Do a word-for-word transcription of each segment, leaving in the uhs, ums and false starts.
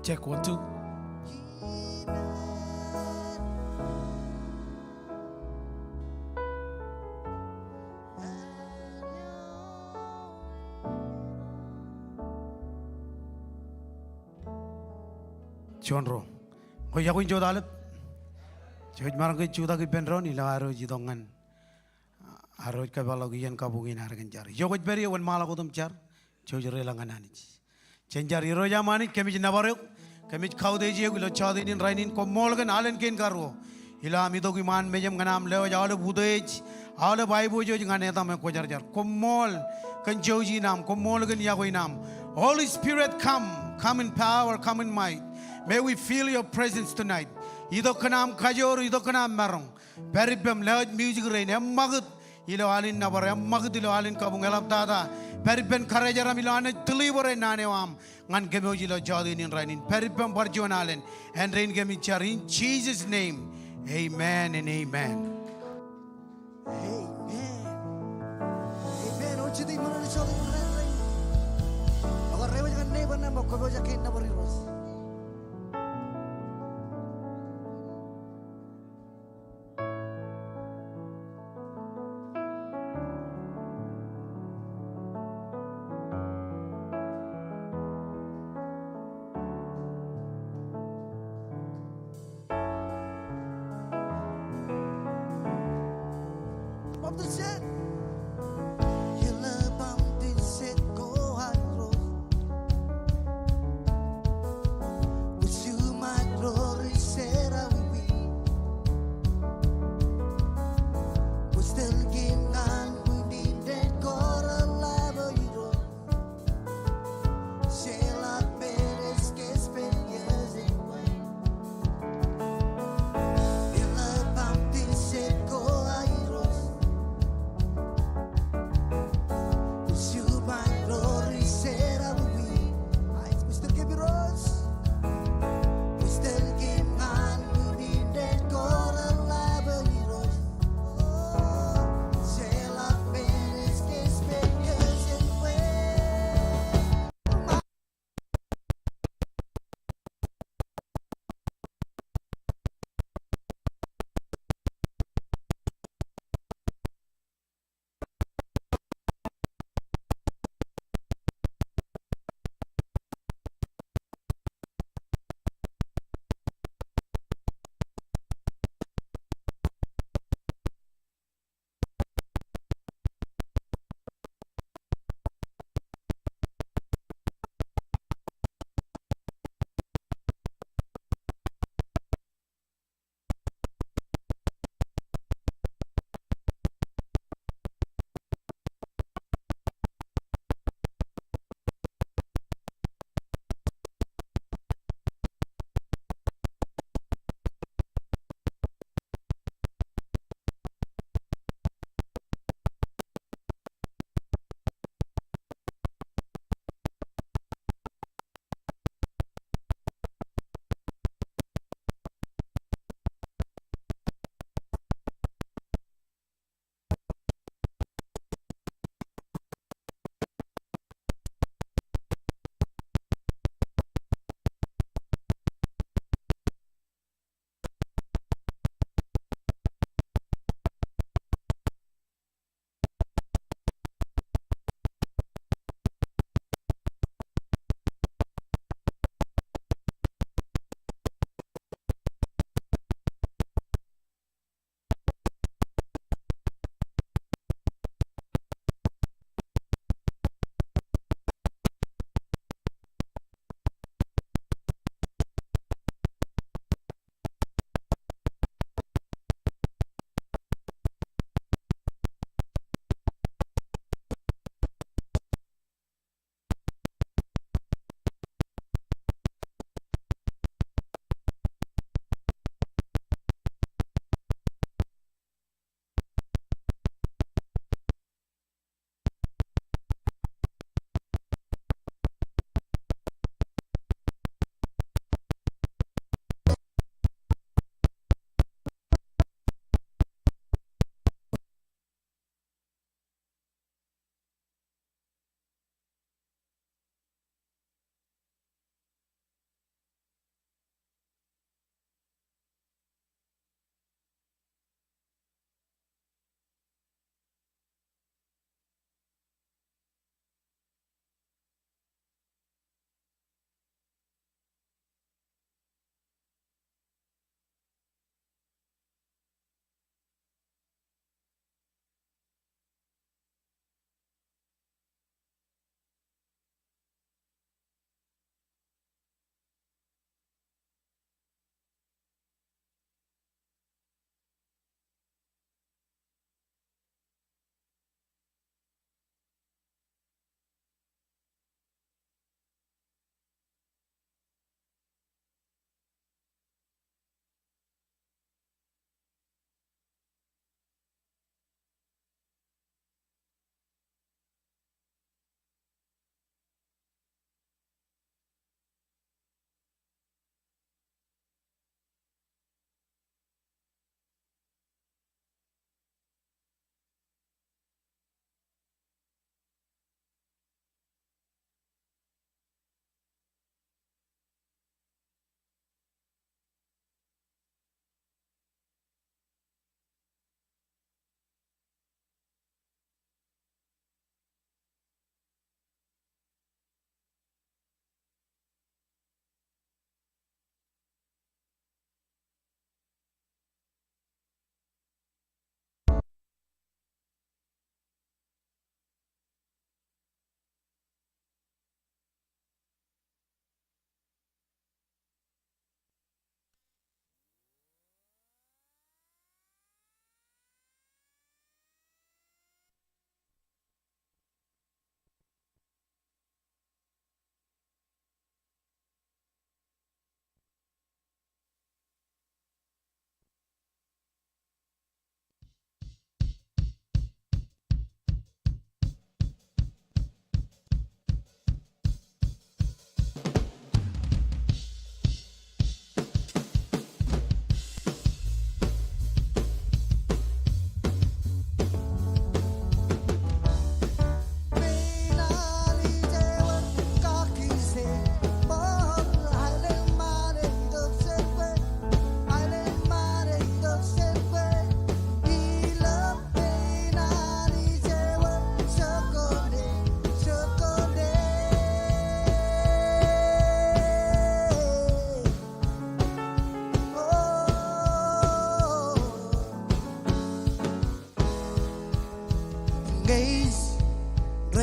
Check, one, two. Juon ro. Kwōj iọkwe in jota aolep. Jej maroñ ke jutak ippān doon ilo arro ej itok ñan arro ej kōpeḷḷọk iien kabuñ in ad kōn jar. Ijo kwōj pād ie, wōnṃaanḷọk wōt im jar. Jej deḷọñ ñan Anij. Jen jar. Irooj am Anij, kōmij nōbar eok, kōmij kautiej eok ilo jọteen in rainin. Koṃṃool kōn alen kein karuo ilo am itok iṃaan mejaṃ ñan am lewōj aolep utiej, aolep aiboojoj ñan etaṃ eo Kwōjarjar. Koṃṃool kōn jouj in aṃ, koṃṃool kōn iọkwe in aṃ. Holy Spirit, come, come in power, come in might. May we feel your presence tonight. Itok kōn am kajoor, itok kōn am maroñ. Pād ippaṃ, lewōj music rein, eṃṃakūt ilo alen nōbar, eṃṃakūt ilo alen kabuñ, eḷaptata. Pād ippān karijeraṃ ilo an ej deliver e naan eo aṃ ñan kōmwōj ilo jọteen in rainin. Pād ippaṃ bar juon alen. Āindein kōmij jar in Jesus' name. Amen and amen. Amen. Amen. Ej jete ṃōṇōṇō jọteen in rainin. Ak ewōr ñan neighbor eo aṃ bwe kwō pojak ke nōbar Irooj.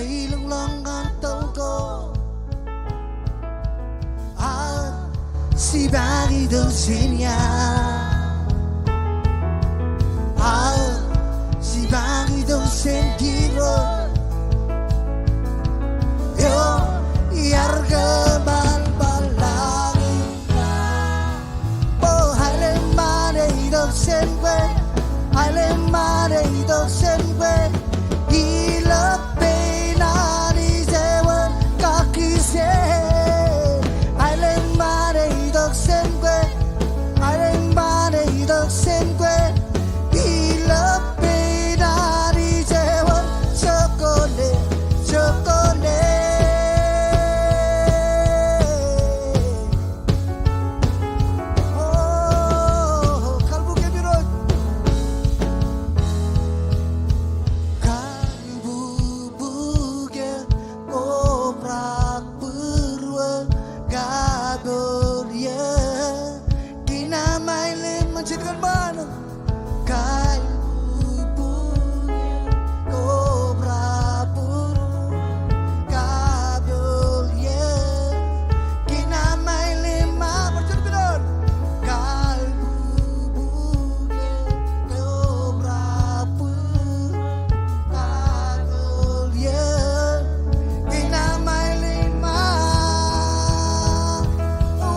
Ilōñḷọk ñan tōl ko. Aō, jipañ itok jān iaan. Aō, jipañ itok jān Kiros. Eo iar kōbalbal laḷ in. O, aelōñ ṃaan eo itok jān kwe, aelōñ ṃaan eo itok jān kwe, ilọk pein Anij ewōr kakkije. Aelōñ ṃaan eo itok jān kwe, aelōñ ṃaan eo itok jān kwe, ilọk pein Anij ewōr jokone, jokone. O, kalbuki Irooj. Kalbubuke kobrak būruō kapolie. Kōn aelōñ ṃaan, jen kōn ṃaan. Kalbubuke kobrak būruō kapolie. Kōn aelōñ ṃaan, bar juon kōnono. Kalbubuke kobrak būruō kapolie. Kōn aelōñ ṃaan. O,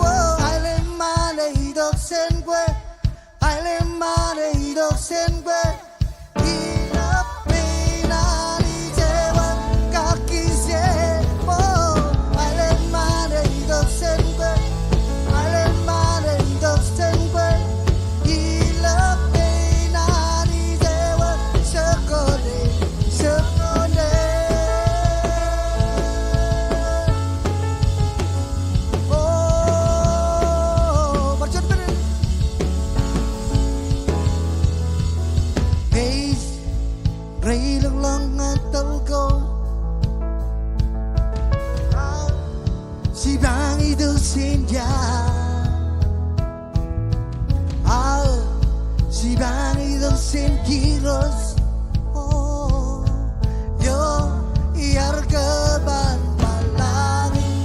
aelōñ ṃaan eo itok jān kwe. Aelōñ ṃaan eo itok jān kwe. Ilọk pein Anij ewōr kakkije. O, aelōñ ṃaan eo itok jān kwe. Aelōñ ṃaan eo itok jān kwe. Ilọk pein Anij ewōr jokone, jokone. O, bar juon minit. Page, rej ilọk ñan tōl ko. Aō, jipañ itok jān iaan. Aō, jipañ itok jān Kiros. O, eo iar kōbalbal laḷ in.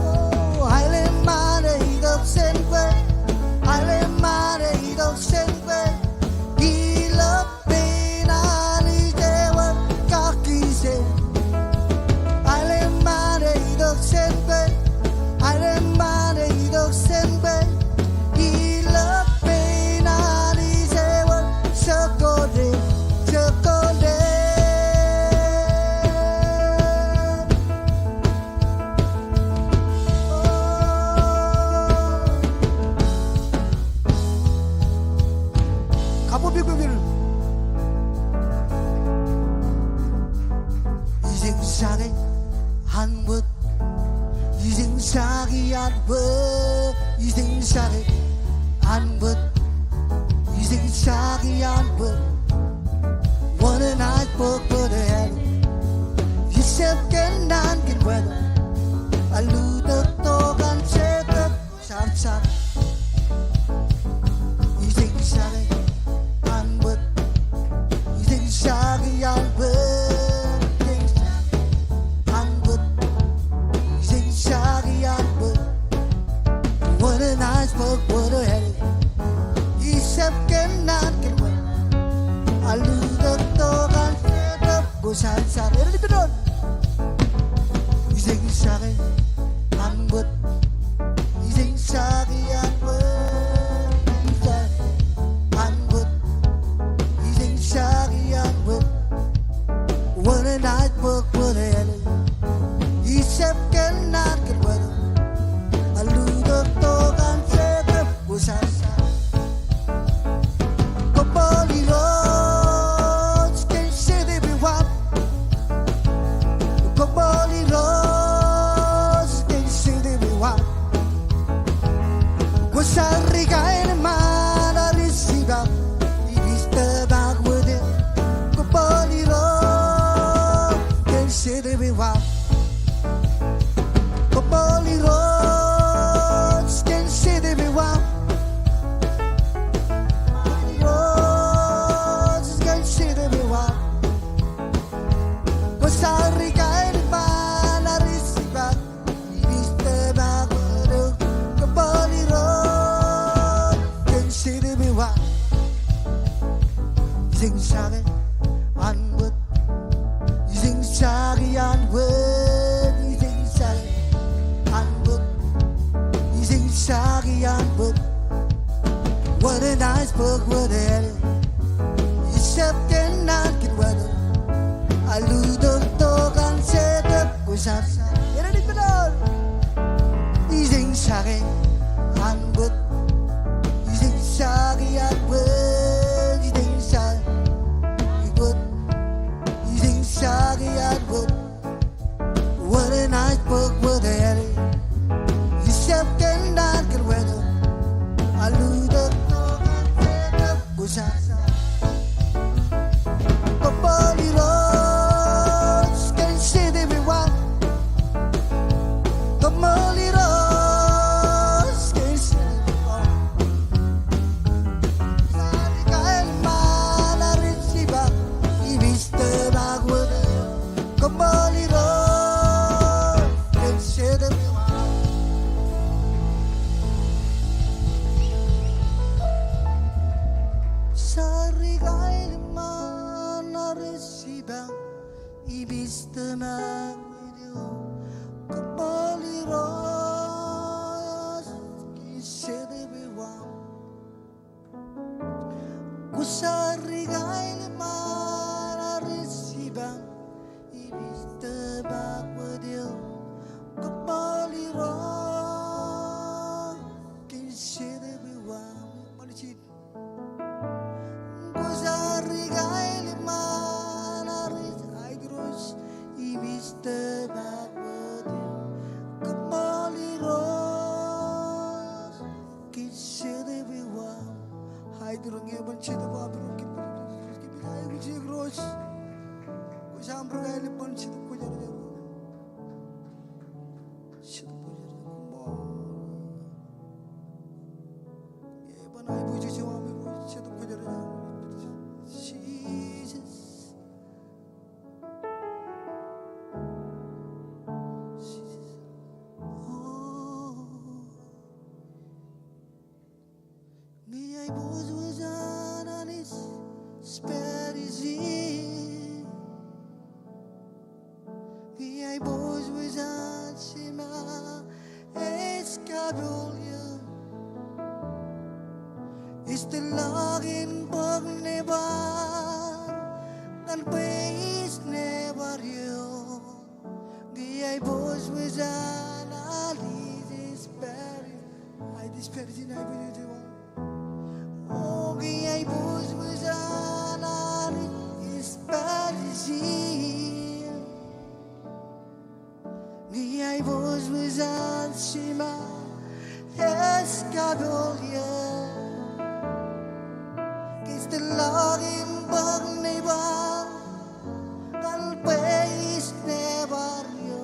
O, aelōñ ṃaan eo itok jān kwe. Aelōñ ṃaan eo itok jān kwe. Ilọk pein Anij ewōr kakkije. Aelōñ ṃaan eo itok jān kwe. Aelōñ ṃaan eo itok jān kwe. Ilọk pein Anij ewōr jokone, jokone. O. Kabuñ bikbiki. Ijeñjake an bōd. Ijeñjake an bōd. Ijeñjake an bōd. Ijeñjake an bōd. Wōn enaaj bōk bōd eo āliktata. Ijjab kōnnaan kōn bwe ej alutōk tok an Jekob. Jar, jar. Ijeñjake an bōd. Ijeñjake an bōd. Ijeñjake an bōd. Ijeñjake an bōd. Wōn enaaj bōk bōd eo āliktata. Ijjab kōnnaan kōn bwe ej alutōk tok an Jekob. Kwō jar, jar. Erin ippaṃ doon. Ijeñjake an bōd. Ijeñjake an bōd. Ijeñjake an bōd. Ijeñjake an bōd. Wōn enaaj bōk bōd eo āliktata. Ijjab kōnnaan kōn bwe ej alutōk tok an Jekob. Kwō jar, jar. Koṃṃool Irooj kōn jet ippiwam. Koṃṃool Irooj Ijeñjake an wōt. Ijeñjake an wōt. Ijeñjake an wōt. Ijeñjake an wōt. Wōt enaaj bōk wōt ālikin. Ijjab kōnnaan kōn wōt eo. Alutōktok an Jetōb Kwōjarjar. Enaaj ippān. Ijeñjake an wōt. Ijeñjake an wōt. Ijeñjake an wōt. Ijeñjake an wōt. Wōt enaaj bōk wōt ālikin. Ijjab kōnnaan kōn wōt eo. Alutōktok an Jetōb Kwōjarjar. Koṃṃool Irooj kōn Jetōb eo aṃ. Koṃṃool Irooj kōn Jetōb eo aṃ. Jar ikaḷ iṃaan aer ej jipañ im ij tōmak wōt eo. Koṃṃool Irooj kōn Jetōb eo aṃ. Jar ikaḷ iṃaan aer ej jipañ im ij tōmak wōt eo. Koṃṃool Irooj kōn Jetōb eo aṃ. Kwō jar ikaḷ iṃaan aer ej jipañ im ij tōmak wōt eo. Koṃṃool Irooj kōn Jetōb eo aṃ. Kwō jar ikaḷ iṃaan aer ej, Irooj, im ij tōmak wōt eo. Koṃṃool Irooj kōn Jetōb eo aṃ. Irooj, ñe eban Jetōb eo aṃ, Irooj. Kwōj aṃ ri kailepen Jetōb Kwōjarjar. Jetōb Kwōjarjar, koṃṃool. Eban aiboojoj eo aṃ, Irooj, Jetōb Kwōjarjar. Jesus. Jesus. Oh. Ñe aiboojoj an Anij ej pād ijin. Ñe aiboojoj an Jema ej kapool eō. Ij tōllọk in bōk nebar ñan bwe ij nebar eō. Ñe aiboojoj an Anij ej pād ijin. Ij pād ijin, aiboojoj eo aṃ. O, ñe aiboojoj an Anij ej pād ijin. Ñe aiboojoj an Jema ej kapool eō. Ij tōllọk in bōk nebar ñan bwe ij nebar eō.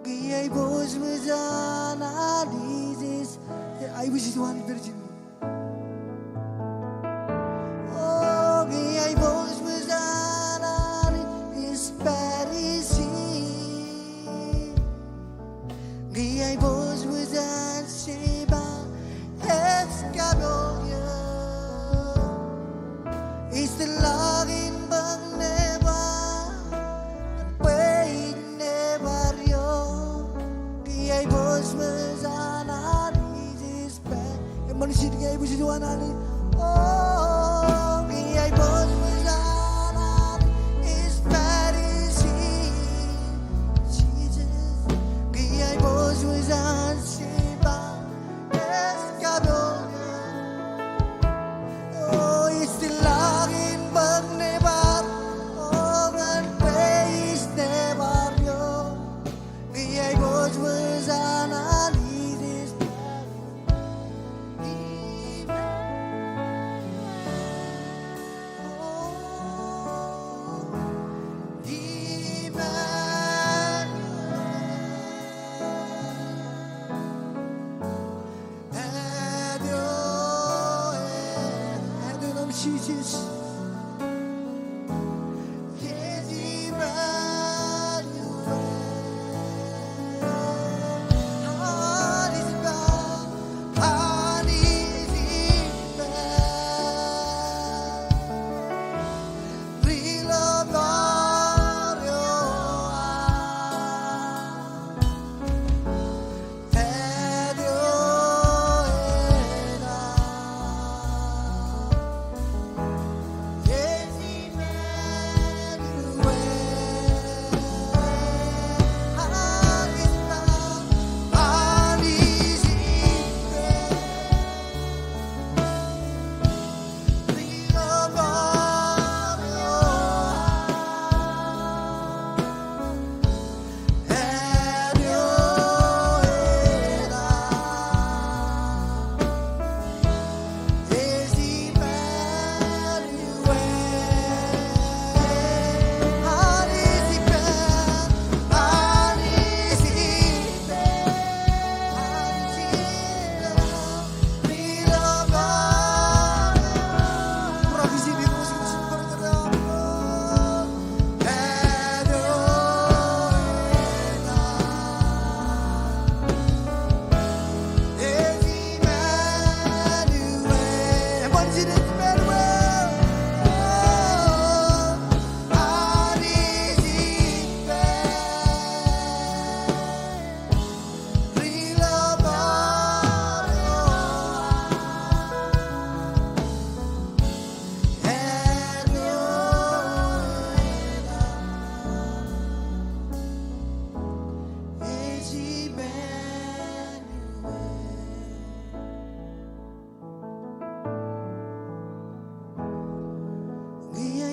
Ñe aiboojoj an Anij ej, aiboojoj eo an ej pād ijin. O, ñe aiboojoj an Anij ej pād ijin. Ñe aiboojoj an Jema ej kapool eō. Ij tōllọk in bōk nebar ñan bwe ij nebar eō. Ñe aiboojoj an Anij ej pād. Eṃṃan ijin, ñe aiboojoj an Anij. O, ñe aiboojoj an Anij ej pād ijin. Jesus. Ñe aiboojoj an Jema ej kapool eō. O, ij tōllọk in bōk nebar, o, ñan bwe ij nebar eō. Ñe aiboojoj an Anij ej pād. O, Emmanuel. Adonai, Adonai, Jesus. Yes, Emmanuel. Anij ej pād, Anij ej pād.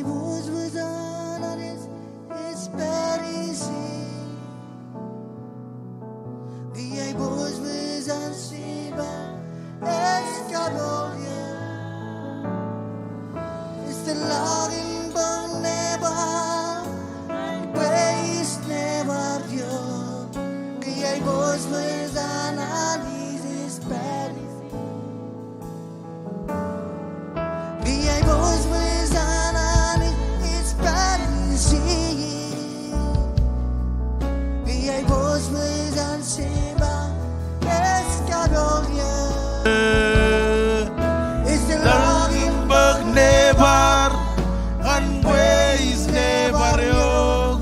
Bōjbōj an Anij ej pād ijin. Ke ij bōjbōj an Jeba ej kapoor eō. Ej ḷọk im bōk nebar, bwe ij nebar eok. Ke ij bōjbōj an Anij ej pād ijin. Ke ij bōjbōj an Anij ej pād ijin. Ke ij bōjbōj an Jeba ej kapoor eō. Ej ḷọk im bōk nebar ñan bwe ij nebar eok.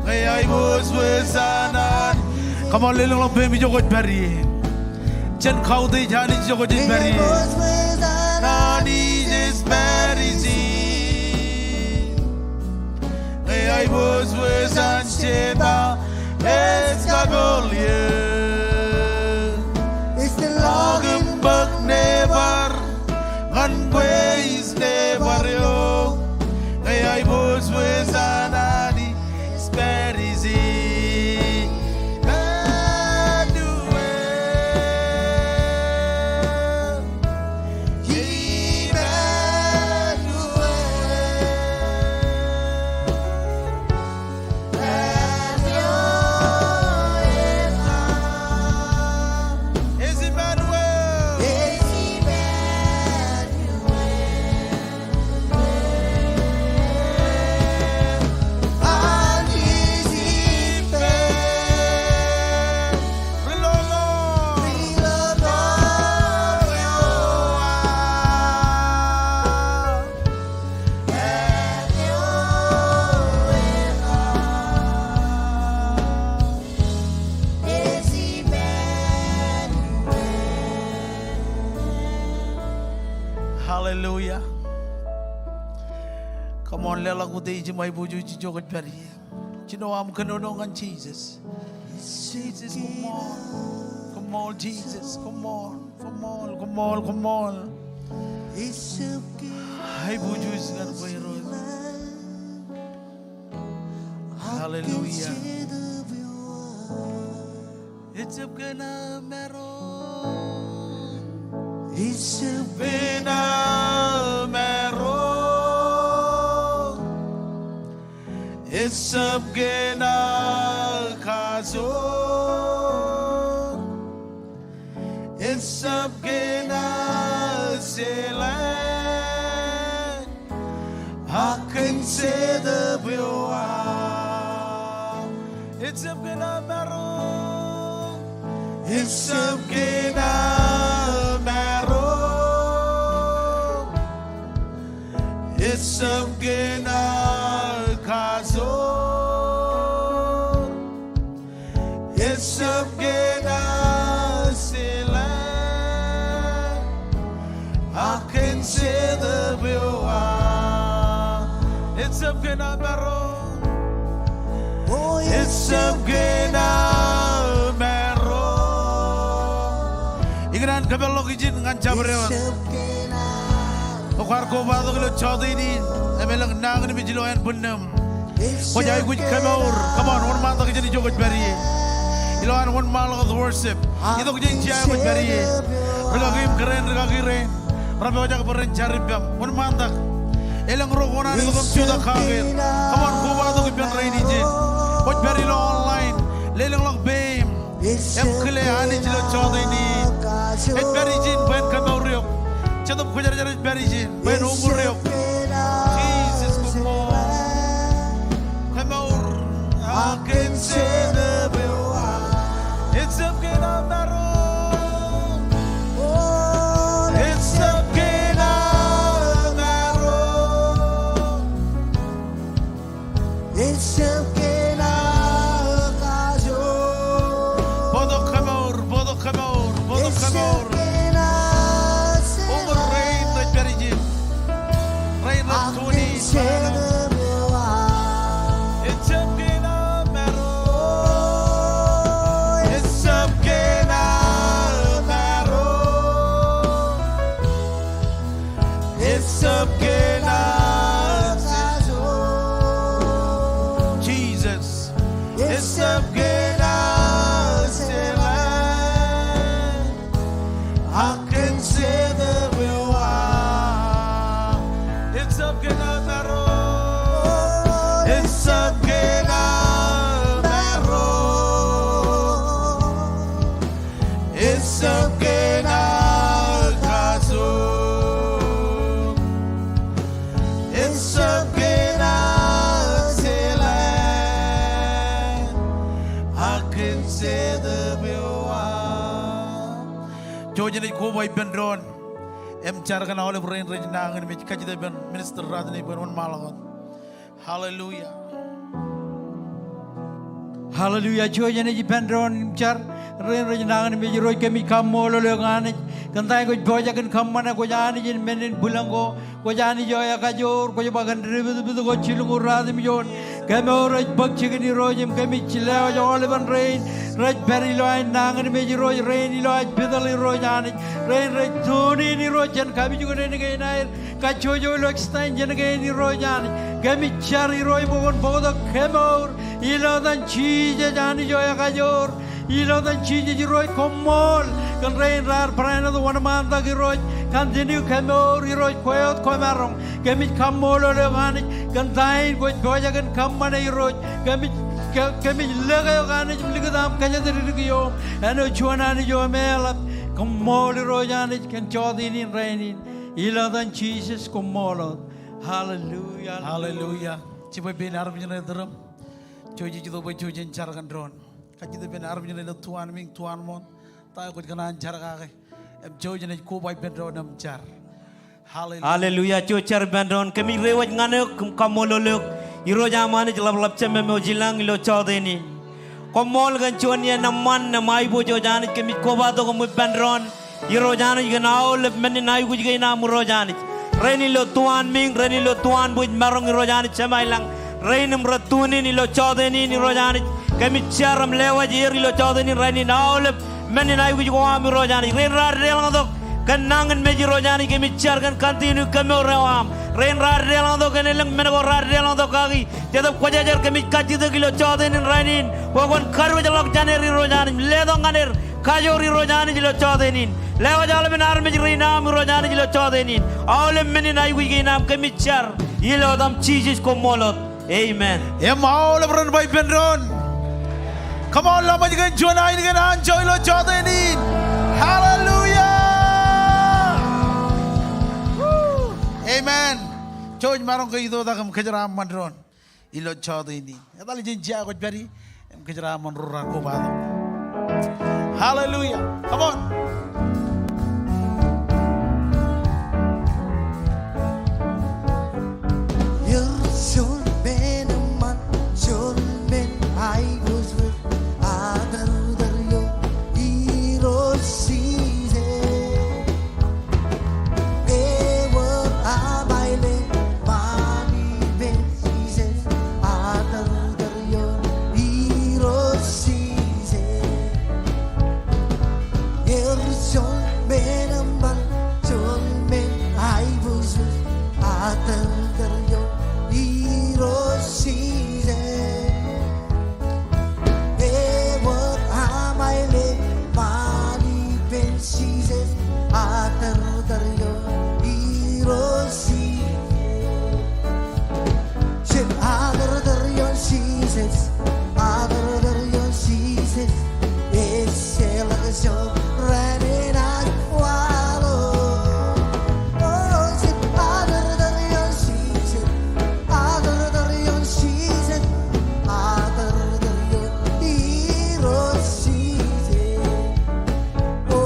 Ke ij bōjbōj an Anij. Come on, lelōñḷọk peiṃ ijo kwōj pād ie. Jen kautiej Anij ijo kwōj pād ie. Anij ej pād ijin. Ke ij bōjbōj an Jeba ej kapoor eō. Ij ḷọk im bōk nebar ñan bwe ij nebar eok. Ke ij bōjbōj an Anij ej pād ijin. Emmanuel. Emmanuel. Ej Emmanuel. Ej Emmanuel. Hallelujah. Come on, leḷọk utiej im aiboojoj ijo kwōj pād ie. Jino aṃ kōnono ñan Jisōs. Jisōs, koṃṃool. Koṃṃool, Jisōs, koṃṃool. Koṃṃool, koṃṃool, koṃṃool. Aiboojoj ñan kwe Irooj. Hallelujah. Ejab kōn aō maro. Ejab kōn aō maro. Ejab kōn aō kajoor. Ejab kōn aō jeḷā. Ak kōn Jetōb eo aō. Ejab kōn aō maro. Ejab kōn aō maro. Ejab kōn aō kajoor. Ejab kōn aō jeḷā. Ak kōn Jetōb eo aō. Ejab kōn aō maro. O ejab kōn aō maro. Ikōṇaan kōpeḷḷọk ijin ñan jabdewōt. Eo kwaar kobatok ilo jọteen in, im elōñ nañinmej ilo ānbwinnūṃ. Kwōj aikuj kemour. Come on, wōnṃaantak jān ijo kwōj pād ie. Ilowaan wōnṃaanḷọk wōt worship. Itok jān jea eo kwōj pād ie. Rūkaki im kōrā in, rūkaki rein. Rej pojak bwe ren jar ippaṃ. Wōnṃaantak. Elōñ ro kōṇaan itok im jutak kake. Come on, kobatok ippān rein ijin. Kwōj pād ilo online. Lelōñḷọk peiṃ. Im kile Anij ilo jọteen in. Ej pād ijin bwe en kemour eok. Jetōb Kwōjarjar ej pād ijin bwe en uññūr eok. Jisōs, koṃṃool. Kemour. Ak kōn Jetōb eo aō. Ejab kōn aō maro. Ejab kōn aō maro. Ejab kōn aō kajoor. Bōktok kemour, bōktok kemour, bōktok kemour. Ejab kōn aō jeḷā. Uññūr rein rej pād ijin. Rein rej tune in. Ak kōn Jetōb eo aō. Ejab kōn aō maro. Ejab kōn aō maro. Ejab kōn aō jeḷā. Jouj jenaaj koba ippān doon im jar kōn aolep rein rej nañinmej, kajjitōk ippān Minister Rodney bwe en wōnṃaanḷọk wōt. Hallelujah. Hallelujah. Jouj jenaaj ippān doon im jar rein rej nañinmej. Irooj, kōmij kaṃṃoolol eok Anij kōn ta eo kwōj pojak in kōṃṃane. Kwōj Anij in men in bwilōñ ko. Kwōj Anij eo ekajoor. Kwōj ba kōn depdepdep ko jilñuul ruatimjuon, kōmour ej bōk jikin Irooj, im kōmij lewōj aolepān rein rej pād ilo aer nañinmej Irooj, rein ilo aer petal Irooj Anij, rein rej tune in Irooj jān kapijuknen kein aer kajjojo ilo extension kein Irooj Anij. Kōmij jar Irooj bwe kwōn bōktok kōmour ilo etan Jisōs Anij eo ekajoor. Ilo etan Jisōs Irooj, koṃṃool kōn rein raar barāinwōt wōnṃaantak Irooj. Continue kōmour Irooj, kwe wōt kwōmaroñ. Kōmij kaṃṃoolol eok Anij kōn ta in kwōj pojak in kōṃṃane Irooj. Kōmij, kō-, kōmij lōke eok Anij im likūt aṃ kōjatdikdik ioṃ. Āinwōt juon Anij eo emeḷap. Koṃṃool Irooj Anij kōn jọteen in rainin. Ilo etan Jisōs koṃṃool wōt. Hallelujah. Hallelujah. Jibwe pein armej ṇe tūrūṃ. Jouj ej itok bwe jouj jen jar kōn doon. Kajjitōk ippān armej ṇe ilo tuanmiiñ, tuanmooṇ. Ta eo kwōj kōṇaan jar kake im jouj jenaaj koba ippān doon im jar. Hallelujah. Hallelujah. Jouj jar ippān doon. Kōmij reiwōj ñan eok im kaṃṃoolol eok, Irooj aṃ Anij ḷapḷap, Jemem eo ilañ, ilo jọteen in. Koṃṃool kōn juon iien eṃṃan im aiboojoj Anij. Kōmij kobatok im ippān doon Irooj Anij kōn aolep men in aikuj kein aṃ Irooj Anij. Rein ilo tuanmiiñ, rein ilo tuanbwij maroñ Irooj Anij Jema ilañ. Rein im rej tune in ilo jọteen in Irooj Anij. Kōmij jar im lewōj er ilo jọteen in rainin aolep men in aikuj ko aṃ Irooj Anij. Rein raar deḷọñtok kōn nañinmej Irooj Anij, kōmij jar kōn continue kōmour eo aṃ. Rein raar deḷọñtok kōn elōñ men ko raar deḷọñtok kaki, Jetōb Kwōjarjar, kōmij kajjitōk ilo jọteen in rainin bwe kwōn kadiwōjḷọk jān er Irooj Anij, letok ñan er kajoor Irooj Anij ilo jọteen in. Lewōj aolepān armej rein aṃ Irooj Anij ilo jọteen in. Aolep men in aikuj kein aṃ kōmij jar ilo etaṃ Jisōs, koṃṃool wōt. Amen. Im aolep ren ba ippān doon, come on, lọmọọj kōn juon ainikien anjọ ilo jọteen in. Hallelujah. Woo. Amen. Jouj maroñ ke itoitak im kōjeraaṃṃan doon ilo jọteen in. Etal jān jea kwōj pād ie im kōjeraaṃṃan ro raar kobatok. Hallelujah. Come on. Ewōr juon men eṃṃan, juon men aiboojoj, atortor ioon Irooj Jisōs. Ewōr aṃ aelōñ ṃaan ippān Jisōs, atortor ioon Irooj Jisōs. Ewōr juon men eṃṃan, juon men aiboojoj, atortor ioon Irooj Jisōs. Ewōr aṃ aelōñ ṃaan ippān Jisōs, atortor ioon Irooj Jisōs. Jen atortor ioon Jisōs, atortor ioon Jisōs. Ejjeḷọk joor raan enaaj waḷọk. O, jen atortor ioon Jisōs, atortor ioon Jisōs, atortor ioon Irooj Jisōs. O,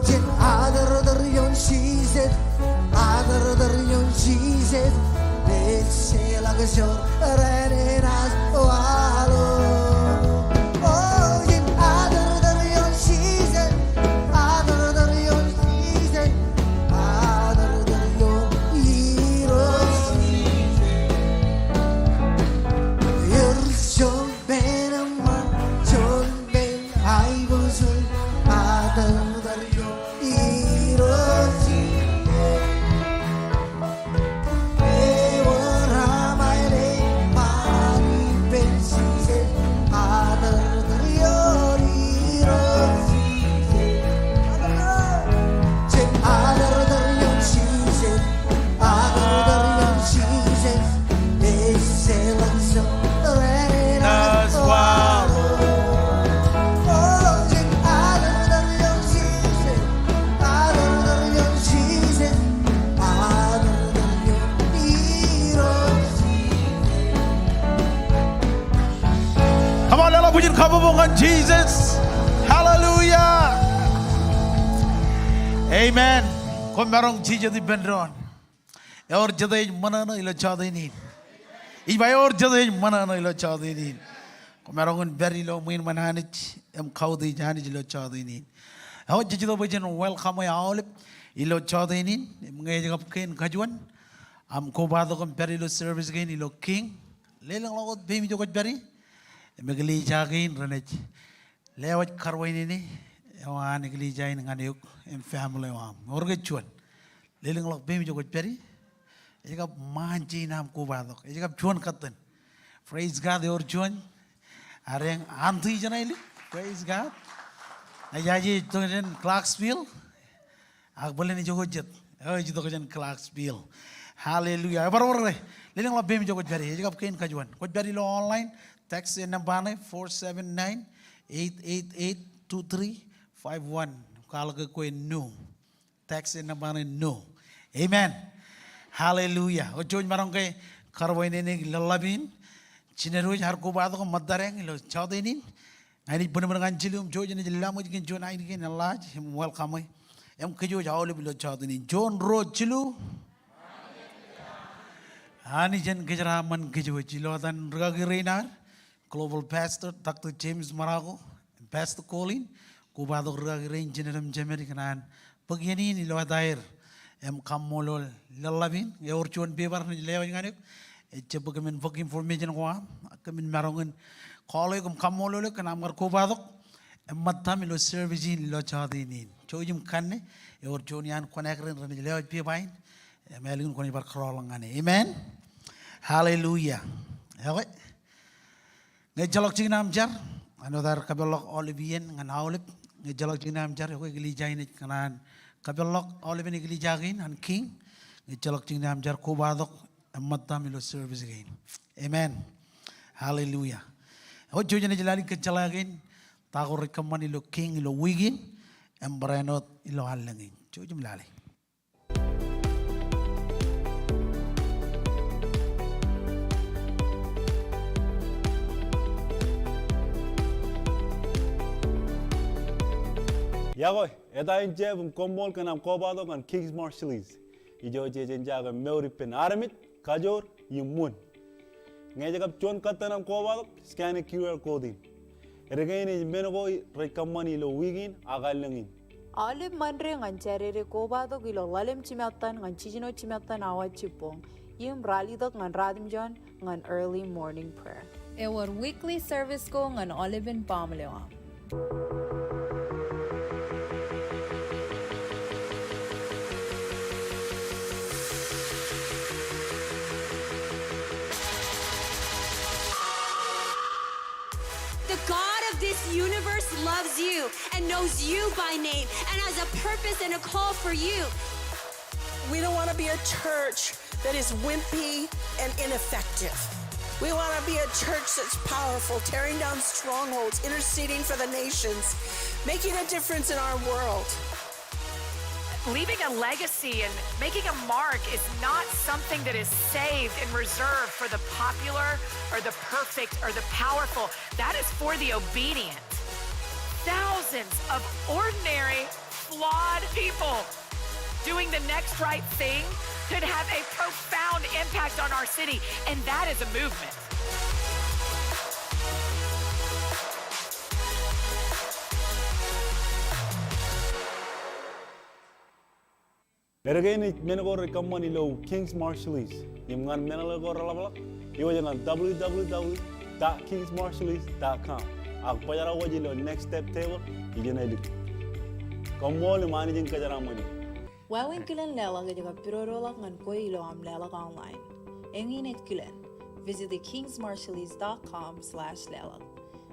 jen atortor ioon Jisōs, atortor ioon Jisōs. Ejjeḷọk joor raan enaaj waḷọk. O, jen atortor ioon Jisōs, atortor ioon Jisōs, atortor ioon Irooj Jisōs. Ewōr juon men eṃṃan, juon men aiboojoj, atortor ioon Irooj Jisōs. Ewōr aṃ aelōñ ṃaan Kwōj kabbokbok ñan Jisōs. Hallelujah. Amen. Koṃ maroñ jijet ippān doon. Ewōr jete ej ṃōṇōṇō ilo jota in. Ij ba ewōr jete ej ṃōṇōṇō ilo jota in. Koṃ maroñ in pād ilo ṃwiin ṃōn Anij im kautiej Anij ilo jota in. Ewōr jej itok bwe jen welcome e aolep ilo jota in im ñe ej kab kein kajuon aṃ kobatok im pād ilo service kein ilo King, lelōñḷọk wōt peiṃ ijo kwōj pād ie im eklejia kein renaaj lewōj karuwainene eo an eklejia in ñan eok im family eo aṃ. Ewōr ke juon? Lelōñḷọk peiṃ ijo kwōj pād ie. Ej kab ṃaan jein aṃ kobatok. Ej kab juon katten. Praise God, ewōr juon. Adeañ, auntie jeṇe ilo. Praise God. Ña ij aje tok jān Clarksville. Ak bōlen ijoko jet. Eo ej itok jān Clarksville. Hallelujah. Ebar wōr ke, lelōñḷọk peiṃ ijo kwōj pād ie. Ej kab kein kajuon. Kwōj pād ilo online. Text e nōṃba ṇe four seven nine, eight eight eight, two three five one. Kwaḷọk ke kwe no. Text e nōṃba ṇe no. Amen. Hallelujah. Eo jouj maroñ ke karuwainene ḷōḷḷap in. Jined wōj ad kobatok im ṃōttadeañ ilo jota in. Ña ij bōnbōn ñan jilu im jouj im ij laṃōj kōn juon ainikien eḷḷaaj im welcome e. Im kōjwōj aolep ilo jota in. Juon, ruo, jilu. Anij en kōjeraaṃṃan kōjwōj ilo etan rūkaki rein ad, Global Pastor Doctor James Marocco, Pastor Colin, kobatok rūkaki rein jined im jemed kōn an bōk iien in ilo etaer im kaṃṃoolol ḷōḷḷap in. Ewōr juon pepa renaaj lewōj ñan eok. Ejjab bwe kōmin bōk information ko aṃ, kōmin maroñ in call eok im kaṃṃoolol eok kōn aṃ kar kobatok im ṃōttaṃ ilo service in ilo jota in. Jouj im kanne, ewōr juon iaan connect rein renaaj lewōj pepa in im ālikin kwōnaaj bar kōrọọl ñan e. Amen. Hallelujah. Okay. Ñe ejjeḷọk jikin aṃ jar, āinwōt ad kapeḷḷọk aolep iien ñan aolep. Ñe ejjeḷọk jikin aṃ jar, ekwe eklejia in ej kōṇaan kapeḷḷọk aolepen eklejia kein an King. Ñe ejjeḷọk jikin aṃ jar, kobatok im ṃōttaṃ ilo service kein. Amen. Hallelujah. Eo, jouj im ej lale kōjjeḷā kein ta ko rej kōṃṃan ilo King ilo wiik in im barāinwōt ilo allōñ in. Jouj im lale. Iọkwe, eta in Jeff im koṃṃool kōn aṃ kobatok ñan King's Marshallese. Ijo jej jen jake mour ippān armej, kajoor im wūn. Ñe ej kab juon katten aṃ kobatok, scan e Q R code in. Ed kein ej men ko rej kōṃṃani ilo wiik in ak allōñ in. Aolep Monday ñan Saturday kobatok ilo ḷalem jimattan ñan jiljino jimattan awa jibboñ im ralitōk ñan ratimjuon ñan early morning prayer. Ewōr weekly service ko ñan aolepen baaṃle eo aṃ. The God of this universe loves you and knows you by name and has a purpose and a call for you. We don't want to be a church that is wimpy and ineffective. We want to be a church that's powerful, tearing down strongholds, interceding for the nations, making a difference in our world. Leaving a legacy and making a mark is not something that is saved and reserved for the popular or the perfect or the powerful. That is for the obedient. Thousands of ordinary, flawed people doing the next right thing could have a profound impact on our city, and that is a movement. Ed kein ej men ko rej kōṃṃan ilo King's Marshallese. Im ñan meḷeḷe ko reḷapḷọk, iwōj ñan W W W dot kings marshallese dot com. Ak bōjrak wōj ilo Next Step table, ijeṇe ālikin. Koṃṃool im Anij en kōjeraaṃṃan eok. Wāween kilen leḷọk ej kab pidodoḷọk ñan kwe ilo aṃ leḷọk online. Eñin ej kilen. Visit e kings marshallese dot com slash leḷọk.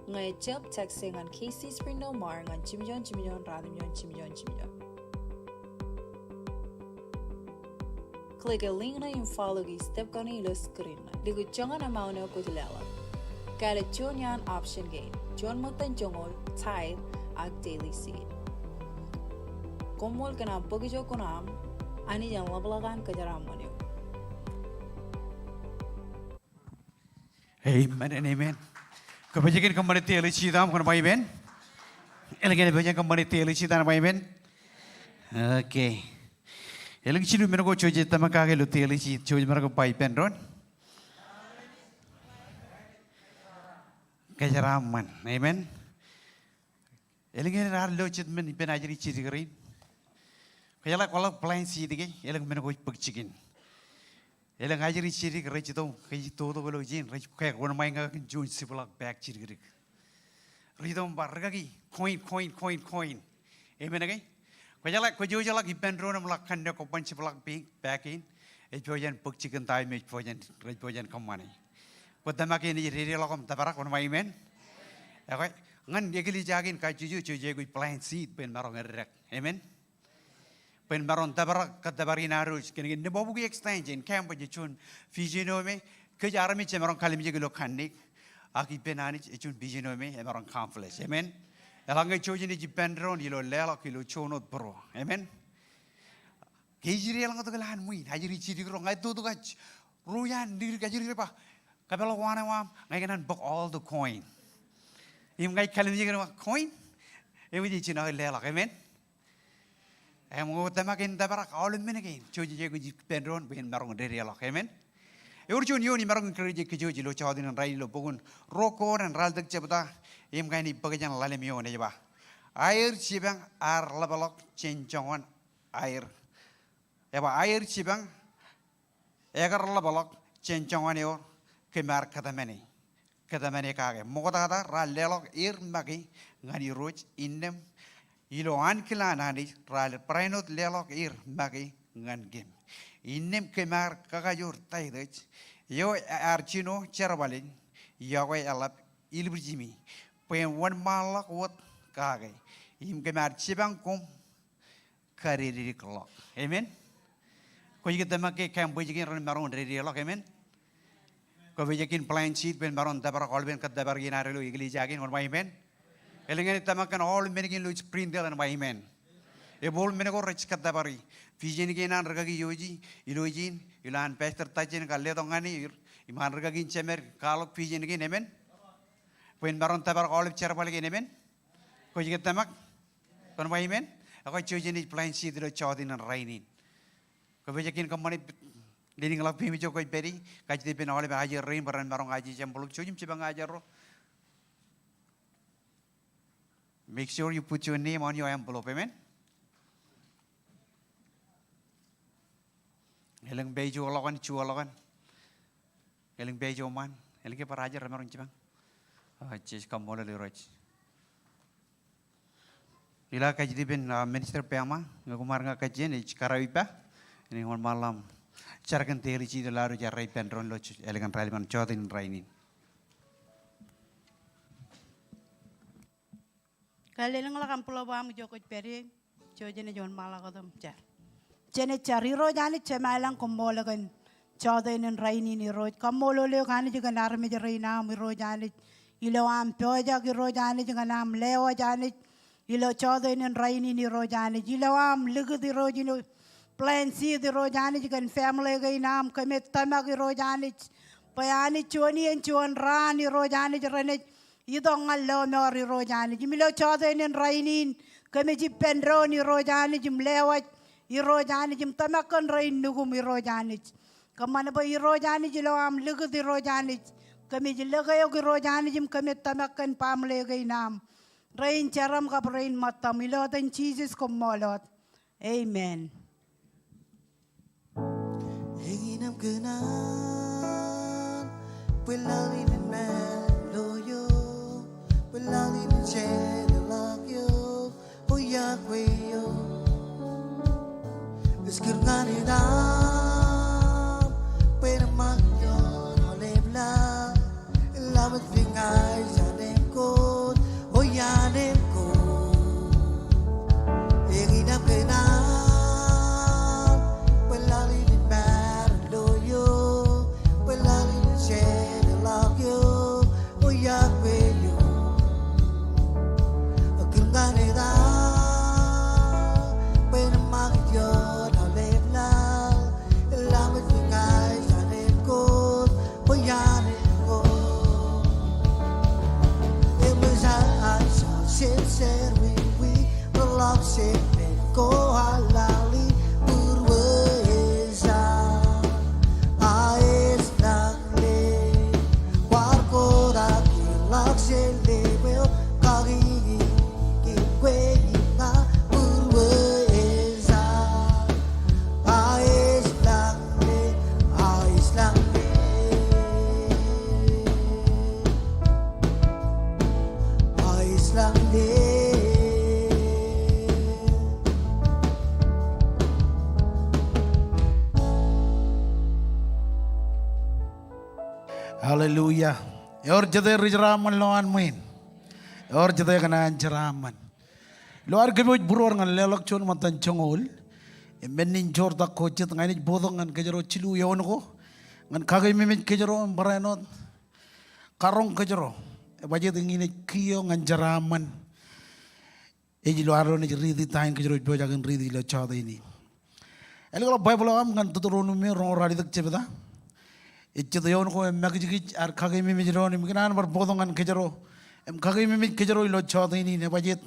Ñe ejjab, text e ñan K C Springdale Mar ñan jimjuon jimjuon ratimjuon jimjuon jimjuon. Click e link ṇe im follow e step kaṇe ilo screen ṇe. Likūt joñan amount eo kwōj leḷọk. Kāālōt juon iaan option kein. Juon ṃōttan joñoul, tithe, ak daily seed. Koṃṃool kōn aṃ bōk ijo kuṇaaṃ, Anij en ḷapḷọk an kōjeraaṃṃan eok. Amen and amen. Kwōpojak in kōṃṃane teliej seat eo aṃ, kwōn ba amen. Elōñ eo ej pojak in kōṃṃane teliej seat eo aṃ, ba amen. Okay. Elōñ jilu men ko jej tōmak kake ilo teliej seat, jej maroñ ke ba ippān doon. Kōjeraaṃṃan. Amen. Elōñ eo raar lo jet men ippān ajri jidik rein. Kwōjeḷā kwōḷak plan C dik e, elōñ men ko ej bōk jikin. Elōñ ajri jidik rej itok, rej itok ilo ijin, rej kōṃṃan ñan kōn juon Ziploc bag jidikdik. Rej itok im ba rikaki, coin, coin, coin, coin. Amen ke? Kwōjeḷā, kwōjjeḷā ippān doon im ḷak kanne kobban Ziploc bag in, ej pojak in bōk jikin ta im ej pojak in, rej pojak in kōṃṃane. Kwōj tōmak in ej dedeḷọk im tōprak, kwōn ba amen. Ekwe, ñan eklejia kein kajjojo, jej aikuj plant seed bwe en maroñ eddek. Amen. Bwe en maroñ tōprak kōttōpar in ad wōj. Kōnke Nabōbōkwe Extension Campus ej juon vision eo me kōj armej jemaroñ kalimjek ilo kanniōk. Ak ippān Anij ej juon vision eo me emaroñ accomplish. Amen. Eḷaññe jej naaj ippān doon ilo leḷọk ilo juon wōt būruō. Amen. Ke ij deḷọñtok ilowaan ṃwiin, ajri jidik ro, ña ij itok, ro iaan dikdik ajri rej ba, kōpeḷḷọk wāween eo aṃ, ña ikōṇaan bōk all the coin. Im ña ij kalimjek im ba coin, im ij jino leḷọk, amen. Im kwōj tōmak in tōprak aolep men kein, jej aikuj ippān doon bwe en maroñ dedeḷọk, amen. Ewōr juon eoon imaroñ in kōrā ijin kōj ilo jota in rainin ilo bok in Ruo Korinto ralitōk jebta, im kain ej bōk jān ḷalem eoon ej ba, aer jipañ ear ḷapḷọk jān joñan aer. Ej ba aer jipañ ekar ḷapḷọk jān joñan eor, kōm ar kōtmāne. Kōtmāne kake. Ṃoktata raar leḷọk er make ñan Irooj innām ilo ankilaan Anij raar barāinwōt leḷọk er make ñan kōm. Innām kōm ar kakajoor Taitōs eo ear jino jerbal in yokwe eḷap ilbwijimi bwe en wōnṃaanḷọk wōt kake. Im kōm ar jipañ koṃ kadikdik ḷọk. Amen. Kwōj ke tōmak ke campus kein ren maroñ dedeḷọk, amen. Kwōpojak in plant seed bwe en maroñ tōprak aolepen kōttōpar kein ad ilo eklejia kein, kwōn ba amen. Elōñ eo ej tōmak kōn aolep men kein ilo Springdale, kwōn ba amen. Ebooḷ men ko rej kōttōpari. Vision kein an rikaki Yoji, ilo ijin, ilo an Pastor Tajen kar letok ñan er, im an rikaki in jemed kwaḷọk vision kein, amen. Bwe en maroñ tōprak aolep jerbal kein, amen. Kwōj ke tōmak? Kwōn ba amen. Ekwe, jej naaj plant seed ilo jota in rainin. Kwōpojak in kōṃṃane ledik ḷọk peiṃ ijo kwōj pād ie, kajjitōk ippān aolep ajri rein bwe ren maroñ ajeje envelope, jej im jipañ ajri ro. Make sure you put your name on your envelope, amen. Elōñ page eo ḷọk an, juon ḷọk an. Elōñ page eo ṃaan, elōñ ke bar ajri remaroñ jipañ. Ah, jej kaṃṃoolol Irooj. Ilo kajjitōk ippān, ah, Minister Pema, ñe koṃ ar ña kajjien, ej kōrā ippa. Enaaj wōnṃaanḷọk im jar kōn teliej seed ilo ad wōj errā ippān doon ilo j-, elōñ raelepen jota in rainin. Kar lelōñḷọk envelope eo aṃ ijo kwōj pād ie, jej naaj wōnṃaanḷọk wōt im jar. Jenaaj jar. Irooj Anij Jemem ilañ, koṃṃool kōn jota in rainin Irooj. Kaṃṃoolol eok Anij kōn armej rein aṃ Irooj Anij. Ilo aṃ pojak Irooj Anij ñan aṃ lewōj Anij. Ilo jota in rainin Irooj Anij. Ilo aṃ likūt Irooj ilo plant seed Irooj Anij kōn family kein aṃ, kōmij tōmak Irooj Anij. Bwe Anij juon iien juon raan Irooj Anij renaaj itok ñan lọmọọr Irooj Anij. Im ilo jota in rainin, kōmij ippān doon Irooj Anij im lewōj Irooj Anij im tōmak kōn rein nukuṃ Irooj Anij. Kōṃṃan bwe Irooj Anij ilo aṃ likūt Irooj Anij, kōmij lōke eok Irooj Anij im kōmij tōmak kōn baaṃle kein aṃ, rein jeraṃ kab rein ṃōttaṃ, ilo etan Jisōs koṃṃool wōt. Amen. Eñin aṃ kōṇaan bwe laḷ in en maro eok, bwe laḷ in en jeḷā eok, O Yahweh eok. Ej kūr ñan eok bwe en ṃaak ioon aolep laḷ, ḷapḷọk fiñaij anemkwōj, O iaan emkwōj. Eñin aṃ kōṇaan bwe laḷ in en maro eok, bwe laḷ in en jeḷā Hallelujah. Ewōr jete ri-jeraaṃṃan lowaan ṃwiin? Ewōr jete kōṇaan jeraaṃṃan? Ilo ad kōpooj būruod ñan leḷọk juon ṃōttan joñoul im men in joortak ko jet, ña inaaj bōktok ñan kōjro jilu eoon ko ñan kakememej kōjro im barāinwōt karoñ kōjro. Ebajjeet eñin ej kiiō ñan jeraaṃṃan. Ej ilo ad naaj riiti ta in kōjro ej pojak in riiti ilo jọteen in. Ālikin ḷọk Baibōḷ eo aṃ ñan Duteronomi roñoul ralitōk jebta. Ej jet eoon ko emakijkij ad kakememej doon im ikōṇaan bar bōktok ñan kōjro im kakememej kōjro ilo jọteen in. Ebajjeet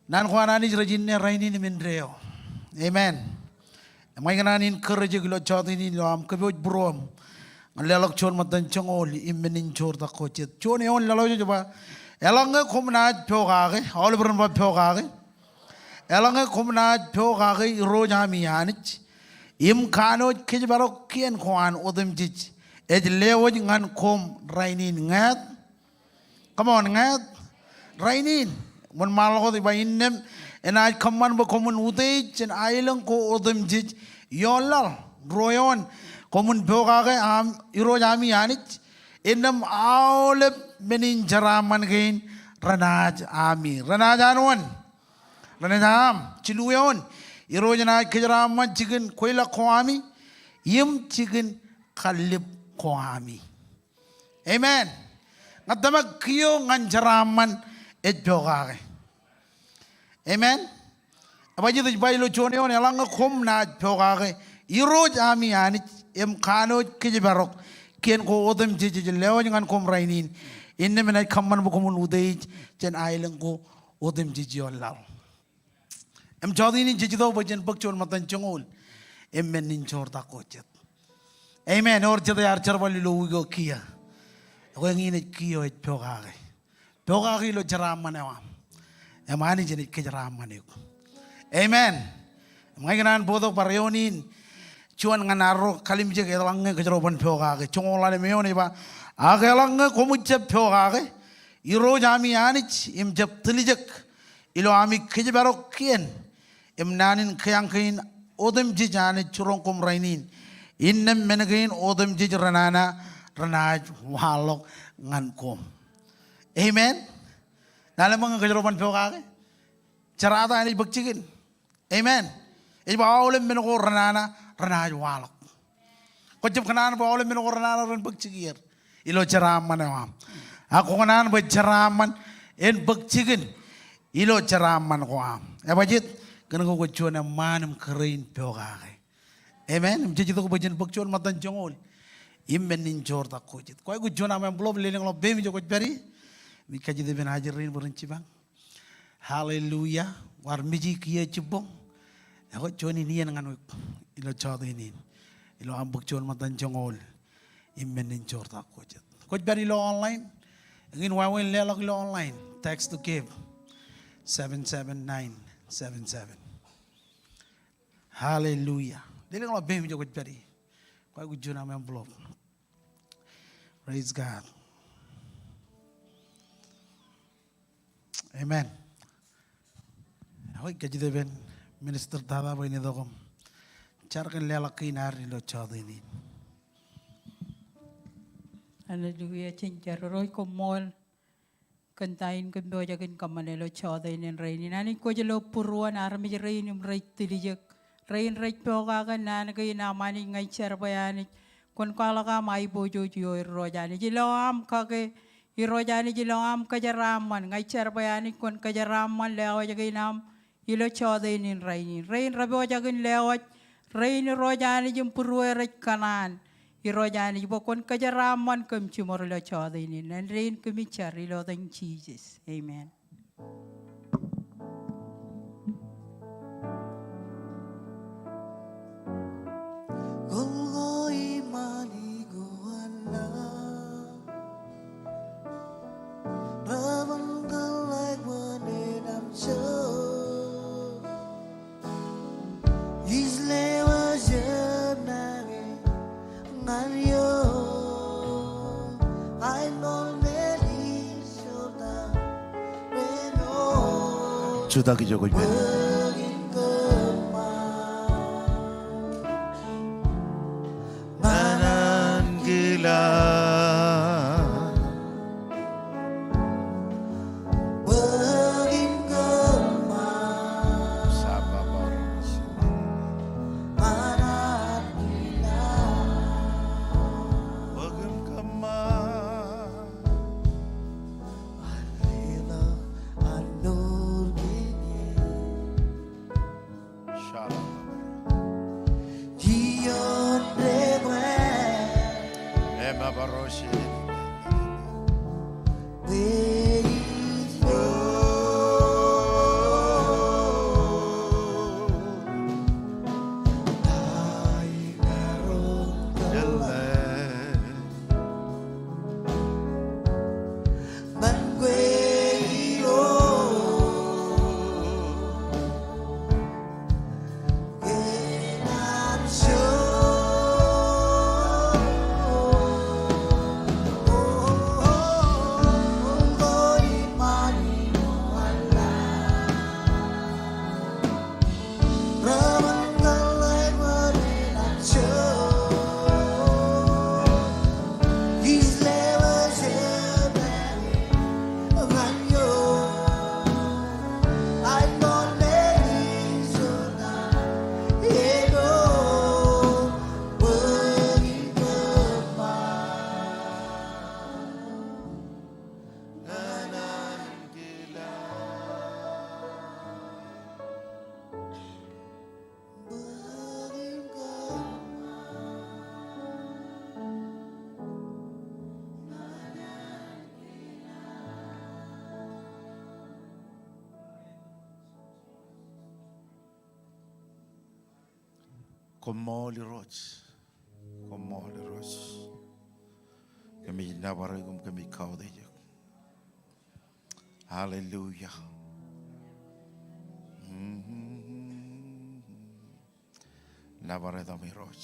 naan ko an Anij rej inne rainin im indeeo. Amen. Im ña ikōṇaan in encourage eok ilo jọteen in ilo aṃ kōpooj būruōṃ ñan leḷọk juon ṃōttan joñoul im men in joortak ko jet. Juon eoon laḷ eo ej ba, eḷaññe koṃ naaj pokake, aolep ren ba pokake. Eḷaññe koṃ naaj pokake Irooj ami Anij im kanooj kōjparok kien ko an otemjej ej lewōj ñan koṃ rainin, ñāāt? Come on, ñāāt? Rainin. Ṃōn ṃaanḷọk wōt ej ba, innām enaaj kōṃṃan bwe koṃwin utiej jān aelōñ ko otemjej ioon laḷ. Ruo eoon, koṃwin pokake aṃ Irooj ami Anij, innām aolep men in jeraaṃṃan kein renaaj ami. Renaaj an wōn? Renaaj aṃ. Jilu eoon, Irooj enaaj kōjeraaṃṃan jikin kweilọk ko ami im jikin kallib ko ami. Amen. Ña tōmak kiiō ñan jeraaṃṃan ej pokake. Amen. Ebajjeet ej ba ilo juon eoon, eḷaññe koṃ naaj pokake Irooj ami Anij im kanooj kōjparok kien ko otemjej ej lewōj ñan koṃ rainin, innām enaaj kōṃṃan bwe koṃwin utiej jān aelōñ ko otemjej ioon laḷ. Im jọteen in jej itok bwe jen bōk juon ṃōttan joñoul im men in joortak ko jet. Amen. Ewōr jete ear jerbal ilo wiik eo kiiō? Ekwe eñin ej kiiō ej pokake. Pokake ilo jeraaṃṃan eo aṃ im Anij enaaj kōjeraaṃṃan eok. Amen. Im ña ikōṇaan bōktok bar eoon in juon ñan arro kalimjek eḷaññe kōjro ban pokake. Joñoul ḷalem eoon ej ba, ak eḷaññe koṃij jab pokake Irooj ami Anij im jab tiljek ilo ami kōjparok kien im naan in kiañ kein otemjej Anij jiroñ koṃ rainin, innām men kein otemjej renana renaaj waḷọk ñan koṃ. Amen. Ḷalem ñe kōjro ban pokake, jerata enaaj bōk jikin. Amen. Ej ba aolep men ko renana renaaj waḷọk. Kwōjab kōṇaan bwe aolep men ko renana ren bōk jikier ilo jeraaṃṃan eo aṃ. Ak kwō kōṇaan bwe jeraaṃṃan en bōk jikin ilo jeraaṃṃan ko aṃ. Ebajjeet? Kōn ke kwōj juon eṃṃaan im kōrā in pokake. Amen. Im jej itok bwe jen bōk juon ṃōttan joñoul im men in joortak ko jet. Kwōj aikuj juon aṃ envelope, lelōñḷọk peiṃ ijo kwōj pād ie. Im ij kajjitōk ippān ajri rein bwe ren jipañ. Hallelujah. Kwaar miji kiiō jibboñ. Ekwe juon in iien ñan eok ilo jọteen in ilo aṃ bōk juon ṃōttan joñoul im men in joortak ko jet. Kwōj pād ilo online? Eñin wāween leḷọk ilo online. Text to give, seven seven nine seven seven. Hallelujah. Lelōñḷọk peiṃ ijo kwōj pād ie. Kwōj aikuj juon aṃ envelope. Praise God. Amen. Ekwe ij kajjitōk ippān minister tata bwe en itok im jar kōn leḷọk kein ad ilo jọteen in. Hallelujah. Jen jar. Irooj, koṃṃool kōn ta in kōm pojak in kōṃṃane ilo jọteen in rainin. Anij, kwōj lo būruon armej rein im rej tiljek, rein rej pokake naan kein aṃ. Anij, ña ij jar bwe Anij kwōn kwaḷọk aṃ aiboojoj ioer, Irooj Anij, ilo aṃ kake. Irooj Anij, ilo aṃ kōjeraaṃṃan, ña ij jar bwe Anij kwōn kōjeraaṃṃan lewōj kein aṃ ilo jọteen in rainin. Rein rej pojak in lewōj rein, Irooj Anij, im būrueer rej kōṇaan, Irooj Anij, bwe kwōn kōjeraaṃṃan kōm jiṃor ilo jọteen in. Āindein kōmij jar ilo etan Jisōs. Amen. Jutak ijo kwōj pād ie. Koṃṃool Irooj. Koṃṃool Irooj. Kōmij nōbar eok im kōmij kautiej eok. Hallelujah. Nōbar etaṃ Irooj.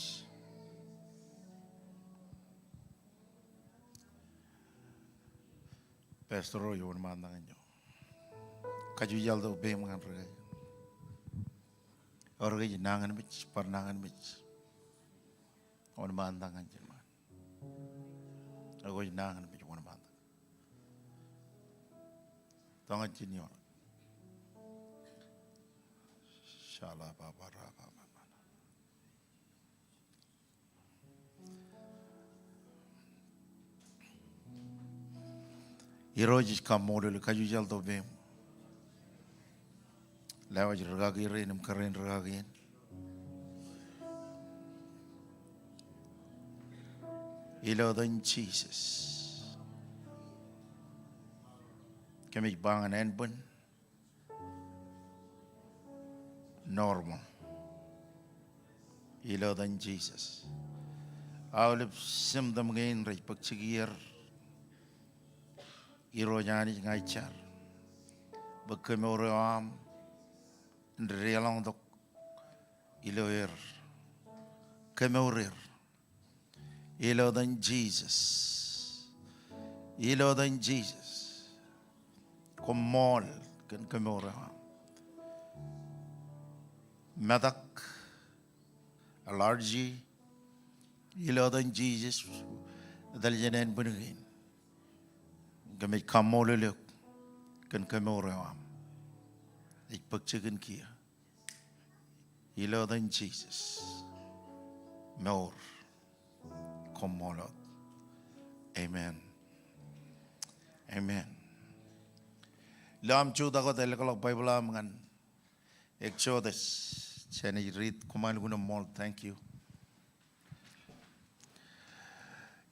Pastor eo, wōnṃaantak ñan eō. Kajjitōk tok peiṃ ñan rūkaki. Ewōr ke ej nañinmej, bar nañinmej. Wōnṃaantak ñan ijin ṃaan. Ewōr ke ej nañinmej, wōnṃaantak. Tōña ijin ioon. Shala baba raba mama. Irooj ij kaṃṃoolol eok, kajjitōk tok peiṃ. Lewōj rūkaki rein im kōrā in rūkaki in. Ilo etan Jisōs. Kōmij ba ñan ānbwin normal. Ilo etan Jisōs. Aolep symptom kein rej bōk jikier. Irooj Anij, ña ij jar bwe kemour eo aṃ en deḷọñtok ilo er. Kemour er. Ilo etan Jisōs. Ilo etan Jisōs. Koṃṃool kōn kemour eo aṃ. Metak, allergy, ilo etan Jisōs, etal jān ānbwin kein. Kōmij kaṃṃoolol eok kōn kemour eo aṃ. Ej bōk jikin kiiō. Ilo etan Jisōs. Mour. Koṃṃool wōt. Amen. Amen. Ilo aṃ jutak wōt, ālōkḷọk Baibōḷ aṃ ñan Exodus. Jenaaj riit, koṃ al kuṇaṃ ṃool, thank you.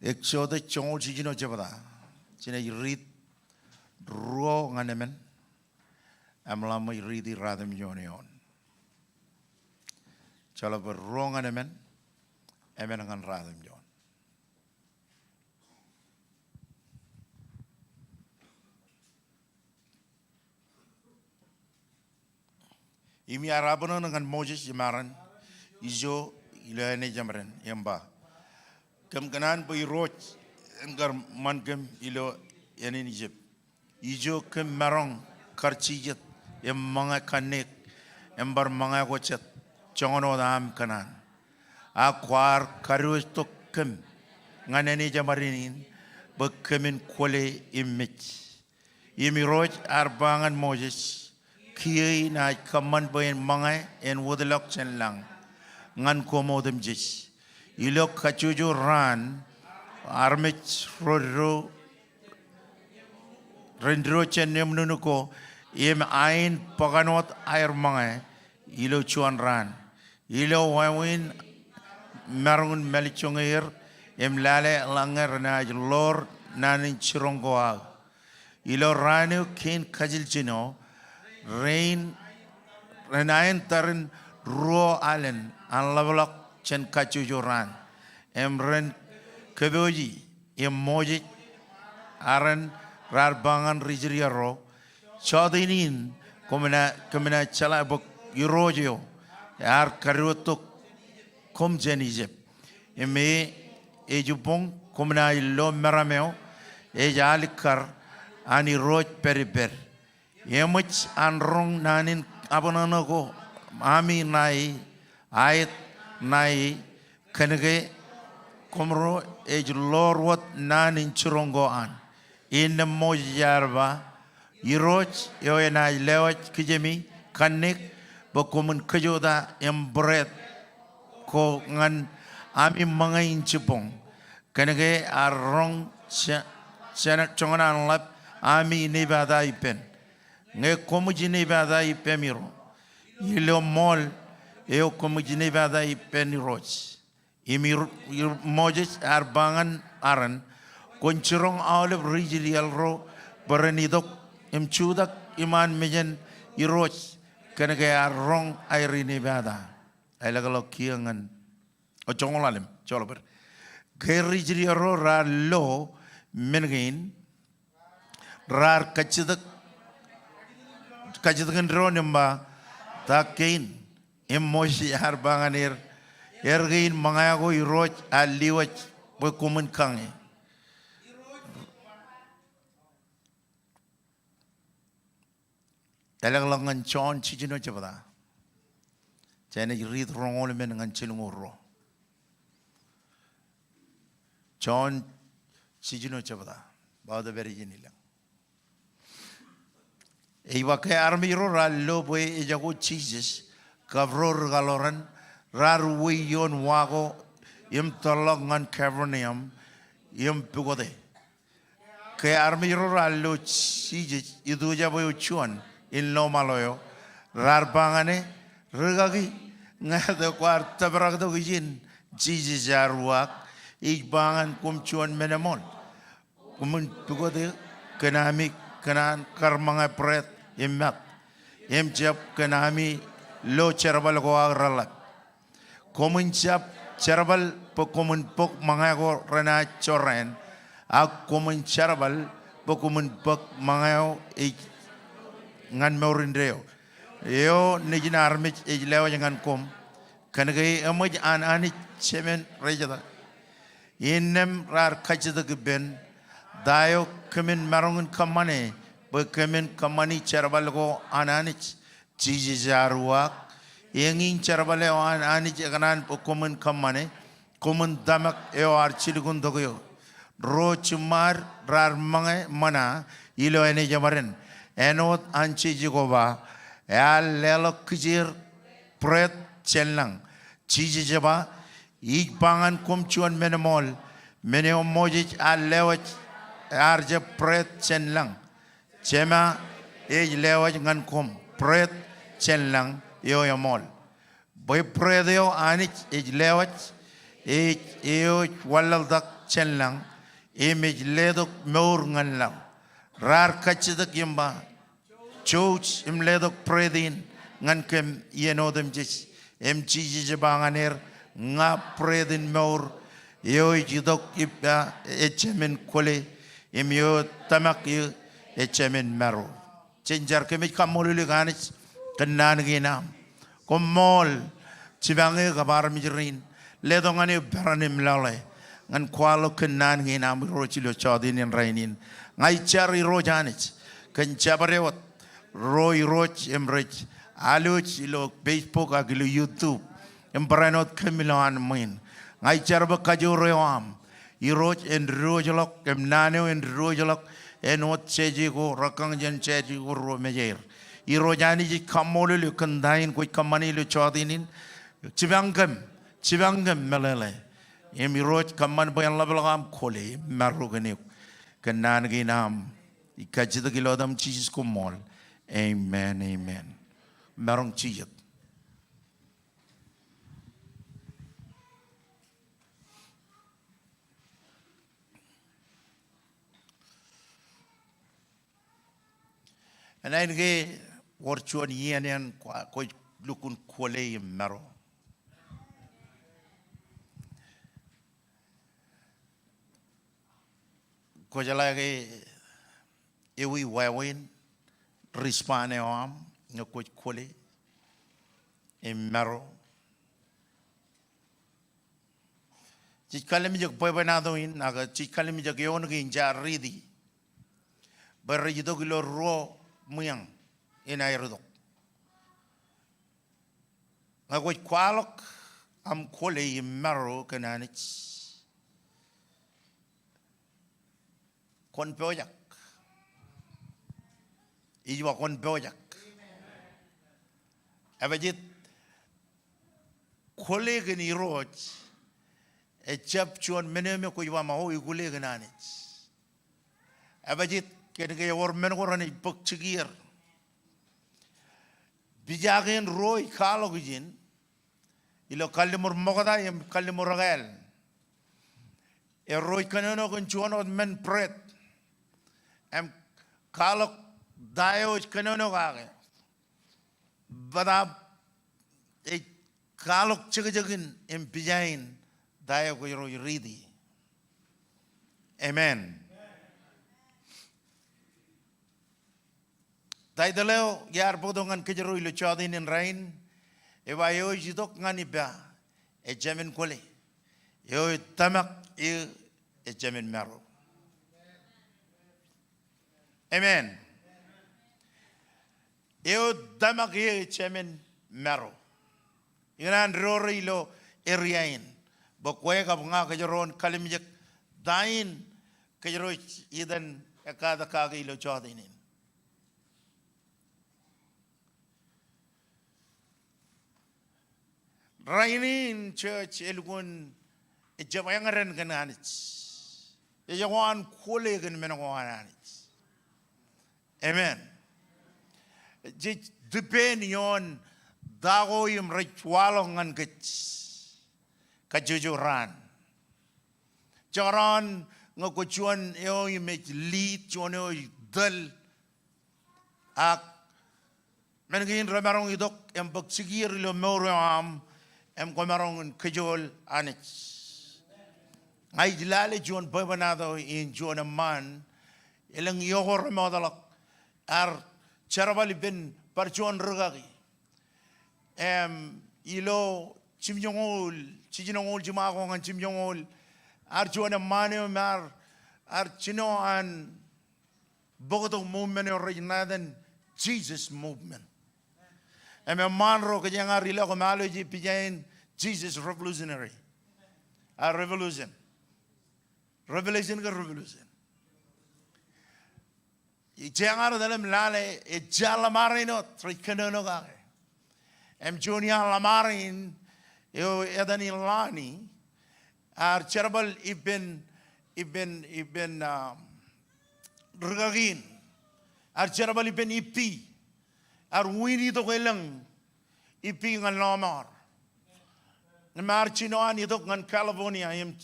Exodus joñoul jiljino jebta. Jenaaj riit ruo ñan emān. Im ḷak ṃōj riiti ratimjuon eoon. Jeḷā bwe ruo ñan emān, emān ñan ratimjuon. Im iar abṇōṇō ñan Moses im Aaron ijo ilo āne jeṃaden im ba, kōm kōṇaan bwe Irooj en kar ṃan kōm ilo ānen Ijipt. Ijo kōm maroñ kar jijet im ṃōñā kanniōk im bar ṃōñā ko jet joñan wōt aṃ kōṇaan. A kwaar kadiwōjtok kōm ñan āne jeṃaden in bwe kōmin kwōle im mej. Im Irooj ear ba ñan Moses, kiiō inaaj kōṃṃan bwe en ṃōñā en wōtlọk jān lañ ñan koṃ otemjej. Ilo kajjojo raan armej ro, ro, ren diwōj jān eṃṃan ko im ain bōkan wōt aer ṃōñā ilo juon raan. Ilo wāween maroñ in mālejjoñe er im lale ḷọk ñe renaaj ḷoor naan in jiroñ ko aō. Ilo raan eo kein kajiljino, rein, renaaj tar in ruo alen an ḷapḷọk jān kajjojo raan, im ren kōpooji im Moses, Aaron, raar ba ñan ri Israel ro, jọteen in kōm naaj, kōm naaj jeḷā bwe Irooj eo ear kadiwōjtok koṃ jān Ijipt, im e ej jibboñ, kōm naaj lo meram eo ej alikkar an irooj pād ippād. Eṃōj an roñ naan in abṇōṇō ko ami ṇae, aet ṇae, kōnke koṃro ej ḷoor wōt naan in jiroñ ko an. Innām Moses ear ba, Irooj eo enaaj lewōj kijemi kanniōk bwe koṃwin kōjota im būreet ko ñan ami ṃōñā in jibboñ. Kōnke ear roñ je-, je-, joñan an ḷap ami inepata ippān, ñe koṃij inepata ippemi ro ilo ṃool eo koṃij inepata ippān Irooj. Im Ir-, Ir-, Moses ear ba ñan Aaron, kwōn jiroñ aolep ri Israel ro bwe ren itok im jutak iṃaan mejān Irooj, kōnke ear roñ aer inepata. Elōkḷọk kiiō ñan, o, joñoul ḷalem, joḷọk bōd. Ke ri Israel ro raar lo men kein, raar kajjitōk, kajjitōk in doon im ba, ta kein? Im Moses ear ba ñan er, er kein ṃōñā ko Irooj ear lewōj bwe koṃwin kañe. Elōkḷọk ñan Jon jiljino jebta. Jenaaj riit roñoul emān ñan jilñuul ruo. Jon jiljino jebta. Ba wōt pād ijin ilōñ. Ej ba ke armej ro raar lo bwe ejako Jisōs kab ro ri kaḷoran, raar uwe ioon wa ko im tōrḷọk ñan Kapernaum im pukote. Ke armej ro raar lo Jisōs ituujab eo juon in lọmaḷo eo, raar ba ñan e, rūkaki, ñāāt eo kwaar tōpraktok ijin? Jisōs ear uwaak, ij ba ñan koṃ juon men eṃool, koṃwin pukote kōn ami kōṇaan kar ṃōñā būreet im mat, im jab kōn ami lo jerbal ko aō reḷap. Koṃwin jab jerbal bwe koṃwin bōk ṃōñā ko renaaj jorrāān, ak koṃwin jerbal bwe koṃwin bōk ṃōñā eo ej ñan mour indeeo, eo Nejin armej ej lewōj ñan koṃ. Kōnke eṃōj an Anij Jemān rejeta. Innām raar kajjitōk ippān, ta eo kōmin maroñ in kōṃṃane bwe kōmin kōṃṃani jerbal ko an Anij? Jisōs ear uwaak, eñin jerbal eo an Anij ekōṇaan bwe koṃwin kōṃṃane, koṃwin tōmak eo ear jilkintok eō. Ro jiṃṃaad raar ṃōñā ṃōṇa ilo āne jeṃaden, āinwōt an jeje ko ba, ear leḷọk kijeer būreet jān lañ. Jisōs ej ba, ij ba ñan koṃ juon men eṃool, men eo Moses ear lewōj ear jab būreet jān lañ, Jema ej lewōj ñan koṃ būreet jān lañ eo eṃool. Bwe būreet eo Anij ej lewōj ej eo ej wanlaḷtak jān lañ im ej letok mour ñan laḷ. Raar kajjitōk im ba, jouj im letok būreet in ñan kōm iien otemjej. Im Jisōs ej ba ñan er, ña būreet in mour, eo ej itok ippa ejāmin kwōle, im eo tōmak eō ejāmin maro. Jen jar. Kōmij kaṃṃoolol eok Anij kōn naan kein aṃ. Koṃṃool jipañ eō kab armej rein letok ñan eō peran im lale ñan kwaḷọk kōn naan kein aṃ Irooj ilo jọteen in rainin. Ña ij jar Irooj Anij kōn jabdewōt ro Irooj im rej alwōj ilo Facebook ak ilo YouTube im barāinwōt kōm ilowaan ṃwiin. Ña ij jar bwe kajoor eo aṃ Irooj en diwōjḷọk, im naan eo en diwōjḷọk āinwōt jāje ko, rūkkañ jān jāje ko ruo mejeir. Irooj Anij ij kaṃṃoolol eok kōn ta in kwōj kōṃṃane ilo jọteen in. Jipañ kōm, jipañ kōm meḷeḷe. Im Irooj kōṃṃan bwe en ḷapḷọk aṃ kwōle im maro kōn eok. Kōn naan kein aṃ ij kajjitōk ilo etaṃ Jisōs, koṃṃool. Amen, amen. Maroñ jijet. Enañin ke wōr juon iien eṇ kwōj lukkuun kwōle im maro? Kwōjeḷā ke ewi wāween respond eo aṃ ñe kwōj kwōle im maro? Jej kalimjek bwebwenato in, ak jej kalimjek eoon kein jaar riiti bwe rej itok ilo ruo ṃwiañ in aer itok. Ñe kwōj kwaḷọk aṃ kwōle im maro kōn Anij, kwōn pojak. Ij ba kwōn pojak. Ebajeet kwōle kōn Irooj ejjab juon men eo me kwōj ba, o, ikule kōn Anij. Ebajeet kōn ke ewōr men ko renaaj bōk jikier. Pija kein ro ij kwaḷọk ijin ilo kalliṃur ṃokta im kalliṃur ekāāl. Ro ej kōnono kōn juon wōt men bread im kwaḷọk ta eo ej kōnono kake. Bōtaab ej kwaḷọk jekjekin im pija in ta eo kōjro ej riiti. Amen. Taitōḷ eo iar bōktok ñan kōjro ilo jọteen in rainin, ej ba, eo ej itok ñan ippa ejāmin kwōle, eo ej tōmak eō ejāmin maro. Amen. Eo ej tōmak eō ejāmin maro. Ikōṇaan dore ilo area in bwe kwe kab ña kōjro en kalimjek ta in kōjro ej itōn ekkatak kake ilo jọteen in. Rainin church elukkuun ejjab eñin kōn Anij. Ej ko an kwōle kōn men ko an Anij. Amen. Jej depend ioon ta ko im rej waḷọk ñan kōj kajjojo raan. Jekdọọn ñe kwōj juon eo im ej lead, juon eo ej tōl, ak men kein remaroñ itok im bōk jikier ilo mour eo aṃ im kwōmaroñ in kōjool Anij. Ña ij lale juon bwebwenato in juon eṃṃaan, elōñ iiō ko remootḷọk, ear jerbal ippān bar juon rūkaki. Im ilo jimjuoñoul, jijinoñoul jiṃa ko ñan jimjuoñoul, ear juon eṃṃaan eo im ear, ear jino an bōktok movement eo rej ṇa etan Jesus movement. Im eṃṃaan ro kōjeañ ar ilọk im aloe ej pija in Jesus revolutionary. A revolution. Revelation ke revolution. Jeañ ar etal im lale ejja ḷōṃarein wōt rej kōnono kake. Im juon iaan ḷōṃarein eo etan in Lani, ear jerbal ippān, ippān, ippān, um, rūkaki in. Ear jerbal ippān ippi. Ear win itok elōñ ippi ñan lọmọọr. Im ear jino an itok ñan California, im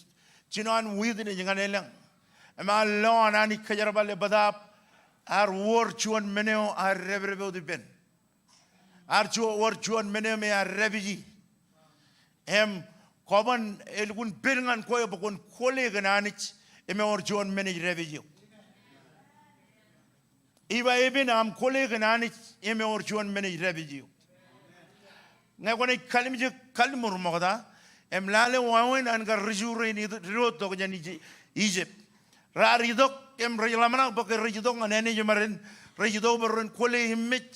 jino an witness ñan elōñ. Im ear lo an Anij kōjerbale bōtaab ear wōr juon men eo ear dāpdep wōt ippān. Ear juo, wōr juon men eo me ear dāpiji. Im kwōban, elukkuun pād ñan kwe bwe kwōn kwōle kōn Anij im ewōr juon men ej dāpiji eok. Ij ba epen aṃ kwōle kōn Anij im ewōr juon men ej dāpiji eok. Ñe kwōnaaj kalimjek kalliṃur ṃokta im lale wāween an kar ri-Ju rein ij, ro tok jān Ij-, Ijipt. Raar itok im rej ḷōmṇak bwe ke rej itok ñan āne eo ṃōrān, rej itok bwe ren kwōle imej.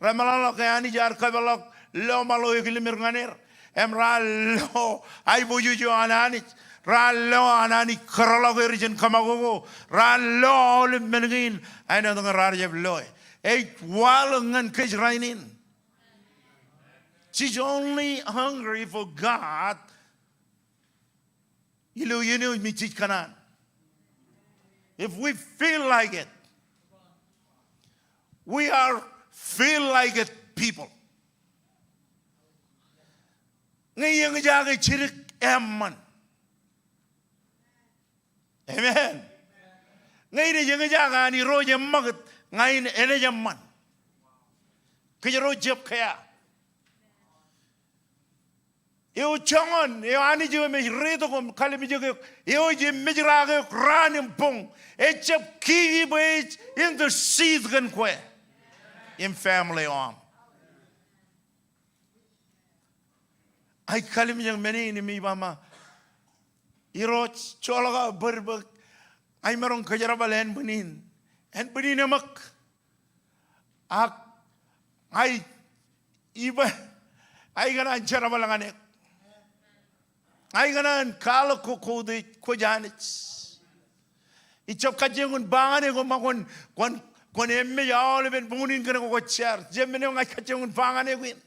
Remeḷọkḷọk ke Anij ear kōpeḷḷọk lọmọọr eo ekilmir ñan er. Im raar lo aiboojoj eo an Anij. Raar lo an Anij kōrḷọk er jān kōṃakoko. Raar lo aolep men kein āinwōt ñe raar jab loe. Ej waḷọk ñan kōj rainin. Jej only hungry for God ilo iien eo me jej kōṇaan. If we feel like it, we are feel like it people. Ñe eñjake jidik eṃṃan. Amen. Ñe ej eñjake an Irooj eṃṃakūt, ña in enaaj eṃṃan. Kōjro jab kea. Eo joñan, eo Anij eo emej reitok im kalimjek eok, eo ej emej raak eok raan im boñ, ejjab kiki bwe ej intercede kōn kwe im family eo aṃ. Ij kalimjek men in im ij ba ma, Irooj, joḷọk aō bōd bwe ña imaroñ kōjerbal ānbwin in, ānbwin in eṃōk. Ak ña ij, ij ba, ña ikōṇaan jerbal ñan eok. Ña ikōṇaan kwaḷọk ko koutiej, kwōj Anij. Ij jab kajjioñ in ba ñan eok, ṃōk kwōn, kwōn, kwōn emej aolepen boñin kōn ko kwōj jar. Jab men eo ña ij kajjioñ in ba ñan eok in.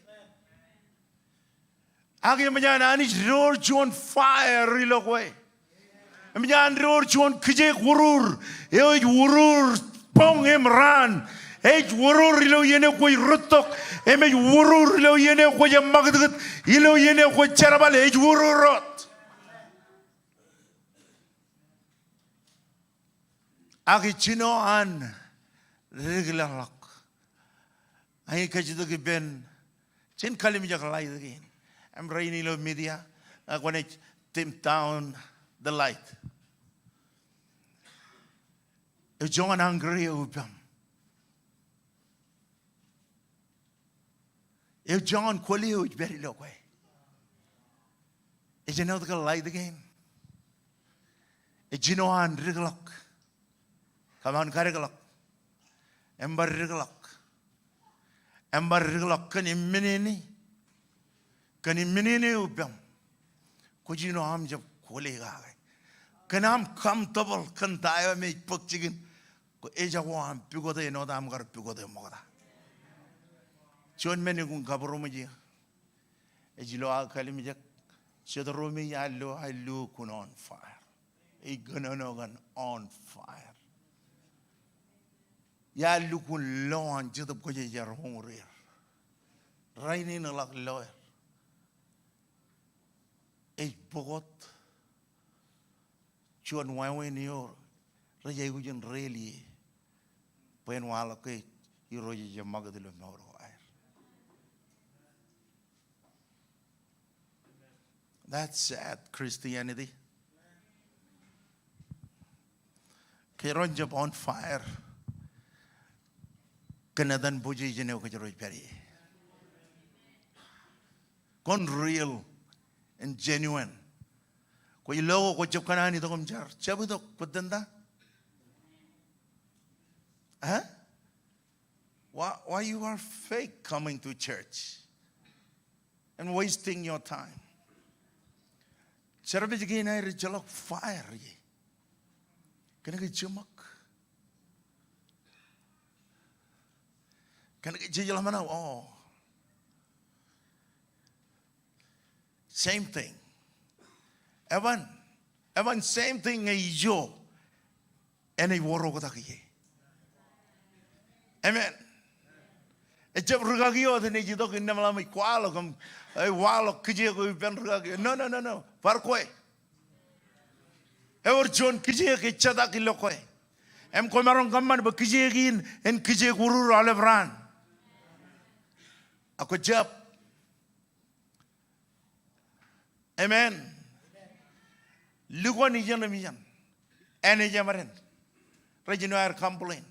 Ak eṃōj an Anij door juon fire ilo kwe. Eṃōj an door juon kijeek urur. Eo ej urur boñ im raan. Ej urur ilo iien eo kwōj rūttok. Im ej urur ilo iien eo kwōj eṃṃakūtkūt. Ilo iien eo kwōj jerbal. Ej urur wōt. Ak ej jino an dik leḷọk. Ak ij kajjitōk ippān, jen kalimjek light kein. Im rainin ilo media, ak kwōnaaj dim down the light. Eo joñan añkare eo ippaṃ. Eo joñan kwōle eo ej pād ilo kwe. Ej āinwōt ke light kein. Ej jino an dikḷọk. Kōṃṃan kadikḷọk. Im bar dikḷọk. Im bar dikḷọk kōn eṃṃanene. Kōn eṃṃanene eo ippaṃ. Kwōj jino aṃ jab kwōle kake. Kōn aṃ comfortable kōn ta eo me ej bōk jikin. Kwō ejako aṃ pukote āinwōt aṃ kar pukote ṃokta. Juon men eokwe in kabūroṃōj eō. Ej lo aō kalimjek, jet ro me iar lo, iar lo kōn on fire. Ej kōnono kōn on fire. Iar lukkuun lo an Jetōb Kwōjarjar uñūr er. Rainin eḷak lo er. Ej bōk wōt juon wāween eo rej aikuj in reel ie bwe en waḷọk ke Irooj ej eṃṃakūt ilo mour ko aer. That's sad, Christianity. Kōjro jab on fire kōn etan position eo kōjro ej pād ie. Kwōn real and genuine. Kwōj lo ko, kwō jab kōṇaan itok im jar. Jab itok, bōtab ta? Huh? Why, why you are fake coming to church and wasting your time? Service kein aer ejjeḷọk fire ie. Kōnke jiṃak. Kōnke jej ḷōmṇak, oh. Same thing. Eban, eban same thing ñe ijo enaaj wōr oktak ie. Amen. Ejjab rikaki wōt enaaj itok innām ḷamej kwaḷọk im, eh, waḷọk kijeek eo ippān rikaki. No, no, no, no. Bar kwe. Ewōr juon kijeek ejjetak ilo kwe. Im kwōmaroñ kōṃṃan bwe kijeek in en kijeek urur aolep raan. Ak kwō jab. Amen. Lukkuun ijeṇ im ijeṇ. Āne jeṃaden. Rej jino aer complain.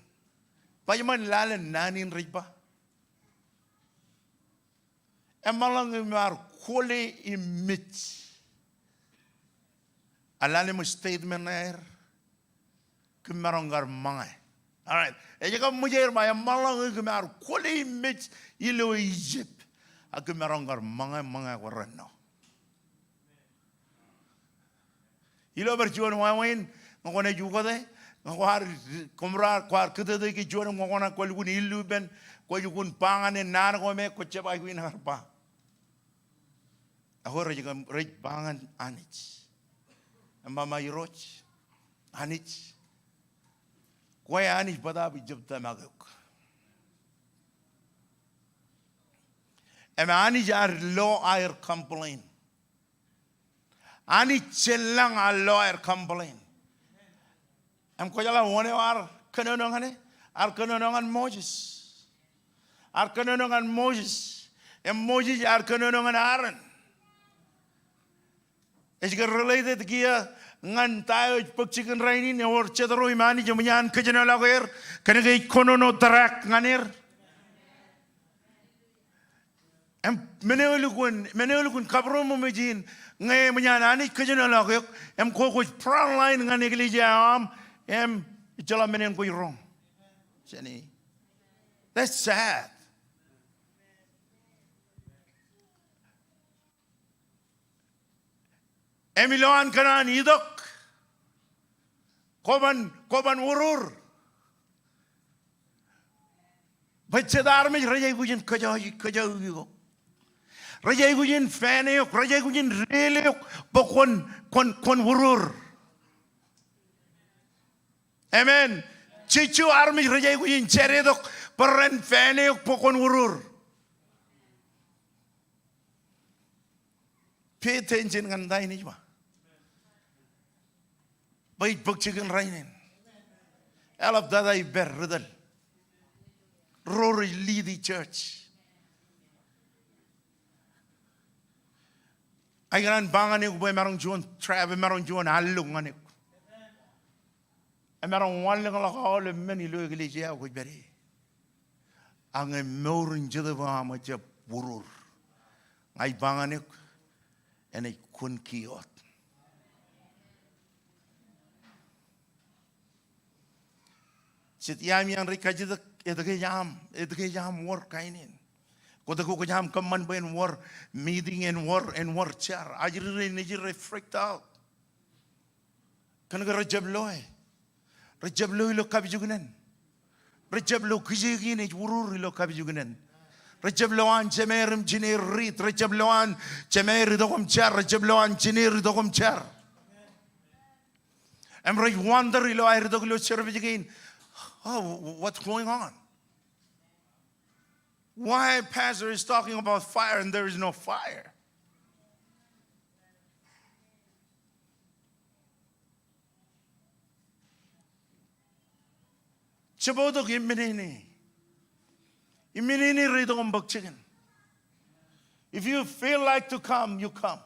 Baj ṃōn lale naan in rej ba. Eṃṃanḷọk im ar kwōle im mej. A lale ṃōk statement ṇe aer. Kōm maroñ kar ṃōñā. All right. Ej kab ṃōj aer ba eṃṃanḷọk kōm ar kwōle im mej ilo Egypt. Ak kōm maroñ kar ṃōñā, ṃōñā ko rennọ. Ilo bar juon wāween, ñe kwōnaaj ukote, ñe kwaar, kōmro ar, kwaar kūtōtō ke juon im kwōkōṇaan kwō lukkuun illu ippān, kwōj lukkuun ba ñan e naan ko me kwōj jab aikuj in kar ba. Ak rej kōm, rej ba ñan Anij. Im ba ma Irooj, Anij. Kwe Anij bōtaab ijjab tōmak eok. Im Anij ear lo aer complain. Anij jen lañ ear lo aer complain. Im kwōjeḷā wōn eo ear kōnono ñan e? Ear kōnono ñan Moses. Ear kōnono ñan Moses. Im Moses ear kōnono ñan Aaron. Ej ke related kiiō ñan ta eo ej bōk jikin rainin? Ewōr jet ro im Anij eṃōj an kōjenolọk er kōnke ej kōnono tōrak ñan er. Im men eo lukkuun, men eo lukkuun kabūroṃōj in, ñe eṃōj an Anij kōjenolọk eok im kwe kwōj front line ñan eklejia eo aṃ, im ejjeḷọk men eṇ kwōj roñ. Jenny. That's sad. Im ilowaan kōṇaan itok, kwōban, kwōban urur. Bwe jet armej rej aikuj in kōjọi, kōjọi ko. Rej aikuj in fan eok, rej aikuj in deḷọñ eok, bwe kwōn, kwōn, kwōn urur. Amen. Jeje armej rej aikuj in jade tok, bwe ren fan eok, bwe kwōn urur. Pay attention ñan ta in ij ba. Bwe ij bōk jikin rainin. Eḷaptata ippaṃ ri tōl ro rej lead i church. Ij kōṇaan ba ñan eok bwe emaroñ juon trap, emaroñ juon alluk ñan eok. Emaroñ wanlōñḷọk aolep men ilo eklejia eo kwōj pād ie. Ak ñe mour in Jetōb eo aṃ ejjab urur, ña ij ba ñan eok, enaaj kūn kiiō wōt. Jet iaami eṇ rej kajjitōk, etke ej aṃ, etke ej aṃ wōr kain in? Kwōj, kwōj aṃ kōṃṃan bwe en wōr meeting, en wōr, en wōr jar? Ajri rein nejid rej freaked out. Kōnke rejjab loe. Rejjab lo ilo kapijuknen. Rejjab lo kijeek in ej urur ilo kapijuknen. Rejjab lo an jemeer im jineer riit. Rejjab lo an jemeer itok im jar. Rejjab lo an jineer itok im jar. Im rej wonder ilo aer itok ilo service kein, "Oh, what's going on? Why pastor is talking about fire and there is no fire?" Jab tok im men in. Im men in rej itok im bōk jikin. If you feel like to come, you come.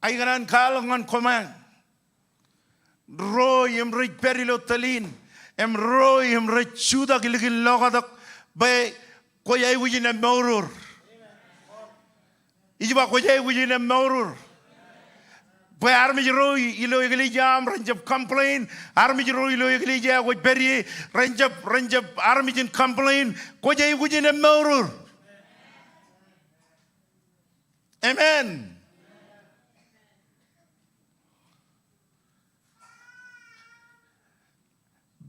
Ij kōṇaan kwaḷọk ñan koṃeañ ro im rej pād ilo tōl in, im ro im rej jutak ilikin lokatok, bwe kwōj aikuj in emmourur. Ij ba kwōj aikuj in emmourur. Bwe armej ro ilo eklejia aṃ ren jab complain, armej ro ilo eklejia eo kwōj pād ie ren jab, ren jab armej in complain, kwōj aikuj in emmourur. Amen.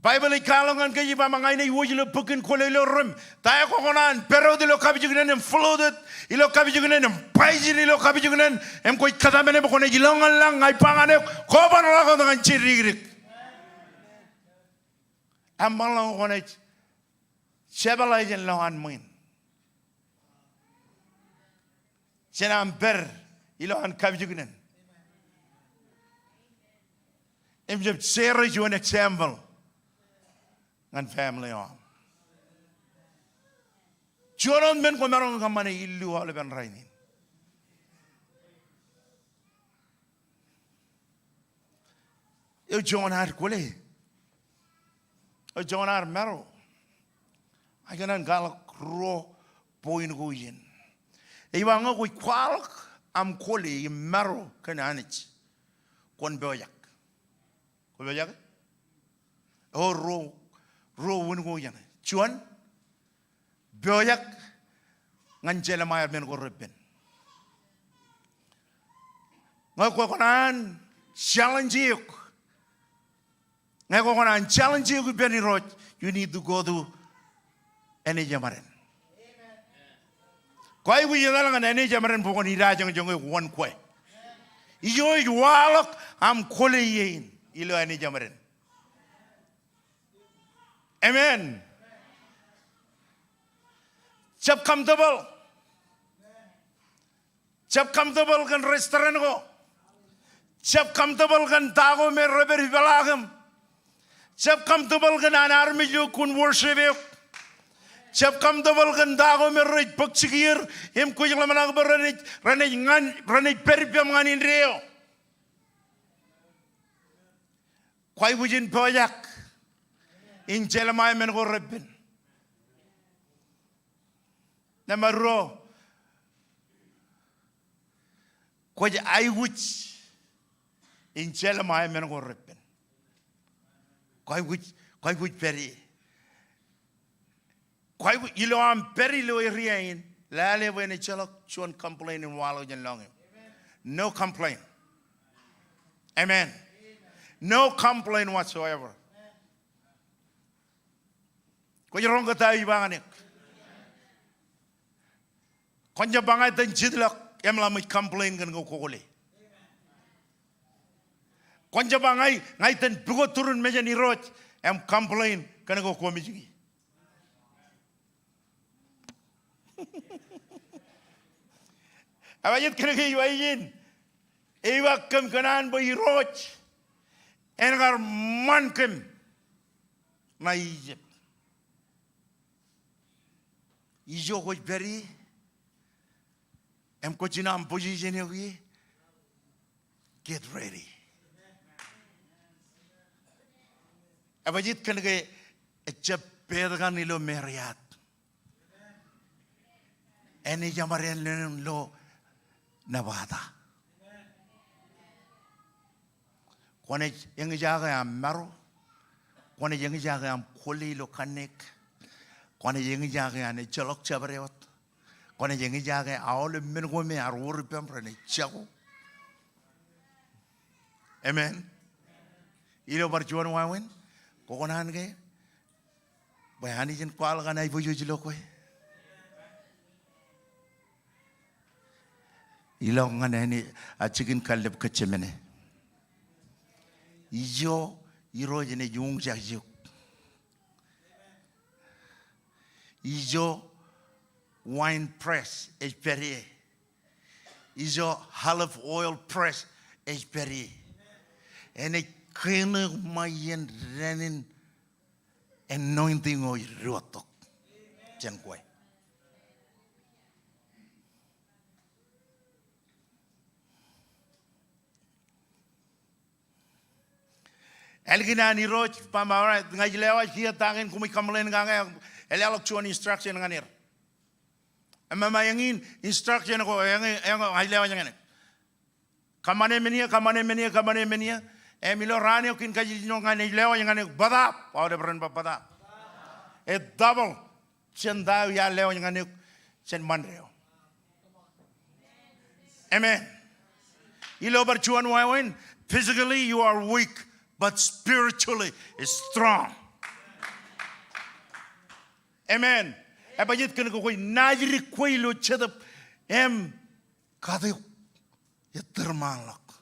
Baibōḷ ej kwaḷọk ñan kōj ej ba, ña inaaj wōj ilo bok in kwōlo ilo rim. Ta eo kwōkōṇaan pād wōt ilo kapijuknen im floated ilo kapijuknen im poison ilo kapijuknen im kwōj kōtmāne bwe kwōnaaj ilọñḷọk, ña ij ba ñan eok, kwōban ḷọk wōt ñan jidikdik. Eṃṃanḷọk kwōnaaj jepaḷ jān lowaan ṃwiin. Jān aṃ pād ilowaan kapijuknen im jab share juon example ñan family eo aṃ. Juon wōt men kwōmaroñ kōṃṃane illu aolepen rainin. Eo joñan ad kwōle. Eo joñan ad maro. Ij kōṇaan kwaḷọk ruo point ko ijin. Ej ba ñe kwōj kwaḷọk aṃ kwōle im maro kōn Anij, kwōn pojak. Kwō pojak? Eo ruo, ruo wūn ko ijin. Juon, pojak ñan jelṃae men ko repen. Ñe kwōkōṇaan challenge eok, ñe kwōkōṇaan challenge eok ippān Irooj, you need to go to Anij eṃṃan. Kwōj aikuj etal ñan Anij eṃṃan bwe kwōn idajoñjoñ eok wōn kwe. Ijo ej waḷọk aṃ kwōle ie in ilo Anij eṃṃan. Amen. Jab comfortable. Jab comfortable kōn restaurant ko. Jab comfortable kōn ta ko me rej pād ipeḷaakim. Jab comfortable kōn an armej ilo kōn worship eok. Jab comfortable kōn ta ko me rej bōk jikier im kwōj ḷōmṇak bwe renaaj, renaaj ñan, renaaj pād ippām ñan indeeo. Kwaikuj in pojak in jelṃae men ko reppen. Nōṃba ruo, kwōj aikuj in jelṃae men ko reppen. Kwaikuj, kwaikuj pād ie. Kwaikuj ilo aṃ pād ilo area in, lale bwe en ejjeḷọk juon complain in waḷọk jān lọñiṃ. No complain. Amen. No complain whatsoever. Kwōj roñ ke ta eo ij ba ñan eok? Kwōn jab ba ña itōn jitḷọk im ḷak ṃōj complain kōn ke kwō kwōle. Kwōn jab ba ña, ña itōn pukot turin mejān Irooj im complain kōn ke kwō mejiki. Ebajeet kōn ke ij ba ijin, ej ba kōm kōṇaan bwe Irooj en kar ṃan kōm ṇa Ijipt. Ijo kwōj pād ie im kwōj jino aṃ position eo ie, get ready. Ebajeet kōn ke ejjab pād kaṇ ilo Marriott. Enaaj jab ṃōj ilo Nevada. Kwōnaaj eñjake aṃ maro. Kwōnaaj eñjake aṃ kwōle ilo kanniōk. Kwōnaaj eñjake an ejjeḷọk jabdewōt. Kwōnaaj eñjake aolep men ko me ear wōr ippaṃ renaaj jako. Amen. Ilo bar juon wāween, kwō kōṇaan ke bwe Anij en kwaḷọk an aiboojoj ilo kwe? Ilọk ñan āne, a jikin kallib Getsemane. Ijo Irooj enaaj uñjak eok. Ijo wine press ej pād ie. Ijo olive oil press ej pād ie. Enaaj kene ṃae iien dān in anointing eo ej diwōjtok jān kwe. Ālikin an Irooj ba, all right, ña ij lewōj kiiō ta kein koṃij complain kake, eḷḷọk juon instruction ñan er. Im ba eñin instruction ko, eñin, eñin, ña ij lewōj ñan eok. Kōṃṃane men eo, kōṃṃane men eo, kōṃṃane men eo. Im ilo raan eo kein kajjitōk ña ij lewōj ñan eok bōtaab, aolep ren ba bōtaab. E double jān ta eo iar lewōj ñan eok jān Ṃande eo. Amen. Ilo bar juon wāween, physically you are weak, but spiritually is strong. Amen. Ebajeet kōn ke kwōj naajdik kwe ilo jetōb im katok eo ettōr ṃaanḷọk.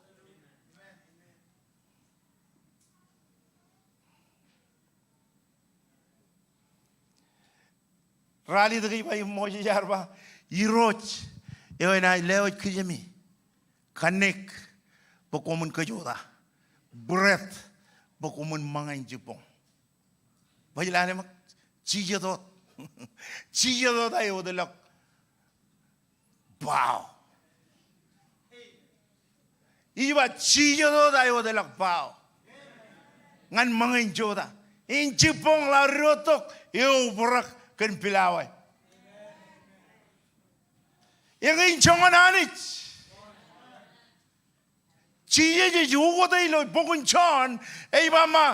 Ralitōk ej ba, Moses ear ba, Irooj eo enaaj lewōj kijemi, kanniōk bwe koṃwin kōjota, bread bwe koṃwin ṃōñā in jibboñ. Baj lale ṃōk, jijet wōt. Jijet wōt aō wōtlọk bao. Ij ba jijet wōt aō wōtlọk bao ñan ṃōñā in jota. In jibboñ ḷak diwōjtok eobrak kōn pilawā. Eñin joñan Anij. Jisōs ej ukote ilo bok in Jon, ej ba,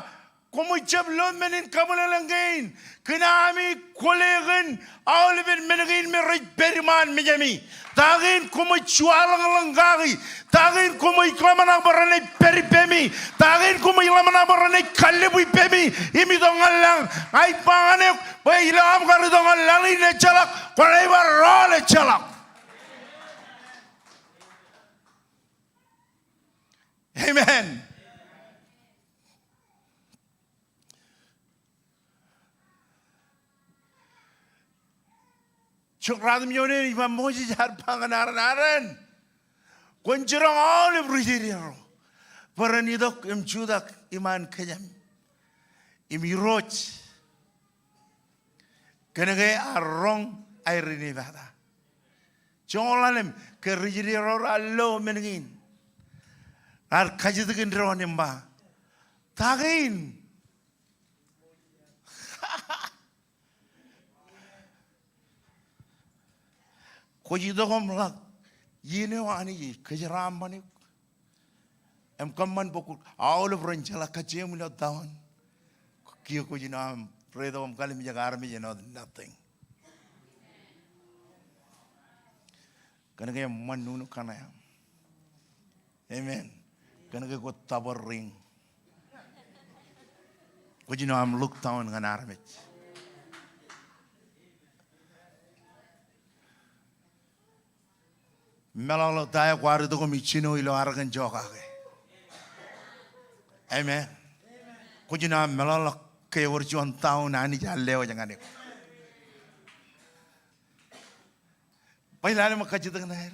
koṃij jab lo men in kabwilōñlōñ kein, kōn ami kwōle kōn aolepen men kein me rej pād iṃaan mejāmi. Ta kein koṃij juwaḷōñḷōñ kaki, ta kein koṃij ḷōmṇak bwe renaaj pād ippemi, ta kein koṃij ḷōmṇak bwe renaaj kallib ippemi im itok ñan lañ. Ña ij ba ñan eok bwe ilo aṃ kar itok ñan laḷ in ejjeḷọk, kwōnaaj bar rọọl ejjeḷọk. Amen. Ijoko ratimjuon in ej ba Moses ear ba ñan Aaron, Aaron, kwōn jiroñ aolep ri Israel ro bōran itok im jutak iṃaan kōjām. Im Irooj kōnke ear roñ aer inepata. Joñoul ḷalem ke ri-Israel ro raar lo men kein, raar kajjitōk doon im ba, ta kein? Kwōj itok im ḷak iien eo Anij ej kōjeraaṃṃan eok im kōṃṃan bwe kwōj aolep ren jeḷā kajjioñ ilo town. Kiiō kwōj jino aṃ reitok im kallimjek armej āinwōt nothing. Kōnke eṃṃan nuknuk kaṇe aṃ. Amen. Kōnke kwōj tōpar ring. Kwōj jino aṃ look down ñan armej. Meḷọkḷọk ta eo kwaar itok im ijjino ilo arkan jokake. Amen. Kwōj jino aṃ meḷọkḷọk ke ewōr juon town Anij ear lewōj ñan eok. Baj lale ṃōk kajjitōk ṇaer.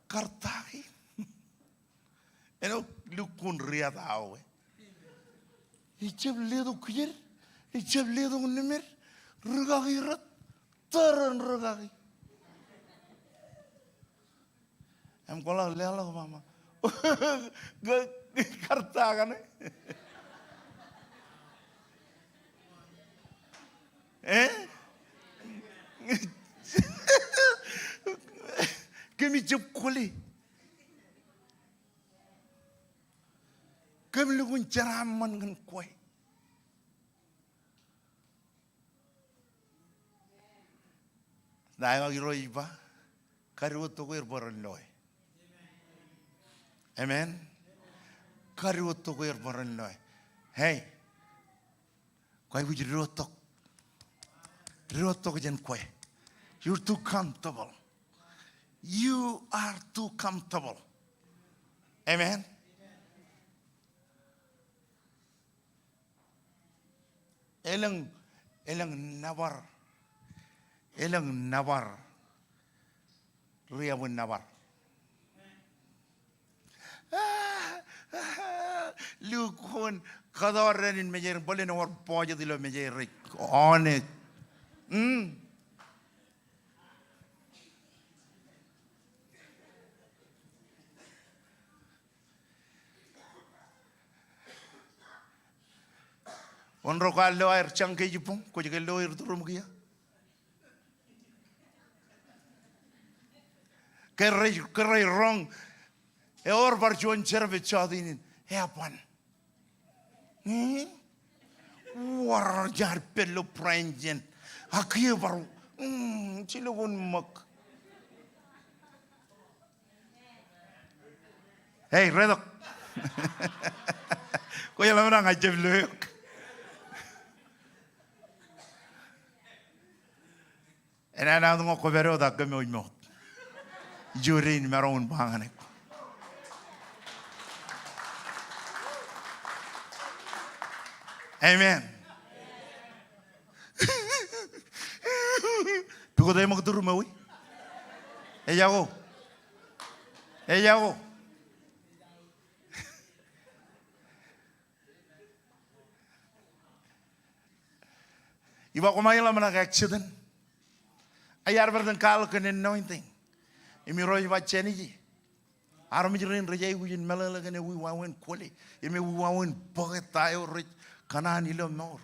Kar ta kein? Āinwōt lukkuun riat aō e. Ejjab letok kijer, ejjab letok nemed, rūkaki rot, tōre in rūkaki. Im kwō ḷak leḷọk bwe ṃa, kar ta kaṇe? Eh? Kōmij jab kwōle. Kōm lukkuun jeraaṃṃan kōn kwe. Ṇa eo Irooj ej ba, kadiwōjtok er bwe ren loe. Amen. Kadiwōjtok er bwe ren loe. Hey. Kwōj aikuj diwōjtok. Diwōjtok jān kwe. You're too comfortable. You are too comfortable. Amen. Elōñ, elōñ nōbar. Elōñ nōbar ri-abwin nōbar. Lukkuun kōtọọr dān in mejāer, bōlen ewōr budget ilo mejāer rej oṇe. Hmm. Wōn ro kwaar lo aer jañ ke ijboñ, kwōj ke lo er turuṃ kiiō? Ke rej, ke rej roñ, ewōr bar juon jerbal jọteen in, eban. Hmm? Wōr jaar pād ilo Brian jān. Ak kiiō bar, hmm, jilukkuun ṃōk. Hey, retok. Kwōj ḷōmṇak ña ijjab lo eok. Enana wōt ñe kwō pād wōt ak kōm eo ej ṃokta. Ijo dein maroñ in ba ñan eok. Amen. Pukot eṃōk turuṃ ewi. Ejako. Ejako. Iba koṃ ḷōmṇak accident. Iar bar itōn kwaḷọk kōn anointing. Im Irooj ej ba jān ije, armej rein rej aikuj in meḷeḷe kōn ewi wāween kwōle im ewi wāween bōke ta eo rej kōṇaan ilo mour.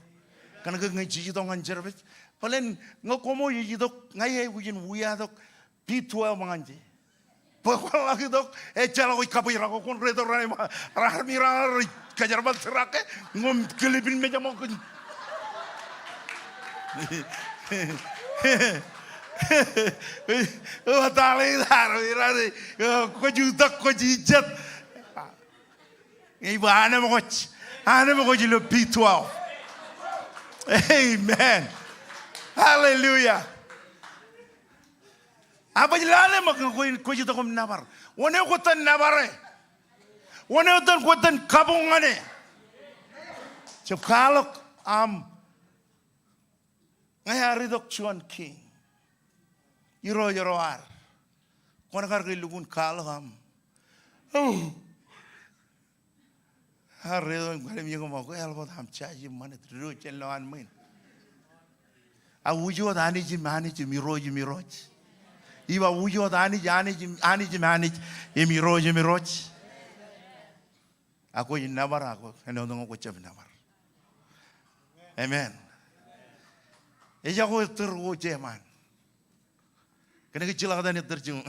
Kōnke ñe jej itok ñan jerbal, bōlen ñe koṃ eo jej itok, ña ij aikuj in wiatok B twelve ñan je. Bwe kwō ḷak itok, ejjeḷọk kwōj kabwijrak, kwōn reitok raṇe im raar miran rej kōjerbal tōrake, ñe oṃ kilipin mejaṃo kōn. Eo, tale itar, eo, raar, eo, kwōj utak, kwōj ijet. Ñe ij ba anemkwōj, anemkwōj ilo B twelve. Amen. Hallelujah. Ak baj lale ṃōk ñe kwōj, kwōj itok im nōbar. Wōn eo kwōj itōn nōbare? Wōn eo itōn, kwōj itōn kabuñ ñan e? Jab kwaḷọk aṃ. Ñe ear itok juon king, irooj ro ad, kwōn kar ke lukkuun kwaḷọk aṃ. Oh. Ak rej itok im kallimjeke im ba, kwe eḷap wōt aṃ jaje ṃanit, diwōj jān lowaan ṃwiin. A wūj wōt Anij im Anij im Irooj im Irooj. Ij ba wūj wōt Anij, Anij im, Anij im Anij im Irooj im Irooj. Ak kwōj nōbar, ak kwōj, āinwōt ñe kwōj jab nōbar. Amen. Ejako ettōr ko jeṃaan. Kōnke ejjeḷọk etan ettōr jimṃ.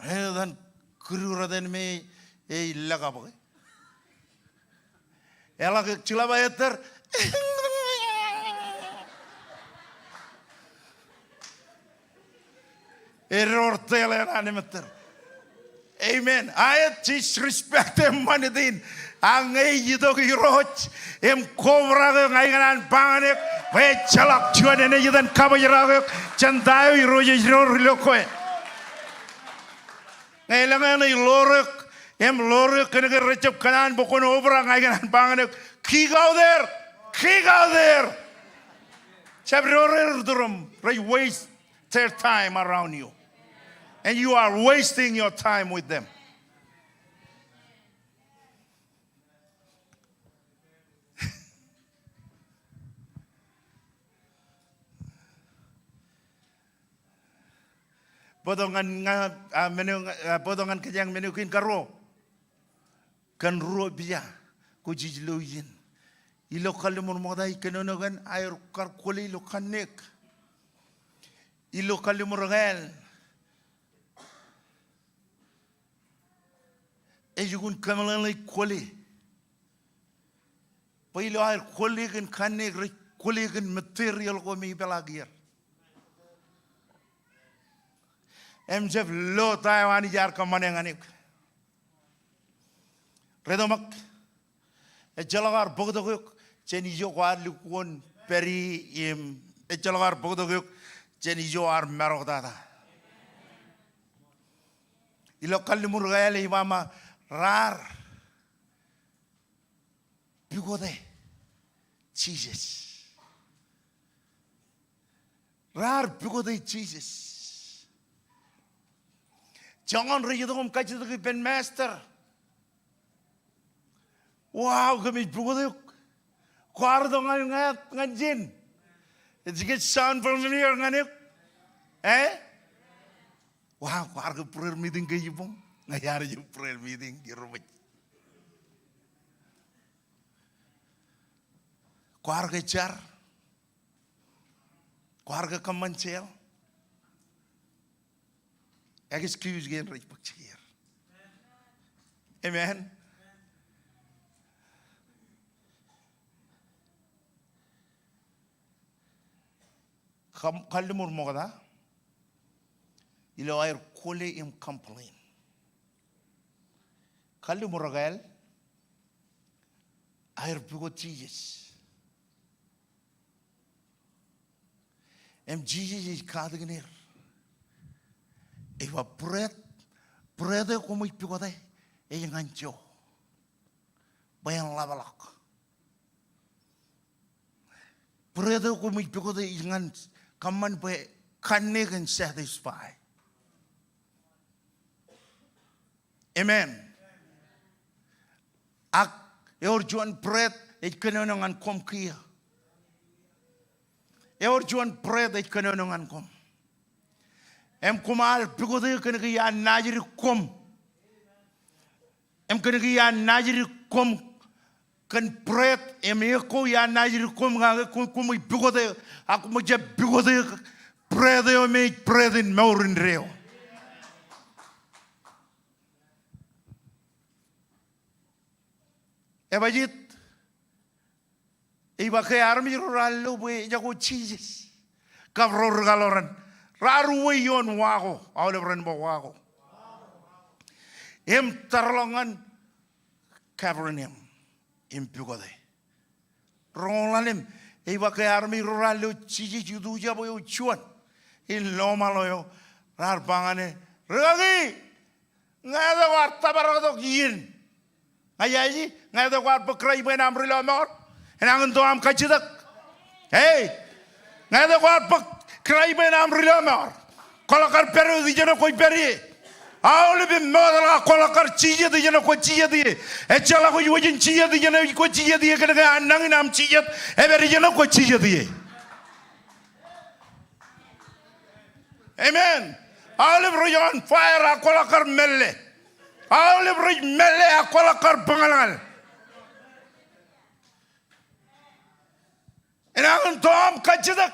Etan kūrūr etan me ej lakabōk. Eḷak ej jeḷā ba ettōr. Eddoor teel eṇ an emettōr. Amen. Aet, jej respect eṃṃan iten. Ak ñe ej itok Irooj im kobrak eok ñan ikōṇaan ba ñan eok bwe ejjeḷọk juon eṇ ej iten kabōjrak eok jān ta eo Irooj ej door ilo kwe. Ñe elōñ eṇ ej ḷoor eok im ḷoor eok kōnke rejjab kōṇaan bwe kwōn obrak, ña ikōṇaan ba ñan eok, kick out there. Kick out there. Jab door er tūrōṃ. Rej waste their time around you. And you are wasting your time with them. Bōktok ñan, ña, a, men eo, a, bōktok ñan kōjeañ men eo kein karuo. Kōn ruo pija kwōj ij lo iien. Ilo Kalliṃur Ṃokta ej kōnono kōn aer kar kwōle ilo kanniōk. Ilo Kalliṃur Ekāāl ej jukun kōmeḷeḷe ej kwōle. Bwe ilo aer kwōle kōn kanniōk rej kwōle kōn material ko me ipeḷaakier. Im jab lo ta eo Anij ear kōṃṃane ñan eok. Rej tōmak. Ejjeḷọk ar bōktok eok jān ijo kwaar lukkuun pād ie im ejjeḷọk ar bōktok eok jān ijo ar maroktata. Ilo Kalliṃur Ekāāl ej ba ṃōk raar pukote Jisōs. Raar pukote Jisōs. Joñan rej itok im kajjitōk ippān Master. Wow, kōmij pukote eok. Kwaar itok ñan, ñan, ñan ijin. Ej ke sound familiar ñan eok? Eh? Wow, kwaar ke prayer meeting ke iboñ? Ña iar ej prayer meeting, irooj. Kwaar ke jar? Kwaar ke kōṃṃan jeḷ? Excuse kein rej bōk jikier. Amen. Kal-, Kalliṃur Ṃokta, ilo aer kwōle im complain. Kalliṃur Ekāāl, aer pukot Jisōs. Im Jisōs ej katakin er. Ej ba bread, bread eo koṃij pukote ej ñan jo. Bwe en ḷapḷọk. Bread eo koṃij pukote ej ñan kōṃṃan bwe kanniōk en satisfy. Amen. Ak ewōr juon bread ej kōnono ñan koṃ kiiō. Ewōr juon bread ej kōnono ñan koṃ. Im koṃ ar pukote kōnke iar naajdik koṃ. Im kōnke iar naajdik koṃ kōn bread, im ekwe iar naajdik koṃ ñan ke koṃ, koṃij pukote, ak koṃij jab pukote bread eo me ej bread in mour indeeo. Ebajjeet, ej ba ke armej ro raar lo bwe ejako Jisōs kab ro ri-kaloran raar uwe ioon wa ko, aolep ren ba wa ko, im tarḷọk ñan Kapernaum im pukote. Roñoul ḷalem, ej ba ke armej ro raar lo Jisōs ituujab eo juon in lọmaḷo eo, raar ba ñan e, rikaki, ñāāt eo kwaar tōpar tok iien. Ña iaji, ñāāt eo kwaar bōk Kraist bwe en aṃ ri lọmọọr? Enañin to aṃ kajjitōk? Hey, ñāāt eo kwaar bōk Kraist bwe en aṃ ri lọmọọr? kwaḷọk kar pād wōt ijeṇe kwōj pād ie. Aolep im mootḷọk kwaḷọk kar jijet ijeṇe kwōj jijet ie. Ejjeḷọk kwōj wōj in jijet ijeṇe kwōj jijet ie kōnke an nañin aṃ jijet ej pād ijeṇe kwōj jijet ie. Amen. Aolep rej on fire ak kwaḷọk kar mālle. Aolep rej mālle ak kwaḷọk kar bōñalñal. Enañin tōm kajjitōk.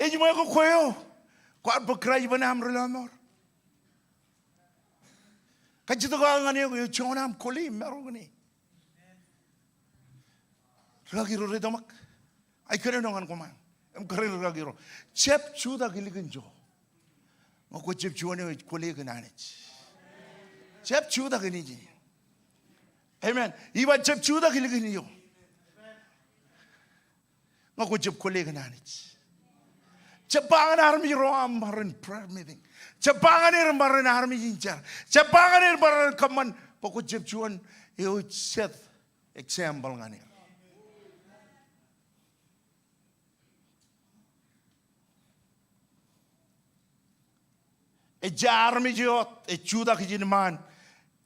Ej ṃool ke kwe eo kwaar bōk Kraist bwe en aṃ ri lọmọọr. Kajjitōk eo aō ñan eok eo juon aṃ kwōle im maro kōn e. Rikaki ro rej tōmak. Ij kōnono ñan koṃ aṃ. Im kōrā in rikaki ro. Jab jutak ilikin jo ñe kwō jab juon eo ej kwōle kōn Anij. Jab jutak ilikin. Amen. Ij ba jab jutak ilikin jo ñe kwō jab kwōle kōn Anij. Jab ba ñan armej ro aṃ bar ren prayer meeting. Jab ba ñan er bar ren armej in jar. Jab ba ñan er bar ren kōṃṃan bwe kwō jab juon eo ej set example ñan er. Ejja armej eo wōt ej jutak ijin ṃaan,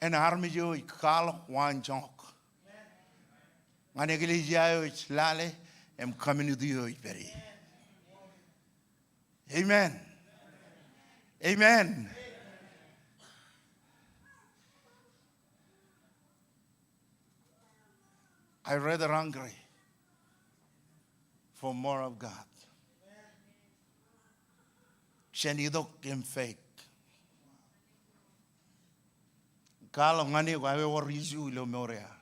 en armej eo ej kwaḷọk waanjoñak ñan eklejia eo ej lale im community eo ej pād ie. Amen. Amen. I rather hungry for more of God. Jān itok im fake. Kwaḷọk ñan eok aō wōr issue ilo mour eo aō.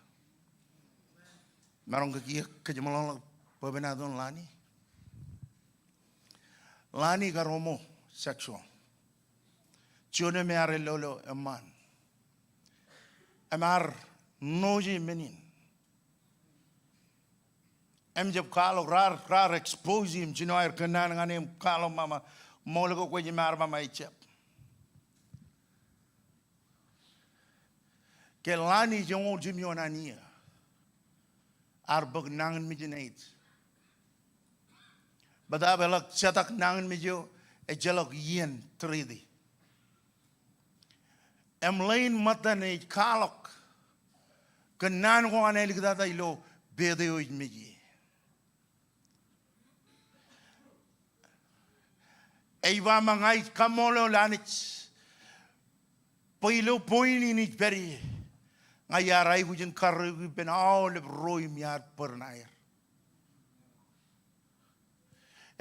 Maroñ ke kiiō kōjeṃḷọk bōbanato in Lani. Lani kar homosexual. Juon eo me ear ellolo eṃṃaan. Im ear noje men in. Im jab kwaḷọk raar, raar expose im jino aer kōnnaan ñan e im kwaḷọk ṃaṃa, ṃool ke kwōj im ear ṃaṃa ejjab. Ke Lani joñoul jimjuon an iiō ear bōk nañinmej in AIDS. Bōtaab eḷak jetak nañinmej eo, ejjeḷọk iien treat e. Im ḷein ṃōttan ej kwaḷọk kōn naan ko an āliktata ilo pād eo ej mej ie. Ej ba ṃōk ña ij kaṃṃoolol Anij bwe ilo point in ij pād ie, ña iar aikuj in karreoik ippān aolep ro im iar bōd ṇaer.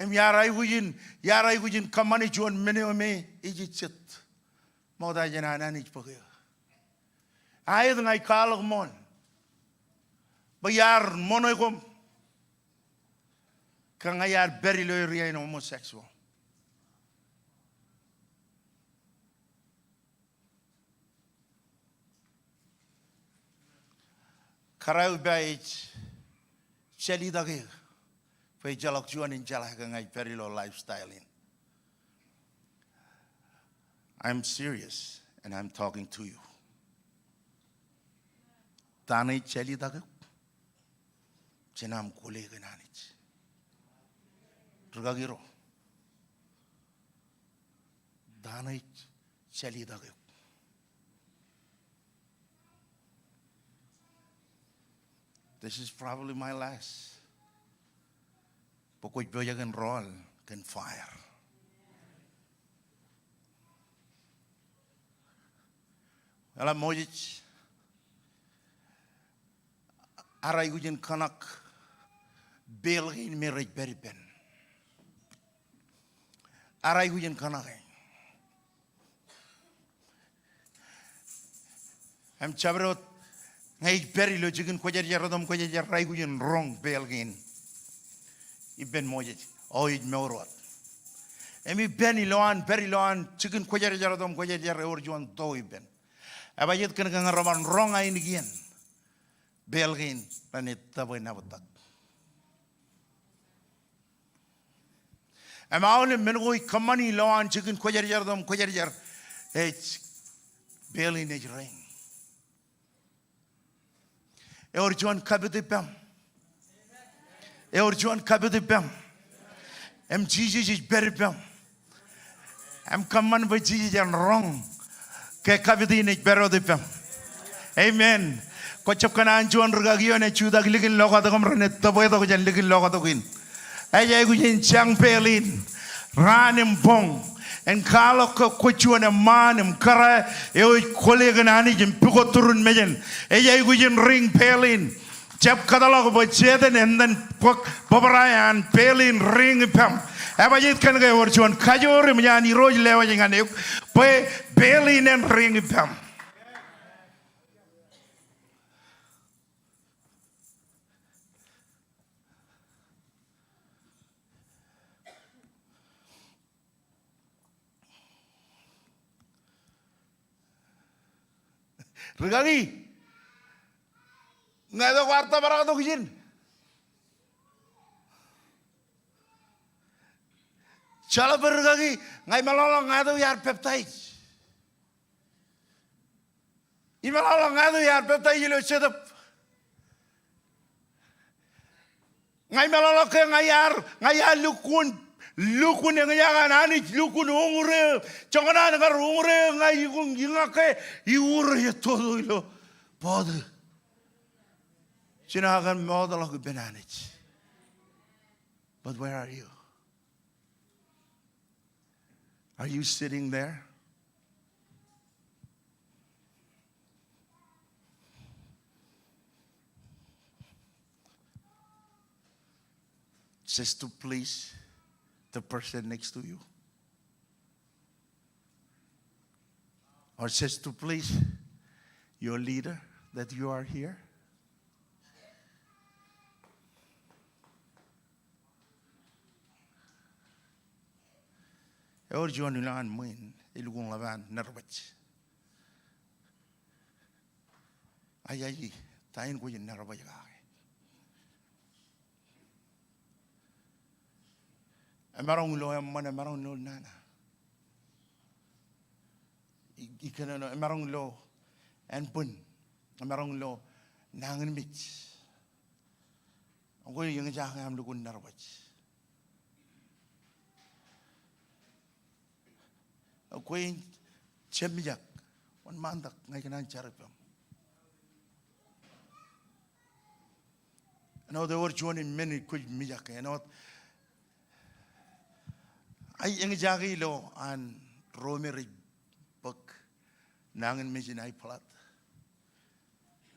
Im iar aikuj in, iar aikuj in kōṃṃane juon men eo me ej ejjet ṃokta jān an Anij bōk eō. Aet, ña ij kwaḷọk ṃool bwe iar ṃoṇe koṃ ke ña iar pād ilo area in homosexual. Kōrā eo ippa ej jālitake bwe ejjeḷọk juon in jeḷā ke ña ij pād ilo lifestyle in. I'm serious and I'm talking to you. Ta ṇe ej jālitake eok jān aṃ kwōle kōn Anij? Rikaki ro, ta ṇe ej jālitake eok? This is probably my last. Bwe kwōj pojak in rọọl kōn fire. Eḷap Moses ear aikuj in kōṇak peel kein me rej pād ippān. Ear aikuj in kōṇak e. Im jabdewōt ñe ij pād ilo jikin kwōjarjar eo im kwōjarjar, raar aikuj in roñ peel kein ippān Moses, o ej mour wōt. Im ippān ilowaan, pād ilowaan jikin kwōjarjar eo im kwōjarjar, ewōr juon to ippān. Ebajeet kōn ke ñe reban roñ ainikien, peel kein renaaj tōpwe nabōjtak. Im aolep men ko ij kōṃṃani ilowaan jikin kwōjarjar eo im kwōjarjar, ej peel in ej rein. Ewōr juon kapit ippaṃ. Ewōr juon kapit ippaṃ. Im Jisōs ej pād ippaṃ. Im kōṃṃan bwe Jisōs en roñ ke kapit in ej pād wōt ippaṃ. Amen. Kwōjab kōṇaan juon rikaki eo enaaj jutak likin lokatok im renaaj tōbwetok jān likin lokatok in. Ej aikuj in jañ peel in raan im boñ, en kwaḷọk ke kwōj juon eṃṃaan im kōrā eo ej kwōle kōn Anij im pukot turin mejān. Ej aikuj in riiñ peel in. Jab kōtḷọk bwe Setan en iten bōk bōbrae an peel in riiñ ippaṃ. Ebajeet kōn ke ewōr juon kajoor eṃōj an Irooj lewōj ñan eok bwe peel in en riiñ ippaṃ. Rikaki, ñe eto kwaar tōprak tok ijin. Jeḷā bwe rikaki, ña imeḷọkḷọk ñe eto iar peptaij. Imeḷọkḷọk ñe eto iar peptaij ilo jetōb. Ña imeḷọkḷọk ke ña iar, ña iar lukkuun, lukkuun eñjake an Anij, lukkuun uñūr eō, joñan an kar uñūr eō ña ikuñ iñakke iur ej toto ilo bọtō. Jino aō kōn mootḷọk ippān Anij. But where are you? Are you sitting there? Just to please the person next to you? Or just to please your leader that you are here? Ewōr juon ilowaan ṃwiin, elukkuun ḷap an nerbaaj. Ajaji, ta in kwōj nerbaaj kake? Emaroñ ilo eṃṃan, emaroñ ilo nana. I, ikōnono, emaroñ ilo ānbwin, emaroñ ilo nañinmej. Ak kwōj eñjake aṃ lukkuun nerbaaj. Ak kwe in jab mijak, wōnṃaantak ña ikōṇaan jar ippaṃ. Āinwōt ewōr juon men kwōj mijak ke, āinwōt ij eñjake ilo an ro me rej bōk nañinmej in aibōḷaat.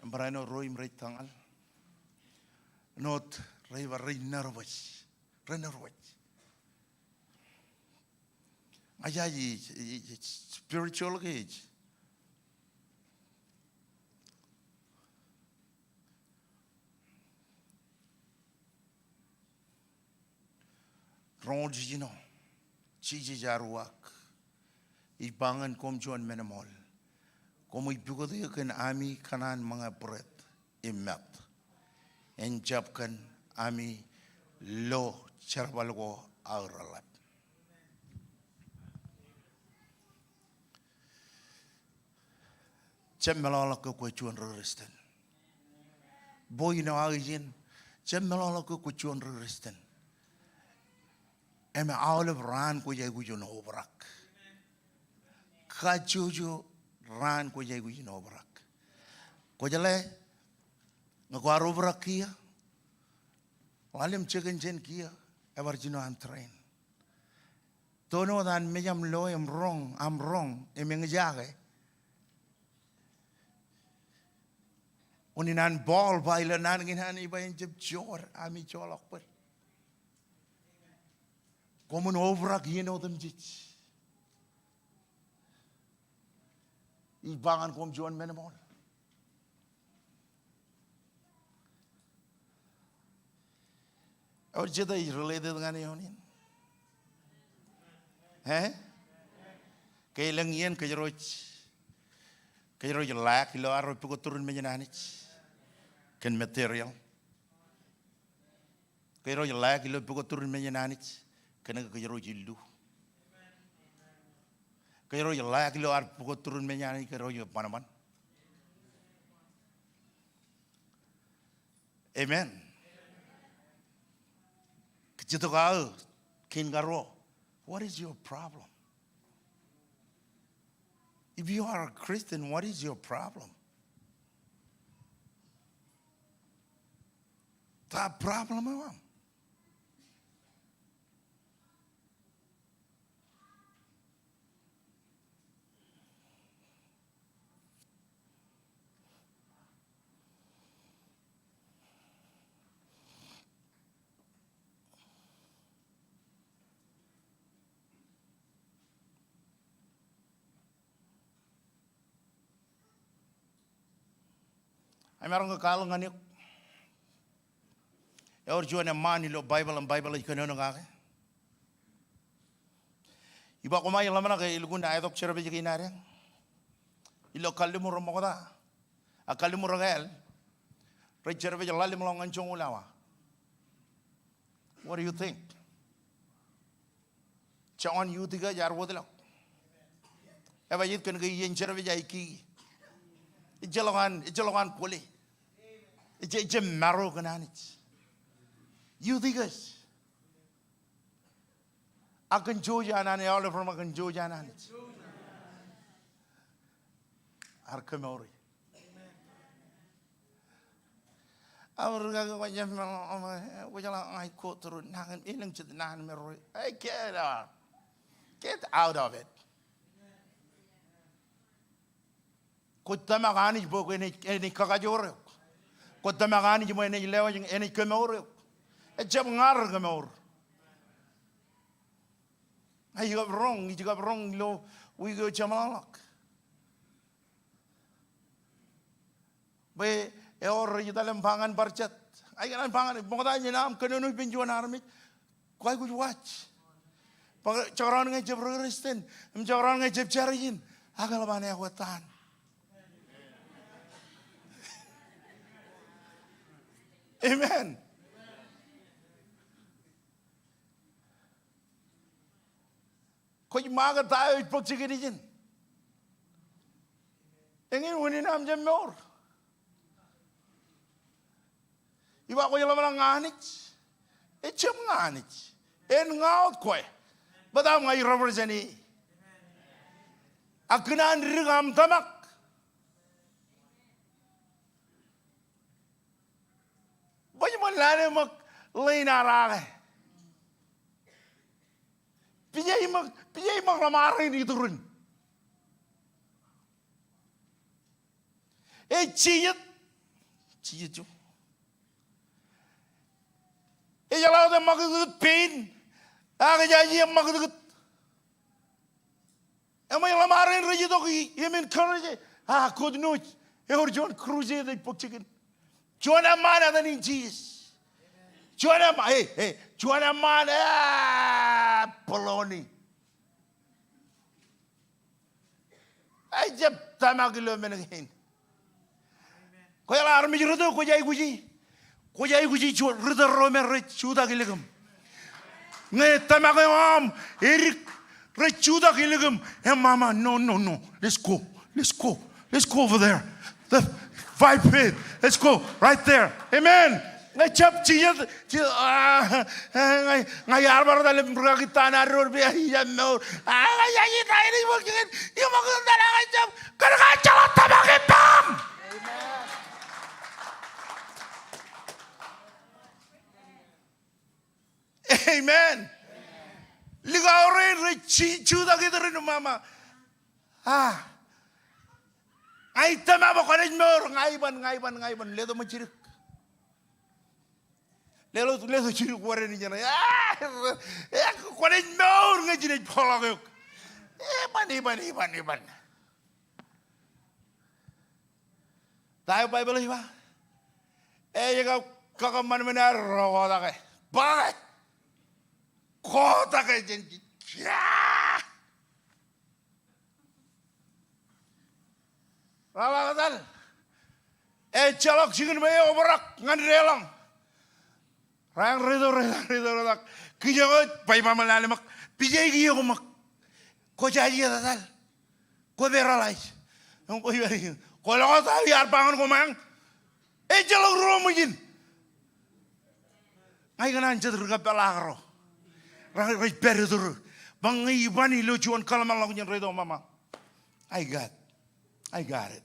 Im barāinwōt ro im rej tōñal. Āinwōt rej bar rej nerbaaj. Rej nerbaaj. Ajaji, ej, ej, ej spiritual ke ej? Roñoul jiljino, Jisōs ear uwaak, ij ba ñan koṃ juon men eṃool. Koṃij pukot eō kōn ami kōṇaan ṃōñā būreet im mat. En jab kōn ami lo jerbal ko aō reḷap. Jab meḷọkḷọk ke kwōj juon ri Kristian. Bwe āinwōt aō ijin, jab meḷọkḷọk ke kwōj juon ri Kristian. Im aolep raan kwōj aikuj in obrak. Kajjojo raan kwōj aikuj in obrak. Kwō jeḷā, ñe kwaar obrak kiiō, ḷalem jekōn jān kiiō, ebar jino an train. Toon wōt an mej aṃ lo im roñ, aṃ roñ, im eñjake. Unin an Paul ba ilo naan kein an ej ba en jab joor ami joḷọk bōd. Koṃwin obrak iien otemjej. Ij ba ñan koṃ juon men eṃool. Ewōr jete ej related ñan eoon in? E? Ke elōñ iien kōjro ej, kōjro ej lack ilo arro pukot turin mejān Anij kōn material. Kōjro ej lack ilo pukot turin mejān Anij kōnke kōjro ej illu. Kōjro ej lack ilo ad pukot turin mejān Anij, kōjro ej ṃanṃan. Amen. Kōjjitōk aō kein karuo. What is your problem? If you are a Christian, what is your problem? Ta problem eo aṃ? Ij maroñ ke kwaḷọk ñan eok. Ewōr juon eṃṃaan ilo Baibōḷ im Baibōḷ ej kōnono kake. Iba koṃij ḷōmṇak ke elukkuun aetok jerbal kein adeañ. Ilo kalliṃur ṃokta ak kalliṃur ekāāl, rej jerbal ḷalem ḷọk ñan joñoul awa. What do you think? Joñan Utica ear wōtlọk. Ebajeet kōn ke iien jerbal ej aikuji. Ejjeḷọk an, ejjeḷọk an kwōle. Ejjab, ejjab maro kōn Anij. Utica. Ak kōn jouj an Anij, aolep ro ṃōk kōn jouj an Anij. Ear kemour e. Ak rikaki kwōj jab meḷeḷe, kwōjeḷā ña ij go through naan, elōñ jet naan me ro. Hey, get out. Get out of it. Kwōj tōmak Anij bwe enaaj, enaaj kakajoor eok. Kwōj tōmak Anij bwe enaaj lewōj, enaaj kemour eok. Ejjab ña rekemour. Ij kab roñ, ij kab roñ ilo wiik eo jeṃḷọkḷọk. Bwe ewōr rej italem ba ñan bar jet. Ij kōṇaan ba ñan, ṃokta jān aṃ kōnono ippān juon armej, kwōj aikuj watch. Bwe jekdọọn ñe ejjab ri-Christian im jekdọọn ñe ejjab jar ijin, ak eḷap an eokwe taan. Amen. Kwōj ṃakūt ta eo ej bōk jikin ijin. Eñin unin aṃ jab mour. Iba kwōj ḷōmṇak ña Anij. Ejjab ña Anij. En ña wōt kwe. Bōtab ña ij represent e. Ak kōn an dik aṃ tōmak. Bwe ij ṃōk lale ṃōk ḷein ad ake. Pija ij ṃōk, pija ij ṃōk ḷōṃarein iturin. Ej jijet, jijet eo. Ejeḷā wōt eṃṃakūtkūt pein, ak ejaje eṃṃakūtkūt. Eṃōj ḷōṃarein rej itok i, im encourage e. Ah, good news. Ewōr juon crusade ej bōk jikin. Juon eṃṃaan etan in Jisōs. Juon eṃ-, hey, hey, juon eṃṃaan, ah, baloney. Ejjab tōmak ilo men kein. Kwōjeḷā armej rūtto kwōj aikuji. Kwōj aikuji juon rūtto ro me rej jutak ilikim. Ñe tōmak eo aṃ edik, rej jutak ilikim. Eṃṃan, no, no, no. Let's go. Let's go. Let's go over there. The, by faith. Let's go. Right there. Amen. Ñe jab jijet, jijet, ah, eh, ña, ña iar bar etal im rikaki ta ṇe ad ro pea ij jab mour. Ah, ña ij ita in ij ṃōk jikin, ij ṃōk etal ak ij jab, kōn ke ejjeḷọk tōmak ippaṃ. Amen. Likao rein rej ji-, jutak iturin im ṃaṃa. Ah. Ña ij tōmak bwe kwōnaaj mour, ña iban, ña iban, ña iban, letok ṃōk jidik. Letok, letok jidik wōt eṇ ijeṇe. Ah, eh, kwōnaaj mour ñe jenaaj bōkḷọk eok. Iban, iban, iban, iban. Ta eo Baibōḷ ej ba? Ej kab, kakōṃṃan men ad ro kotake. Bōke. Kotake jān, ja. Ralitōk etal. Ejjeḷọk jikin ṃweo obrak ñan deḷọñ. Raeoñ rūtto, rūtto, rūtto, rūtto. Kijjien eo, bwe ij ba ṃōk lale ṃōk. Pija ekiiō ṃōk. Kwō jaje etal. Kwō paralyze. Kwō, kwō, kwō lọk ta eo iar ba ñan koṃ eañ. Ejjeḷọk ruo ṃwijin. Ña ikōṇaan jet ri kōpeḷḷọk ro. Rej, rej pād iturū. Bwe ñe iban ilo juon kōḷmānḷọkjeṇ reitok ṃōṃa, I got, I got it.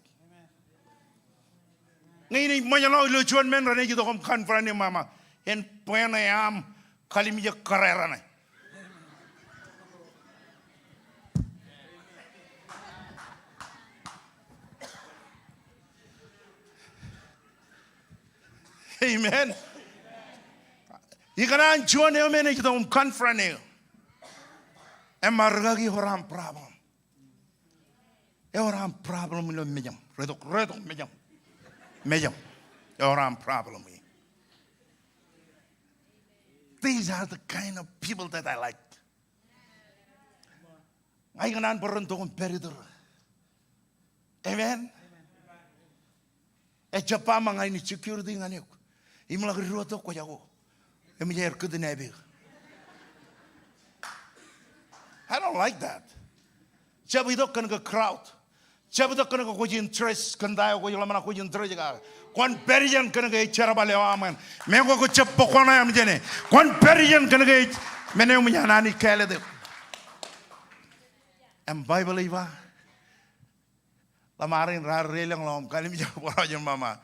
Ñe inaaj ṃōjṇọ ilo juon men renaaj itok im confront eō ṃōṃa, en bwe en aṃ kalimjek kōrā reṇe. Amen. Ikōṇaan juon eo me enaaj itok im confront eō. Eṃṃan rikaki, ewōr aṃ problem. Ewōr aṃ problem ilo mejaṃ. Reitok, reitok mejaṃ. Mejaṃ. Ewōr aṃ problem ie. These are the kind of people that I like. Ña ikōṇaan bwe ren tok im pād iturū. Amen. Ejab ba ṃōk ña inaaj security ñan eok. Im ḷak diwōj tok kwōjako. Im ej aer kidnap eō. I don't like that. Jab itok kōn ke crowd. Jab itok kōn ke kwōj interest kōn ta eo kwōj ḷōmṇak kwōj interest kake. Kwōn pād ijeṇ kōn ke ej jerbal eo aṃ eṇ. Meñe kwō jab bōk koṇaō jān e, kwōn pād ijeṇ kōn ke ej men eo eṃōj an Anij kāālōt eok. Im Baibōḷ ej ba, ḷōṃaro in raar deḷọñḷọk im kalimjek bōrọjin ṃōṃa.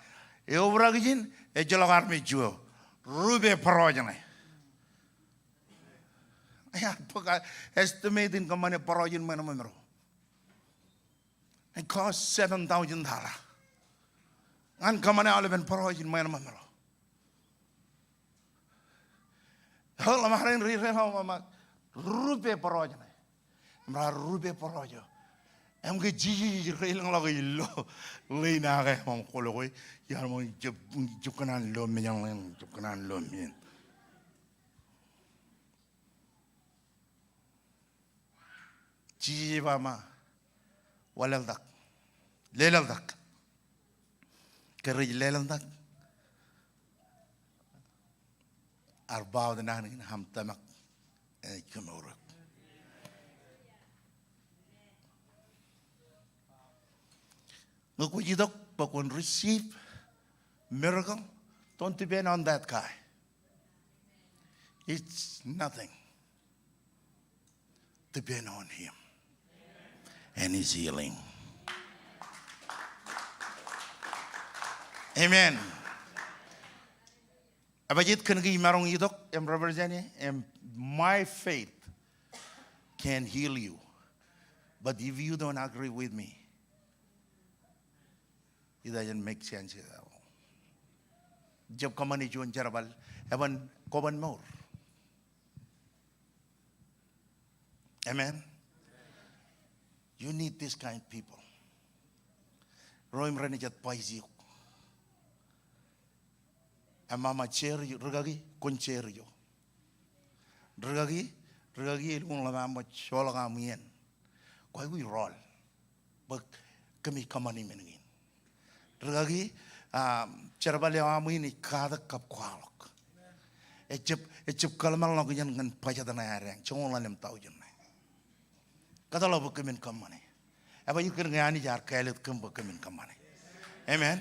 Eobrak ijin, ejjeḷọk armej juon. Rupe bōrọjin ṇe. Ij bōk estimate in kōṃṃane bōrọjin ṃweo ṇe ṃōṃro. It cost seven thousand dollar. Ñan kōṃṃane aolepen bōrọjin ṃweo ṇe ṃōṃro. Ḷōṃaro in ri deḷọñ ṃōṃa, rupe bōrọjin ṇe. Im raar rupe bōrọjo. Im ke Jisōs ej deḷọñḷọk ilo ḷein aō ke eṃṃan kwōlo ke, iar ṃōk jab, jab kōṇaan lo mejaṃ ḷein, jab kōṇaan lo mejaṃ. Jisōs ej ba ṃōk, wōnlaḷtak, leḷḷtak. Ke rej leḷḷtak, ear ba wōt naan in, aṃ tōmak enaaj kōmour eok. Ñe kwōj itok bwe kwōn receive miracle, don't depend on that guy. It's nothing. Depend on him and his healing. Amen. Ebajeet kōn ke imaroñ itok im represent e, im my faith can heal you. But if you don't agree with me, it doesn't make sense at all. Jab kōṃṃane juon jerbal, eban, kwōban mour. Amen. You need this kind of people. Ro im renaaj advise eok. Eṃṃan ṃōk share, rikaki, kwōn share ijo. Rikaki, rikaki, elukkuun ḷōṃa ṃōk joḷọk aṃ iien. Kwaikuj rọọl. Bwe kōmij kōṃṃani men kein. Rikaki, um, jerbal eo aṃ in ej katak kab kwaḷọk. Ejjab, ejjab kōḷmānḷọkjeṇ ñan budget ṇe ad eañ, joñoul ḷalem thousand ṇe. Kōtḷọk bwe kōmin kōṃṃane. Ebajeet kōn ke Anij ear kāālōt kōm bwe kōmin kōṃṃane. Amen.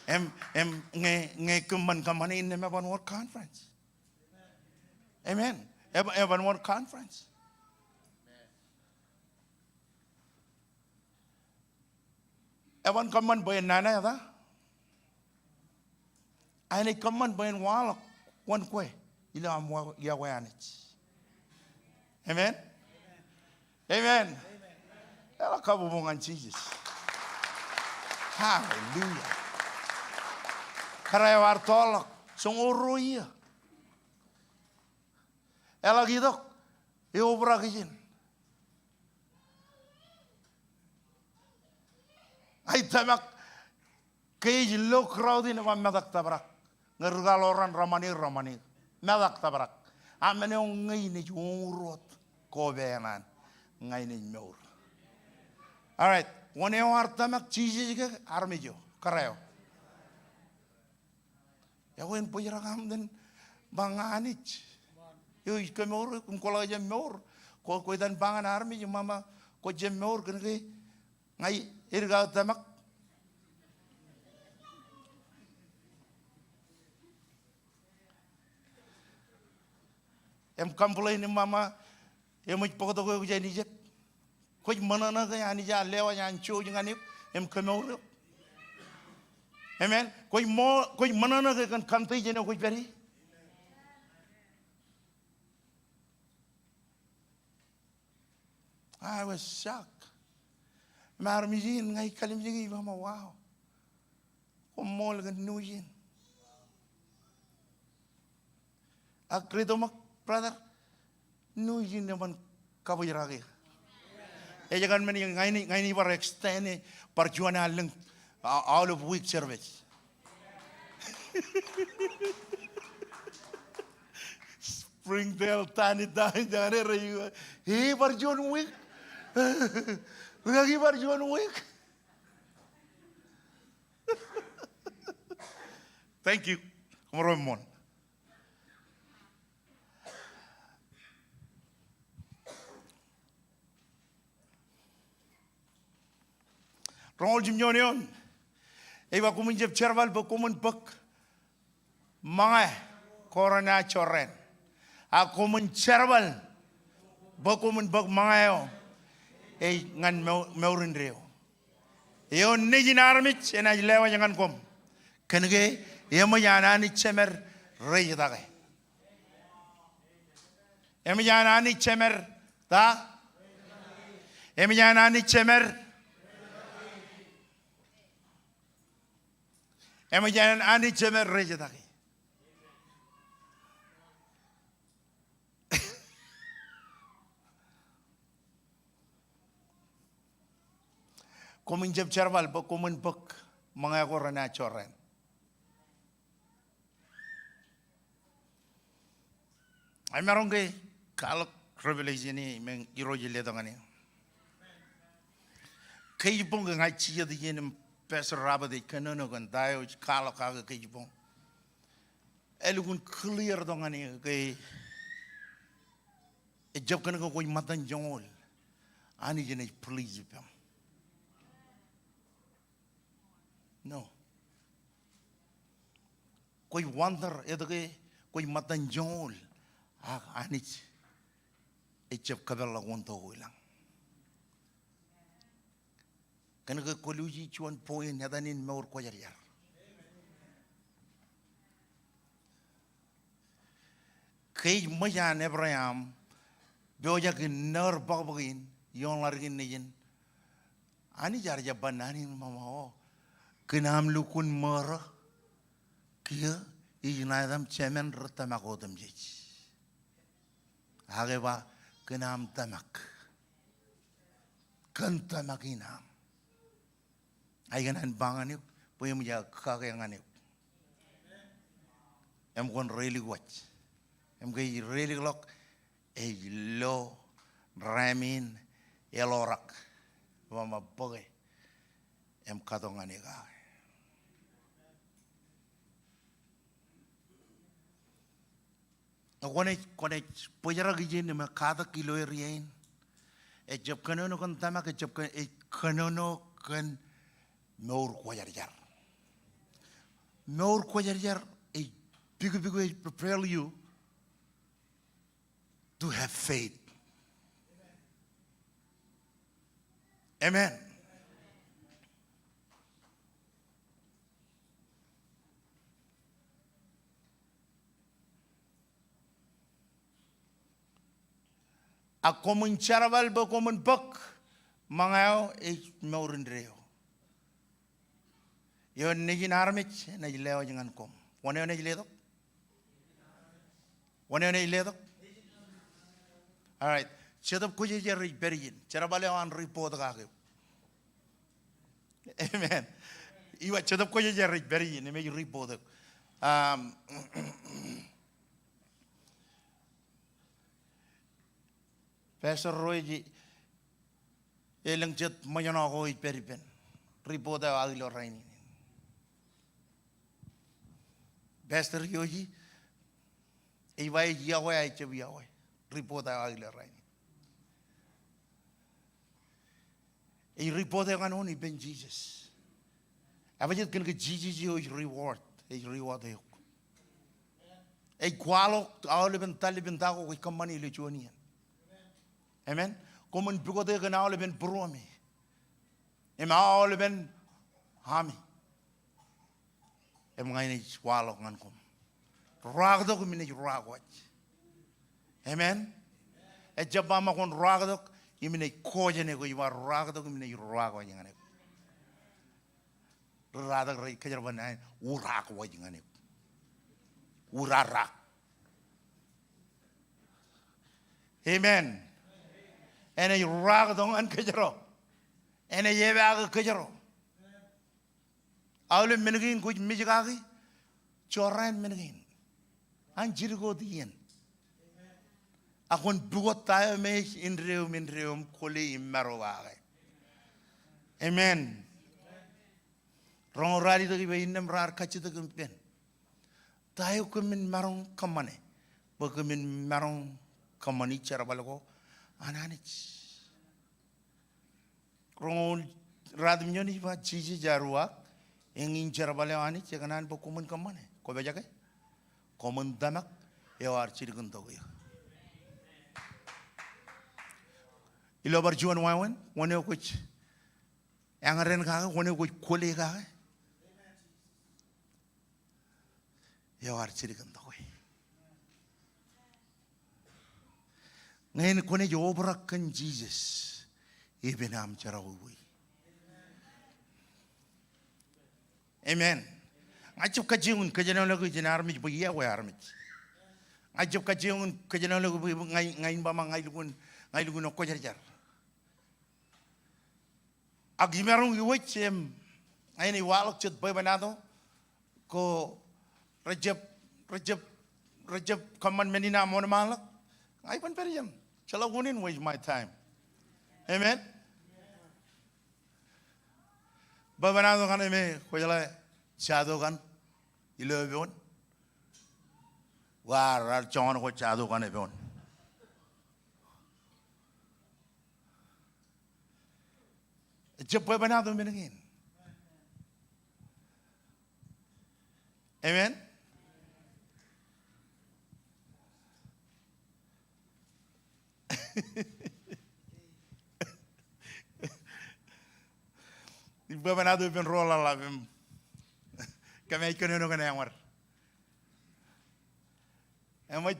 Im, im, ñe, ñe kōm ban kōṃṃane innām eban wōr conference. Amen. Eb-, eban wōr conference. Eban kōṃṃan bwe en nana eta? Enaaj kōṃṃan bwe en waḷọk wōn kwe ilo aṃ wa-, yokwe Anij. Amen. Amen. Eḷak kabbokbok ñan Jisōs. Hallelujah. Kōrā eo ear tọọrḷọk joñoul ruo iiō. Eḷak itok, eobrak ijin. Ij tōmak ke ej lo crowd in ej ba metak tōprak. Ñe ri kaḷoran reṃṃan er, reṃṃan er. Metak tōprak. A men eo ñe inaaj uñūr wōt koba eṇ an, ña inaaj mour. All right. Wōn eo ear tōmak, Jisōs ke armej eo, kōrā eo? Eo en bōjrak aṃ itōn ba ña Anij eo ij kōmour eok im kwōḷak jab mour. Kwō, kwō itōn ba ñan armej im ba ṃōk kwō jab mour kōn ke ña ej aō tōmak. Im complain im ṃaṃa, eṃōj bōktok eok jān Ijipt. Kwōj ṃōṇōṇō ke Anij ear lewōj an jouj ñan eok im kemour eok. Amen. Kwōj ṃō-, kwōj ṃōṇōṇō ke kōn condition eo kwōj pād ie. I was shocked. Im armej in, ña ij kallimjeke ij ba, wow. Koṃṃool kōn news in. Ak ri-tōmak, brother, news in eban kabōjrak eō. Ej kōn men ña in, ña in ij bar extend e bar juon allōñ, uh, all of week service. Springdale, Taney, Taney, Taney, rej, e, bar juon week. Rikaki, bar juon week. Thank you. Koṃro eṃṃool. Roñoul jimjuon eoon. Ej ba koṃwin jab jerbal bwe koṃwin bōk ṃōñā ko renaaj jorrāān. Ak koṃwin jerbal bwe koṃwin bōk ṃōñā eo ej ñan mo-, mour indeeo. Eo nejin armej enaaj lewōj ñan koṃ. Kōnke eṃōj an Anij Jemed rejetake. Eṃōj an Anij Jemed ta? Eṃōj an Anij Jemed? Eṃōj an Anij Jemed rejetake. Koṃwin jab jerbal bwe koṃwin bōk ṃōñā ko renaaj jorrāān. Ij maroñ ke kwaḷọk Revelation e im Irooj ej letok ñan e. Kōjboñ ke ña ij jijet ijin im Pastor Robert ej kōnono kōn ta eo ej kwaḷọk kake kōjboñ. Elukkuun clear tok ñan e ke ejjab kōn ke kwōj ṃōttan joñoul Anij enaaj please ippaṃ. No. Kwōj wonder etke kwōj ṃōttan joñoul ak Anij ejjab kōpeḷḷọk wōn to ko ilañ. Kōn ke kwō luuji juon point etan in mour kwōjarjar. Ke ej ṃōj an Ebream pojak in nōōr bōkbōk in ioon ḷaddik in nejin, Anij ear jab ba naan in ṃōṃa o, kōn aṃ lukkuun ṃōrō kiiō ij ṇa etaṃ jemān ri tōmak otemjej. Ak ej ba kōn aṃ tōmak. Kōn tōmak in aṃ. Ak ikōṇaan ba ñan eok bwe eṃōj aō kake ñan eok. Im kwōn reilik waj. Im ke ij reilikḷọk ej lo ram in eḷorak. Ṃōṃa bōke im katok ñan eok aō. Kwōnaaj, kwōnaaj bōjrak ijin im katak ilo area in. Ejjab kōnono kōn tōmak, ejjab kōn, ej kōnono kōn mour kwōjarjar. Mour kwōjarjar ej pikpik eo ej prepare you to have faith. Amen. Ak koṃwin jerbal bwe koṃwin bōk ṃōñā eo ej mour indeeo. Eo nejin armej enaaj lewōj ñan koṃ. Wōn eo enaaj letok? Wōn eo enaaj letok? All right. Jetōb Kwōjarjar ej pād ijin. Jerbal eo an report kake. Amen. Ij ba Jetōb Kwōjarjar ej pād ijin im ej report eok. Um, Pastor Roy ej elōñ jet ṃōjṇọ ko ej pād ippān. Report eo aō ilo rainin. Pastor Yoshi ej ba ej yokwe ak ejjab yokwe. Report eo aō ilo rainin. Ej report eo ñan wōn? Ippān Jesus. Ebajeet kōn ke Jesus eo ej reward, ej reward eok. ej kwaḷọk aolepen tallib in ta ko kwōj kōṃṃani ilo juon iien. Amen. Koṃwin pukot e kōn aolepen būruemi im aolepen ami. Im ña in ej waḷọk ñan koṃ. Ruwaaktok im in ej ruwaaktok. Amen. Ejjab ba ṃōk kwōn ruwaaktok im in ej kōjeṇe eok, ej ba ruwaaktok im in ej ruwaaktok ñan eok. Ri Ratak rej kōjerbal naan, uraaktok ñan eok. Urarak. Amen. Enaaj ruwaaktok ñan kōjro. Enaaj epaake kōjro. Aolep men kein kwōj mej kaki, jorrāān men kein. An jidik wōt iien. Ak kwōn pukot ta eo me ej indeeo im indeeo im kwōle im maro kake. Amen. Roñoul ralitōk ej ba innām raar kajjitōk ippān. Ta eo kōmin maroñ kōṃṃane? Bwe kōmin maroñ kōṃṃani jerbal ko an Anij. Roñoul ruatimjuon ej ba Jisōs ear uwaak, eñin jerbal eo Anij ekōṇaan bwe koṃwin kōṃṃane. Kwōpojak e? Koṃwin tōmak, eo ear jilkintok eō. Ilo bar juon wāween, wōn eo kwōj eñdān kake, wōn eo kwōj kwōle kake. Eo ear jilkintok e. Ñe kwōnaaj obrak kōn Jisōs, epen aṃ jerọwiwi. Amen. Ña ij jab kajjioñ in kōjenolọk ijin armej bwe iọkwe armej. Ña ij jab kajjioñ in kōjenolọk bwe ña, ña in ba ṃōk ña ilukkuun, ña ilukkuun kwōjarjar. Ak imaroñ iwōj im ña in ij waḷọk jet bwebwenato ko rejjab, rejjab, rejjab kōṃṃan men in aṃ wōnṃaanḷọk. Ña iban pād ijeṇ. Ejjeḷọk unin waste my time. Amen. Bwebwenato kaṇe me kwōjeḷā jato kaṇ ilo epoon. Wa raar joñan ko jato kaṇ epoon. Ejjab bwebwenato men kein. Amen. Ij bwebwenato ippān ro ḷaḷḷap im kōm ej kōnono kōn āinwōt. Eṃōj,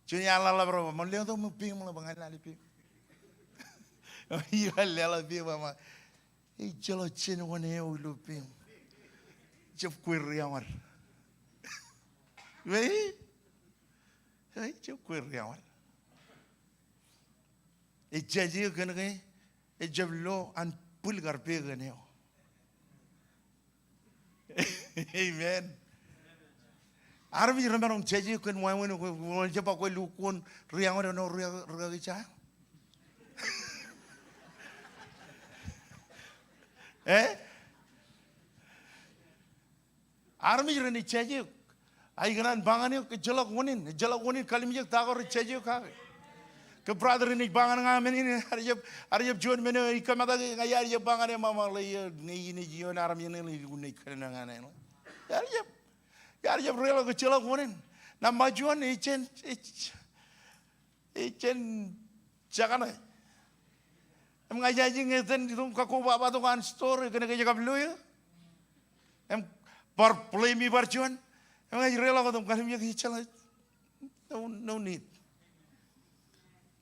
juon iaan ḷaḷḷap ro ba, ṃōn letok ṃōk peim ḷọk bwe ña in lale peim. Ij lale peim ba, ejjeḷọk jān wōn eo ilo peim. Jab kwe ri āinwōt. Ej, ej jab kwe ri āinwōt. Ej jaje kōn ke ejjab lo an bwil kar pek kōn eo. Amen. Armej remaroñ jaje kōn wāween eo, kwōn jab ba kwō lukkuun ri āinwōt āinwōt ri, ri kaki ja. Eh? Armej renaaj jaje eok. A ikōṇaan ba ñan eok, ejjeḷọk unin, ejjeḷọk unin kalimjek ta ko rej jaje eok kake. Ke brother in ej ba ñan ña men in, ear jab, ear jab juon men eo ej kōmetak ña, ear jab ba ñan e, ṃaṃa ḷe, eo, ñe in ej ioon armej eṇ ḷe, ilukkuun ej kōnono ñan e ḷe. Ear jab, ear jab reḷọk, ejjeḷọk unin. Nōṃba juon, ej jān, ej, ej jān jekane. Im ña ij aikuj etan itok im kakkobaba tok an story kōnke ej kab lo eō. Im bar blame e bar juon. Im ña ij reḷọk wōt im kalimjek ejjeḷọk. No, no need.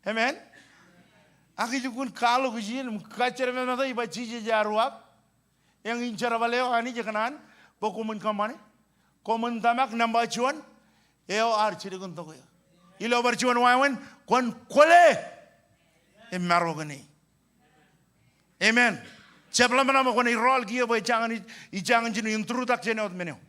Amen. Ak ij lukkuun kwaḷọk ijin im kajjitōk im ej ba Jisōs ear uwaak. Eñin jerbal eo Anij ekōṇaan bwe koṃwin kōṃṃane. Koṃwin tōmak, nōṃba juon, eo ear jilkintok eō. Ilo bar juon wāween, kwōn kwōle im maro kōn e. Amen. Jab ḷōmṇak ṃōk kwōnaaj rọọl kiiō bwe ij jañin, ij jañin jino introduction eo wōt men eo.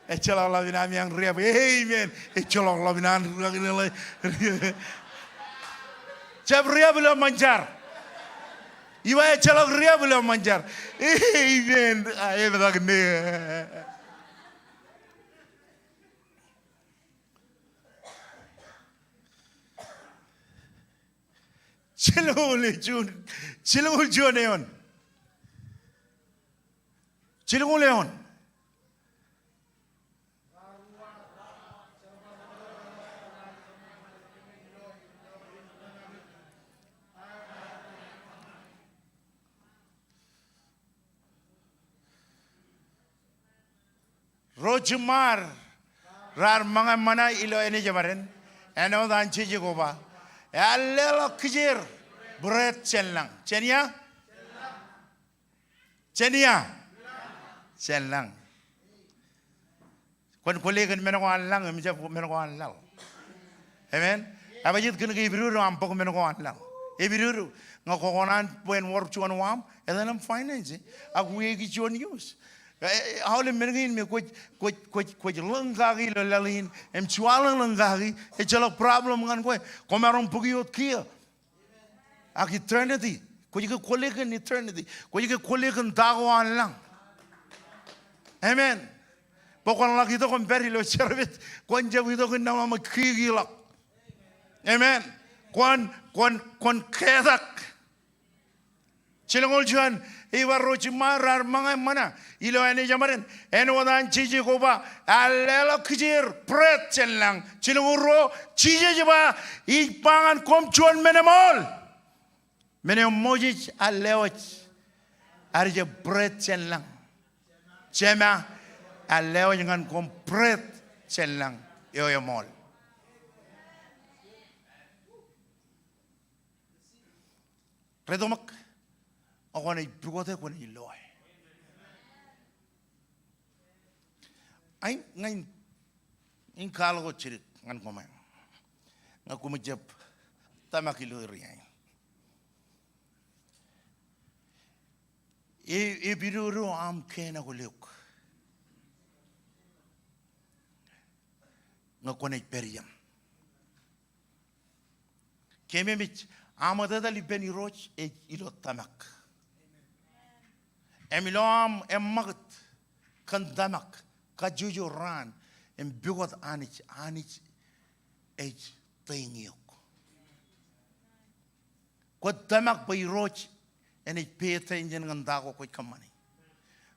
Ejjeḷọk ḷap in ami aṃ riab. Amen. Ejjeḷọk ḷap in an riab. Jab riab ilo ṃōn jar. Ij ba ejjeḷọk riab ilo ṃōn jar. Amen. A, emetak ne. Jilñuul juon, jilñuul juon eoon. Jilñuul eoon. Ro jiṃṃaad raar ṃōñā ṃōñā ilo āne jeṃaden, āinwōt an jeje ko ba, ear leḷọk kijeer būreet jān lañ. Jān ia? Jān ia? Jān lañ. Kwōn kwōle kōn men ko an lañ, im jab men ko an laḷ. Amen. Ebajjeet kōn ke epidodo aṃ bōk men ko an lañ. Epidodo ñe kwōkōṇaan bwe en wōr juon waṃ, etal im finance, ak wiaiki juon news. E, e, aolep men kein me kwōj, kwōj, kwōj, kwōj lōñ kaki ilo laḷ in, im juon lōñ kaki, ejjeḷọk problem ñan kwe. Koṃaroñ bōki wōt kiiō. Ak eternity. Kwōj ke kwōle kōn eternity. Kwōj ke kwōle kōn ta ko an lañ. Amen. Bwe kwōn ḷak itok im pād ilo service, kwōn jab itok innām aṃ kiki ḷọk. Amen. Kwōn, kwōn, kwōn ketak. Jilñuul juon, ej ba ro jiṃṃaad raar ṃōñā ṃōñā ilo āne jeṃaden, āinwōt an jeje ko ba, ear leḷọk kijeer būreet jān lañ. Jilñuul ruo, Jisōs ej ba, ij ba ñan koṃ juon men eṃool. Men eo Moses ear lewōj, ear jab būreet jān lañ. Jema ear lewōj ñan koṃ būreet jān lañ eo eṃool. Rej tōmak, ak kwōnaaj pukot e, kwōnaaj loe. Ak ña in, in kwaḷọk jidik ñan koṃ. Ñe koṃij jab tōmak ilo area in, e, epidodo aṃ keenakul eok ñe kwōnaaj pād ijeṇ. Keememej, aṃ etetal ippān Irooj ej ilo tōmak. Im ilo aṃ eṃṃakūt kōn tōmak, kajjojo raan, im pukot Anij, Anij ej teiñ eok. Kwōj tōmak bwe Irooj enaaj pay attention ñan ta ko kwōj kōṃṃani.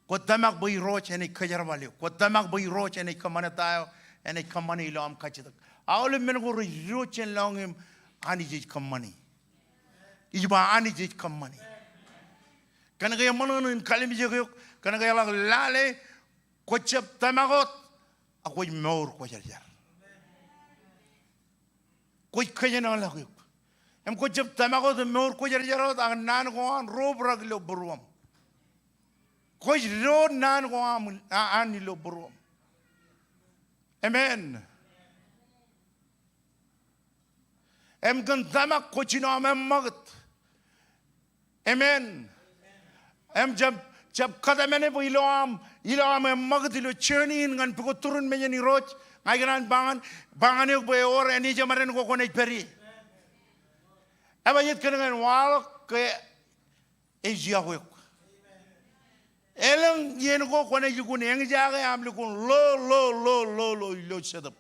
Kwōj tōmak bwe Irooj enaaj kōjerbal eok. Kwōj tōmak bwe Irooj enaaj kōṃṃane ta eo enaaj kōṃṃane ilo aṃ kajjitōk. Aolep men ko rej diwōj jān lọñiṃ, Anij ej kōṃṃani. Ij ba Anij ej kōṃṃani. Kōnke eṃṃan in kalimjek eok, kōnke eḷak lale kwōj jab tōmak wōt, ak kwōj mour kwōjarjar. Kwōj kōjenolọk eok. Im kwōj jab tōmak wōt im mour kwōjarjar wōt, ak naan ko an ro obrak ilo būruōṃ. Kwōj do naan ko an, a, an ilo būruōṃ. Amen. Im kōn tōmak kwōj jino aṃ eṃṃakūt. Amen. Im jab, jab kōtmāne bwe ilo aṃ, ilo aṃ eṃṃakūt ilo journey in ñan pukot turin mejān Irooj, ña ikōṇaan ba ñan, ba ñan eok bwe ewōr āne jeṃaden ko kwōnaaj pād ie. Ebajjeet kōn ñan waḷọk ke ej iọkwe eok. Elōñ iien ko kwōnaaj lukkuun eñjake aṃ lukkuun lo, lo, lo, lo, lo ilo jetōb.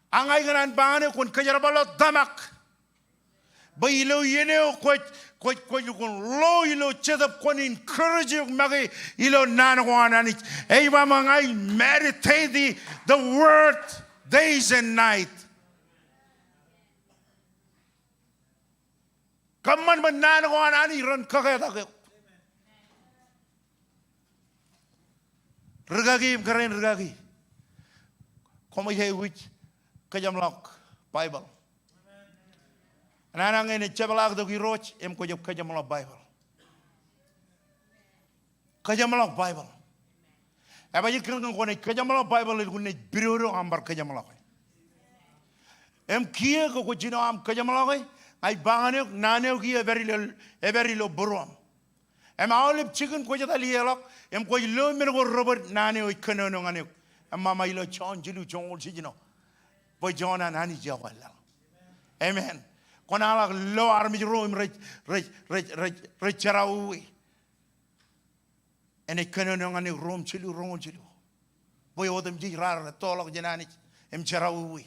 Ak ña ikōṇaan ba ñan eok kwōn kōjerbal wōt tōmak. Bwe ilo iien eo kwōj, kwōj, kwōj lukkuun lo ilo jetōb, kwōn encourage eok make ilo naan ko an Anij. Ej ba ṃōk, I meditate the, the word days and night. Kōṃṃan bwe naan ko an Anij ren kōketak eok. Rikaki im kōrā in rikaki, koṃij aikuj kōjeṃḷọk Baibōḷ. Naan eo ñe enaaj jepḷaaktok Irooj im kwōj kōjeṃḷọk Baibōḷ. Kōjeṃḷọk Baibōḷ. Ebajjeet kōn ke kwōnaaj kōjeṃḷọk Baibōḷ, elukkuun naaj pidodo aṃ bar kōjeṃḷọke. Im kiiō ke kwōj jino aṃ kōjeṃḷọke, ña ij ba ñan eok, naan eo kiiō epād ilo, epād ilo būruōṃ. Im aolep jikin kwōj etal ie ḷọk, im kwōj lo men ko rej bōd, naan eo ej kōnono ñan eok. Im ṃaṃa ilo Jon jilu joñoul jiljino, bwe Jon an Anij eo ekwe laḷ. Amen. Kwōnaaj ḷak lo armej ro im rej, rej, rej, rej, rej jerọwiwi. Enaaj kōnono ñan eok, Rom jilu, roñoul jilu. Bwe otemjej raar ettoḷọk jān Anij im jerọwiwi.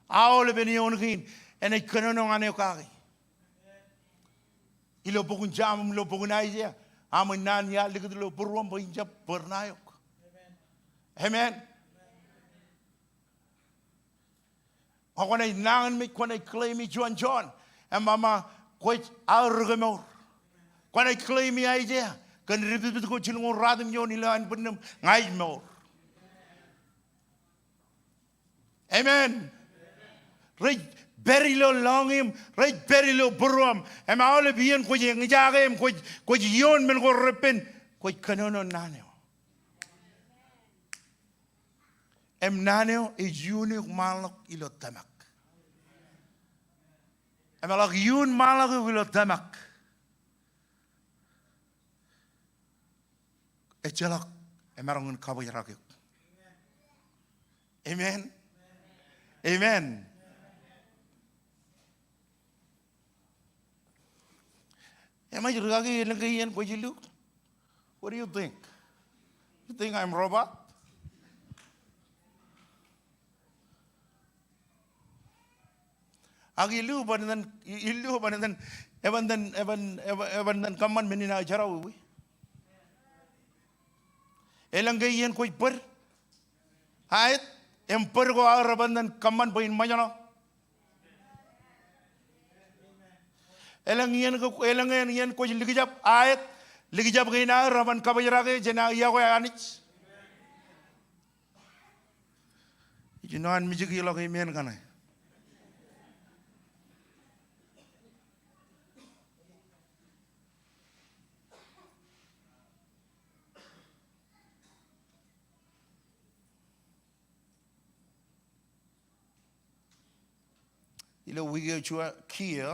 Aolepen eoon kein enaaj kōnono ñan eok kaki. Ilo bok in Sam im ilo bok in Aiseia, Aṃ naan iar likūt ilo būruōṃ bwe in jab bōd ṇae eok. Amen. Ñe kwōnaaj nañinmej, kwōnaaj claim e juon John, eṃṃan kwōj aō ri kemour. Kwōnaaj claim e Aiseia, kōn dipitpit ko jilñoul ruatimjuon ilo ānbwinnūṃ, ña ij mour. Amen. Rej pād ilo lọñiṃ, rej pād ilo būruōṃ. Im aolep iien kwōj eñjake im kwōj, kwōj ioon men ko repen, kwōj kōnono naan eo. Im naan eo ej iuun eok ṃaanḷọk ilo tōmak. Im eḷak iuun ṃaanḷọk eok ilo tōmak, ejjeḷọk emaroñ in kabōjrak eok. Amen. Amen. Eṃōj rikaki elōñ ke iien kwōj illu? What do you think? You think I'm robot? Ak illu eban iten, illu eban iten, eban iten, eban, eban, eban iten kōṃṃan men in aō jerọwiwi. Elōñ ke iien kwōj bōd aet, im bōd ko aō reban iten kōṃṃan bwe in ṃōjṇọ? Elōñ iien ke, elōñ iien kwōj likjab aet, likjab kein aō reban kabōjrak e jān aō iọkwe Anij? Ijin eo an mijiki ḷọk amen kaṇe. Ilo wiik eo juon, kiiō,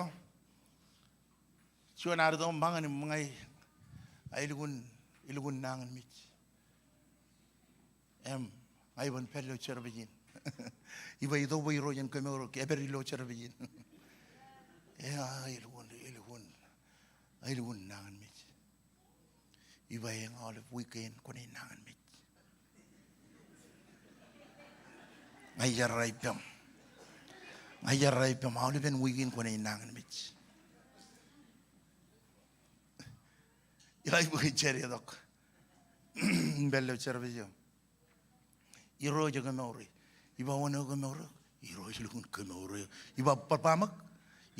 juon ad itok ṃōñā im ña ilukkuun, ilukkuun nañinmej. Im ña iban pād ilo service in. Iba itok bwe Irooj en kemour eok, epād ilo service in. Eo, ilukkuun, ilukkuun, ilukkuun nañinmej. Iba eñin aolep wiik kein kwōnaaj nañinmej. Ña ij errā ippaṃ. Ña ij errā ippaṃ, aolepen wiik in kwōnaaj nañinmej. Ilo iba ej jar itok. Im pād ilo service eo. Irooj e kemour e. Iba wōn eo kemour eok? Irooj e lukkuun kemour eok. Iba bōbraṃōk?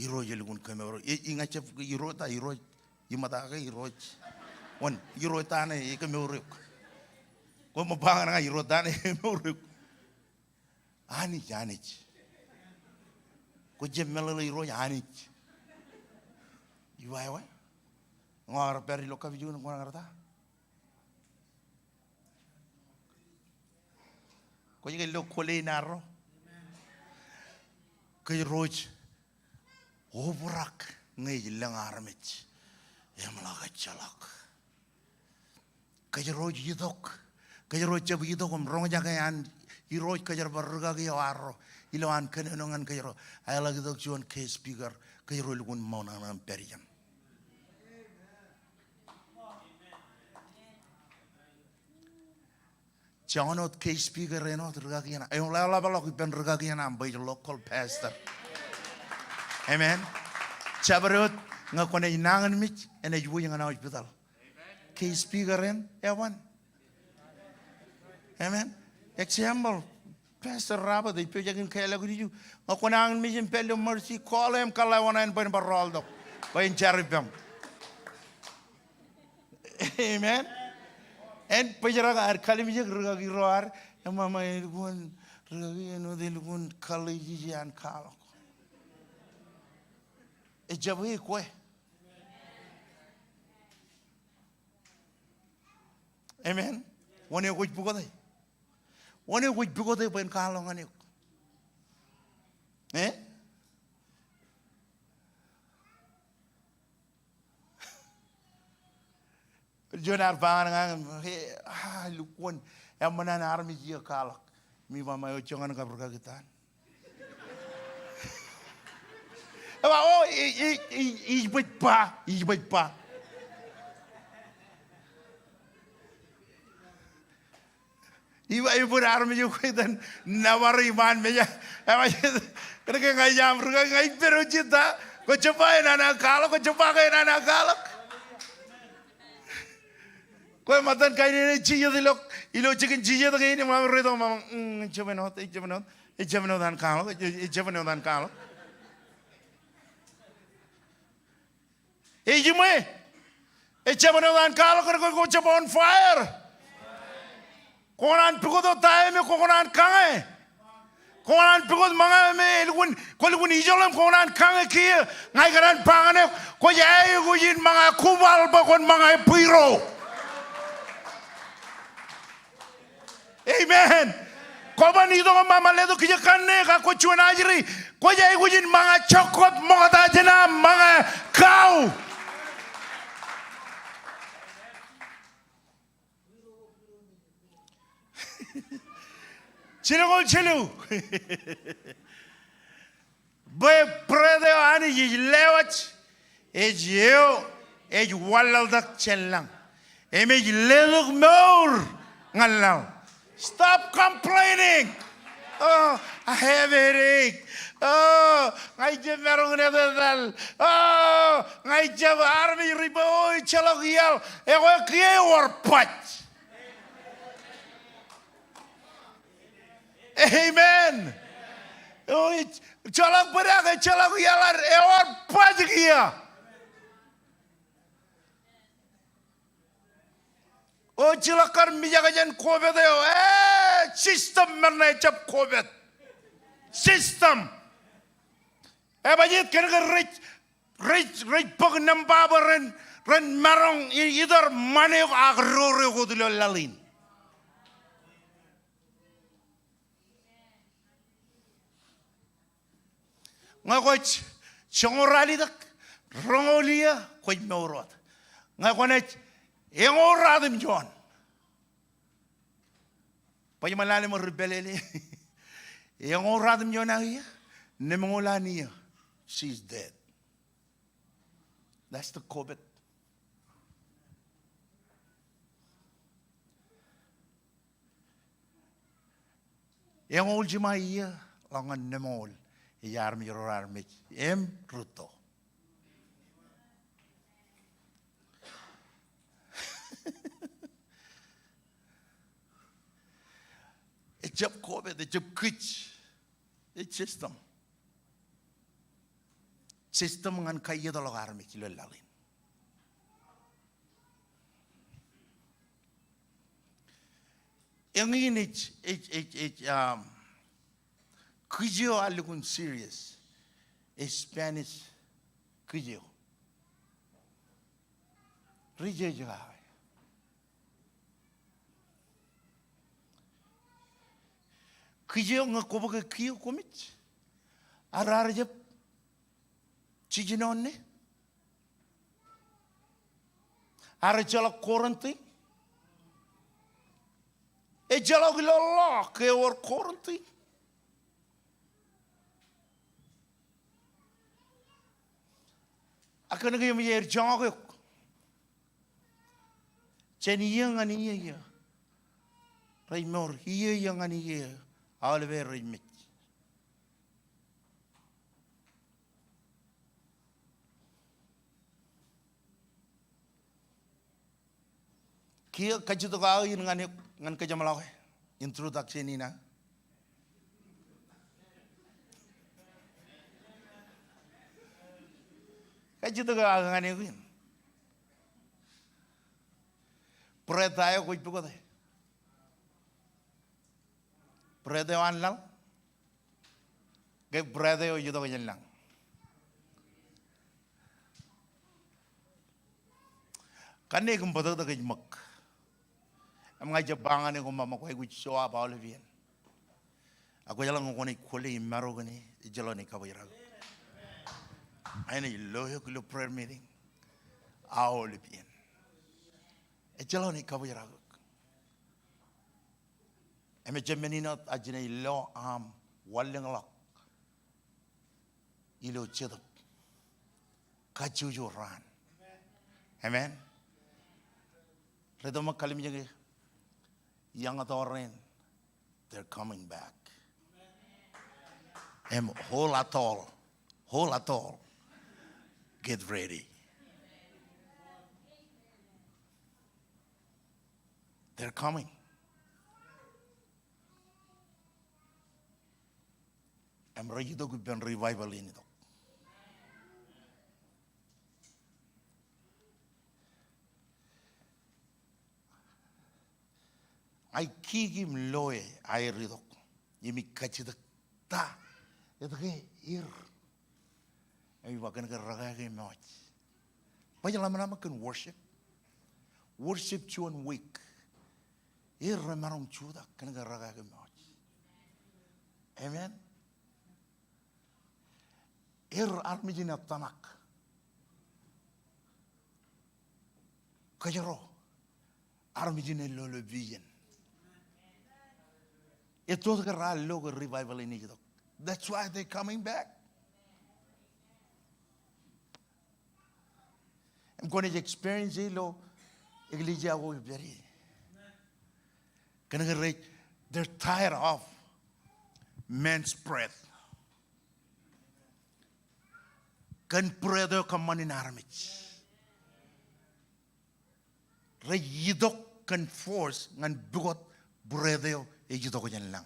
Irooj e lukkuun kemour eok. E, ña ij jab, Irooj ta, Irooj. Iṃōtake Irooj. Wōn, Irooj ta ṇe e kemour eok? Kwō ṃōk ba ñan ña Irooj ta ṇe e kemour eok? Anij, Anij. Kwō jab meḷeḷe Irooj, Anij. Iba ewi? Ñe ewōr pād ilo kapijuknen, kwōn kar ta? Kwōj ke lo kwōle in arro? Kōjro ej obrak ñe ej lōñ armej im ḷak ejjeḷọk. Kōjro ej itok, kōjro ej jab itok im roñjake an Irooj kōjerbal rikaki eo arro ilowaan kōnono ñan kōjro. Eḷak itok juon guest speaker, kōjro lukkuun ṃōṇōṇō im pād ijeṇ. Joñan wōt guest speaker āinwōt rikaki eṇ, eḷap, eḷapḷọk ippān rikaki eṇ aṃ bwe ej local pastor. Amen. Jabdewōt ñe kwōnaaj nañinmej, enaaj wōj ñan hospital. Guest speaker eṇ, eban. Amen. Example, Pastor Robert ej pojak in kālọk ilju. Ñe kwōnaaj nañinmej im pād ilo Mercy, call e im kōḷḷā wōṇāān bwe en bar rọọltok bwe en jar ippaṃ. Amen. En bōjrak ad kalimjek rikaki ro ad, eṃṃan, eṃṃan, elukkuun rikaki āinwōt elukkuun college ije an kwaḷọk. Ejjab e kwe. Amen. Wōn eo kwōj pukote? Wōn eo kwōj pukote bwe en kwaḷọk ñan eok? Eh? Juon ad ba ñan ña, he, ah, lukkuun, eṃṃan an armej iiō kwaḷọk. Im iba ṃae, eo joñan kab rikaki etan. Eba, o, i, i, i, ij baj ba, ij baj ba. Iba, iba armej eo kwe etan nōbar iṃaan meja. Eba, kōnke ña ij aṃ rikaki, ña ij pād ijin ta. Kwō jab ba enaaj kwaḷọk, kwō jab ba ke enaaj kwaḷọk. Kwe ṃōttan kain eo ej jijet ilo, ilo jikin jijet kein im ṃōṃ reitok ṃōṃ, mm, ejjab āinwōt, ejjab āinwōt, ejjab āinwōt an kwaḷọk, ejjab āinwōt an kwaḷọk. Ejiṃwe, ejjab āinwōt an kwaḷọk kōn ke kwōjab on fire. Kwō kōṇaan pukot ta eo me kwō kōṇaan kañe. Kwō kōṇaan pukot ṃōñā me elukkuun, kwō lukkuun ijoḷ im kwō kōṇaan kañe kiiō. Ña ikōṇaan ba ñan eok, kwōj aikuj in ṃōñā kubaḷ bwe kwōn ṃōñā bwiro. Amen. Kwōban itok im ṃōṃ letok kijak kanne, ak kwōj juon ajri, kwōj aikuj in ṃōñā jokkwōt ṃokta jān aṃ ṃōñā kau. Jilñoul jilu. Bwe bread eo Anij ej lewōj, ej eo ej wanlaḷtak jān lañ. Im ej letok mour ñan laḷ. Stop complaining. Oh, I have headache. Oh, ña ij jab maroñ in etetal. Oh, ña ij jab, armej ri bwe, oh, ejjeḷọk iaḷ. Ekwe kiiō ewōr baj. Amen. O, ejjeḷọk bōd ak ejjeḷọk iaḷ ad, ewōr baj kiiō. O, ejjeḷọk kar mijak jān COVID eo. E, system men ṇe ejjab COVID. System. Ebajeet kōn ke rej, rej, rej bōk nōṃba bwe ren, ren maroñ i-, itar ṃan eok ak roro eok wōt ilo laḷ in. Ñe kwōj joñoul ralitōk, roñoul iiō, kwōj mour wōt. Ñe kwōnaaj eñoul ratimjuon. Baj ṃōk lale ṃōk ri pālele. Eñoul ratimjuon aō iiō, nemñoul an iiō, she's dead. That's the COVID. Eñoul jiṃa iiō ḷọk ñan nemñoul ej armej ro armej im rūtto. Ejjab COVID, ejjab kij, ej system. System ñan kaiietḷọk armej ilo laḷ in. Eñin ej, ej, ej, ej, um, kij eo ear lukkuun serious. Ej Spanish kij eo. Ri jeje kake. Kij eo ñe kwō bōke kiiō koṃij, ak raar jab jijino ṇe. Ak ejjeḷọk quarantine. Ejjeḷọk ilo law ke ewōr quarantine. Ak kōnke eṃōj aer joñak eok. Jān iiō ñan iiō iiō, rej mour, iiō iiō ñan iiō, aolepen rej mej. Kiiō kajjitōk aō in ñan eok, ñan kōjeṃḷọke, introduction in aō. Kajjitōk aō ñan eok in. Bread ta eo kwōj pukot e? Bread eo an laḷ? Ke bread eo ej itok jān lañ? Kanniōk im bōtōktōk ej ṃōk. Im ña ij jab ba ñan eok ṃōṃa kwōj aikuj show up aolep iien. Ak kwōjeḷā ñe kwōnaaj kwōle im maro kōn e, ejjeḷọk enaaj kabōjrak eok. Inaaj lo eok ilo prayer meeting aolep iien. Ejjeḷọk enaaj kabōjrak eok. Im ejjab men in wōt, ak jenaaj lo aṃ wanlōñḷọk ilo Jetōb kajjojo raan. Amen. Ri tōmak, kallimjeke, iọkwe tōre in, they're coming back. Im whole atoll, whole atoll, get ready. They're coming. Im rej itok ippān revival in itok. Ña ij kiki im loe aer itok im ij kajjitōk ta, etke er. Im ij ba kōn ke rekāāl ke mej. Baj ḷōmṇak kōn worship. Worship juon wiik. Er remaroñ jutak kōn ke rekāāl ke mej. Amen. Er armej in ettōṇak. Kōjro armej in ellolo vision. Etto ke raar lo ke revival in ej itok. That's why they're coming back. Im kwōnaaj experience e ilo eklejia ko ipād ie. Kōn ke rej, they're tired of man's bread. Kōn bread eo kōṃṃan in armej. Rej itok kōn force ñan pukot bread eo ej itok jān lañ.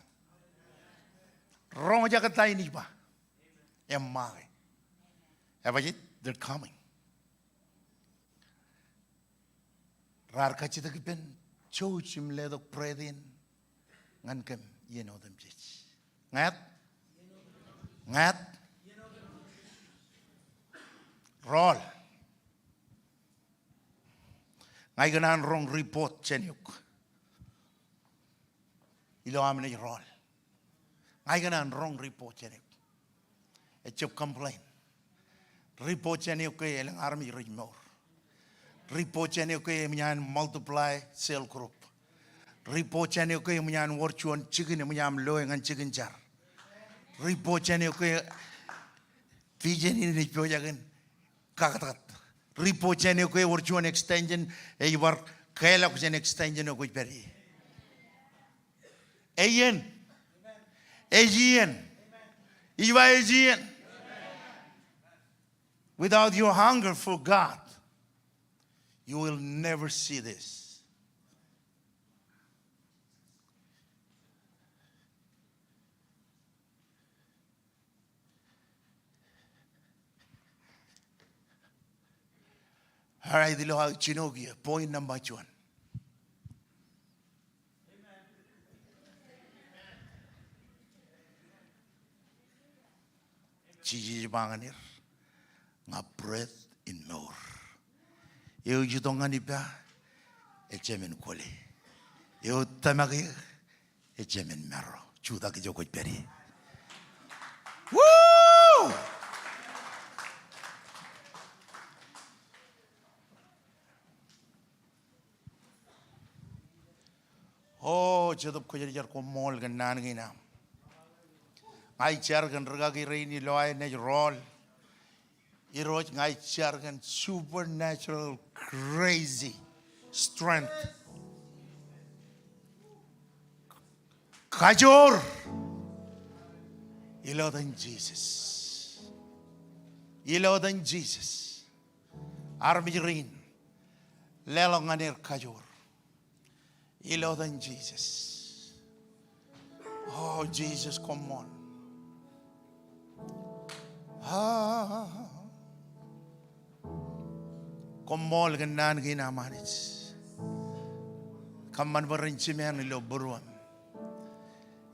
Roñjake ta in ij ba. Eṃṃake. Ebajeet, they're coming. Raar kajjitōk ippān jouj im letok bread in ñan kōm iien otemjej. Ñāāt? Ñāāt? Rọọl. Ña ikōṇaan roñ report jān eok ilo am naaj rọọl. Ña ikōṇaan roñ report jān eok. Ejjab complain. Report jān eok ke elōñ armej rej mour. Report jān eok ke eṃōj an multiply cell group. Report jān eok ke eṃōj an wōr juon jikin eṃōj aṃ loe ñan jikin jar. Report jān eok ke vision in ej pojak in kakōtkat. Report jān eok ke wōr juon extension ej bar keḷọk jān extension eo kwōj pād ie. Ej iien. Ej iien. Ij ba ej iien. Without your hunger for God, you will never see this. All right, ilo aō jino kiiō, point number juon. Jisōs ej ba ñan er, ña bread in mour. Eo ej itok ñan ippa, ejāmin kwōle. Eo ej tōmak eō, ejāmin maro. Jutak ijo kwōj pād ie. Woo! O, Jetōb Kwōjarjar, koṃṃool kōn naan kein aṃ. Ña ij jar kōn rūkaki rein ilo aer naaj rọọl. Irooj, ña ij jar kōn supernatural, crazy strength. Kajoor. Ilo etan Jisōs. Ilo etan Jisōs. Armej rein, leḷọk ñan er kajoor. Ilo etan Jisōs. O Jisōs, koṃṃool. Ah. Koṃṃool kōn naan kein aṃ Anij. Kōṃṃan bwe ren jimeañ ilo būruōm.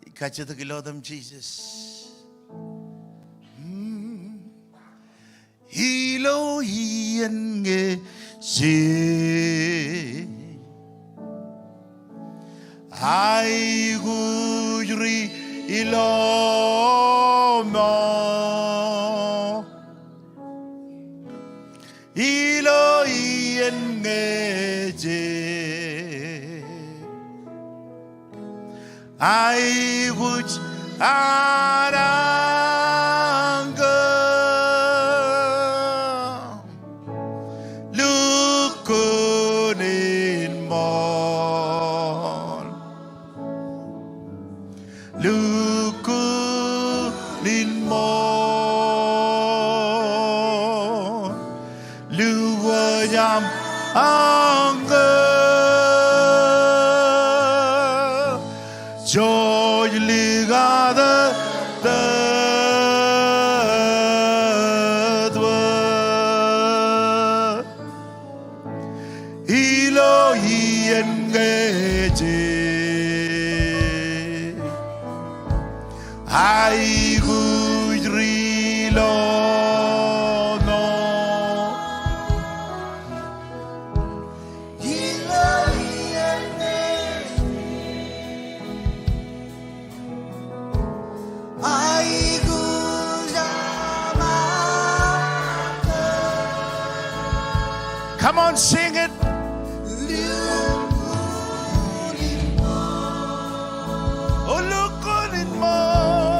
Ij kajjitōk ilo etan Jisōs. Hmm. Ilo iien ñe jej aikuj ri ilo mour. Ilo iien ñe jej aikuj an ankō lukkuun in ṃool. Lukkuun in ṃool. Lukkuun aṃ ankō. iien ke ej. Aikuj ri lono. Come on, sing it. O lukkuun in ṃool.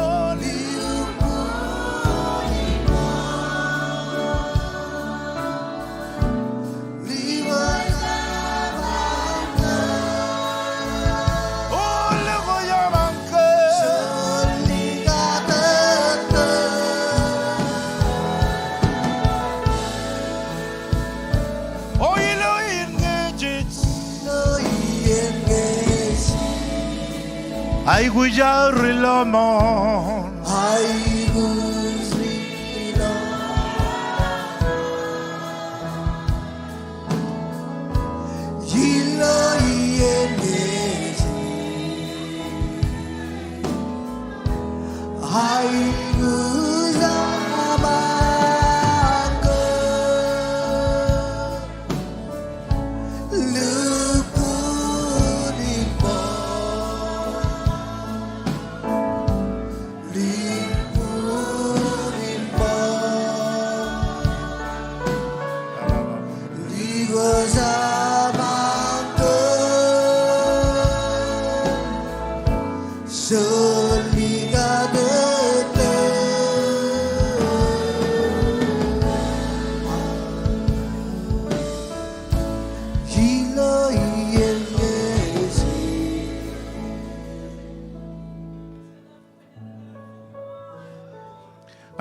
Aikuj aō ri loṃoṇ.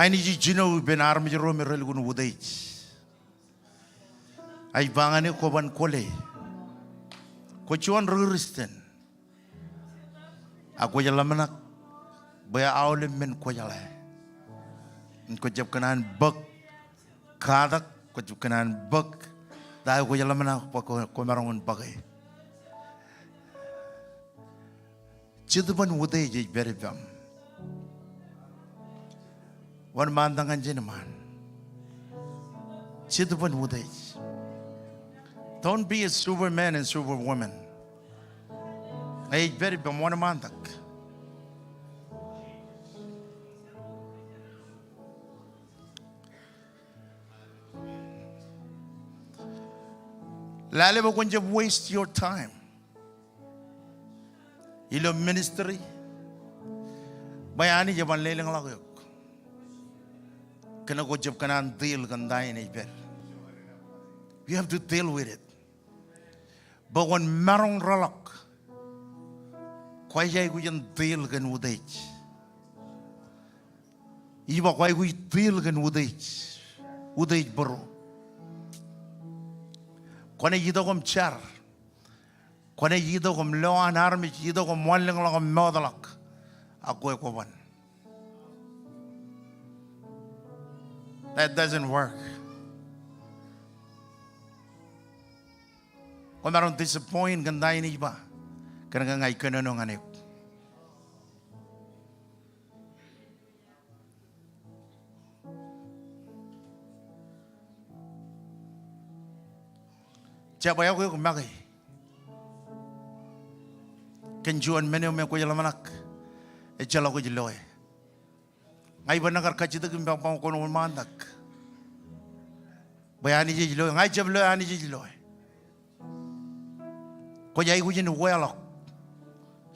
Ij jino ippān armej ro me relukkuun utiej. Ij ba ñan eok kwō ban kwōle. Kwō juon ri Kūrjin. Ak kwōj ḷōmṇak bwe aolep men kwō jeḷā. Im kwō jab kōṇaan bōk katak, kwō jab kōṇaan bōk ta eo kwōj ḷōmṇak bwe kwō, kwō maroñ in bōke. Jetōb in utiej ej pād ippaṃ. Wōnṃaantak ñan ijin iṃaan. Jetōb in utiej. Don't be a superman and superwoman. Ej pād ippaṃ, wōnṃaantak. Lale bwe kwōn jab waste your time ilo ministry bwe Anij eban lelōñḷọk eok. Kōnke kwō jab kōṇaan deal kōn ta in ej pād. You have to deal with it. Bwe kwōn maroñ rōḷọk, kwōj aikuj in deal kōn utiej. Ij ba kwōj aikuj deal kōn utiej. Utiej būruō. Kwōnaaj itok im jar. Kwōnaaj itok im lo an armej, itok im wanlōñḷọk im mootḷọk. Ak kwe kwō ban. That doesn't work. Kwō maroñ disappoint kōn ta in ij ba. Kōnke ña ij kōnono ñan eok. Jab eok, eok make kōn juon men eo me kwōj ḷōmṇak ejjeḷọk ej loe. Ña iban kar kajjitōk im ba kwōn wōnṃaantak bwe Anij ej loe. Ña ij jab loe Anij ej loe. Kwōj aikuj in ukeḷọk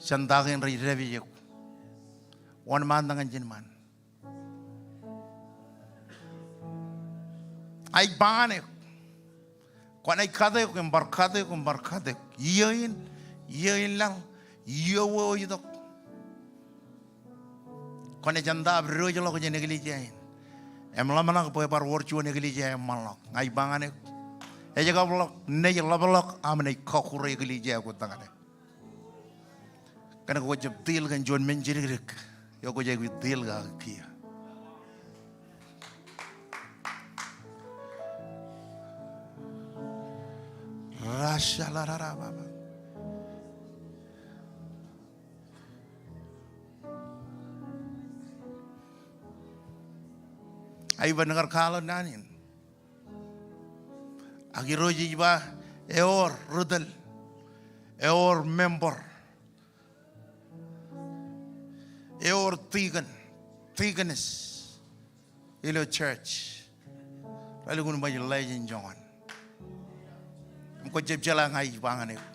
jān ta kein rej dāpij eok. Wōnṃaantak ñan ijin iṃaan. Ij ba ñan eok. Kwōnaaj kat eok im bar kat eok im bar kat eok. Iiō in, iiō in laḷ, iiō wōt eo itok. Kwōnaaj etaab diwōjḷọk jān eklejia in im ḷōmṇak bwe bar wōr juon eklejia eṃṃanḷọk. Ña ij ba ñan eok, ej kab ḷọk, naaj ḷapḷọk aṃ naaj kọkkure eklejia eo kwōj tōñale. Kōnke kwō jab deal kōn juon men jidikdik eo kwōj aikuj deal kake kiiō. Ashalarababa. Ak iban kar kwaḷọk naan in. Ak Irooj ej ba, ewōr ri tōl, ewōr member, ewōr deacon, deaconess ilo church. Relukkuun ṃōj ḷe jān joñan. Im kwō jab jeḷā ña ij ba ñan eok.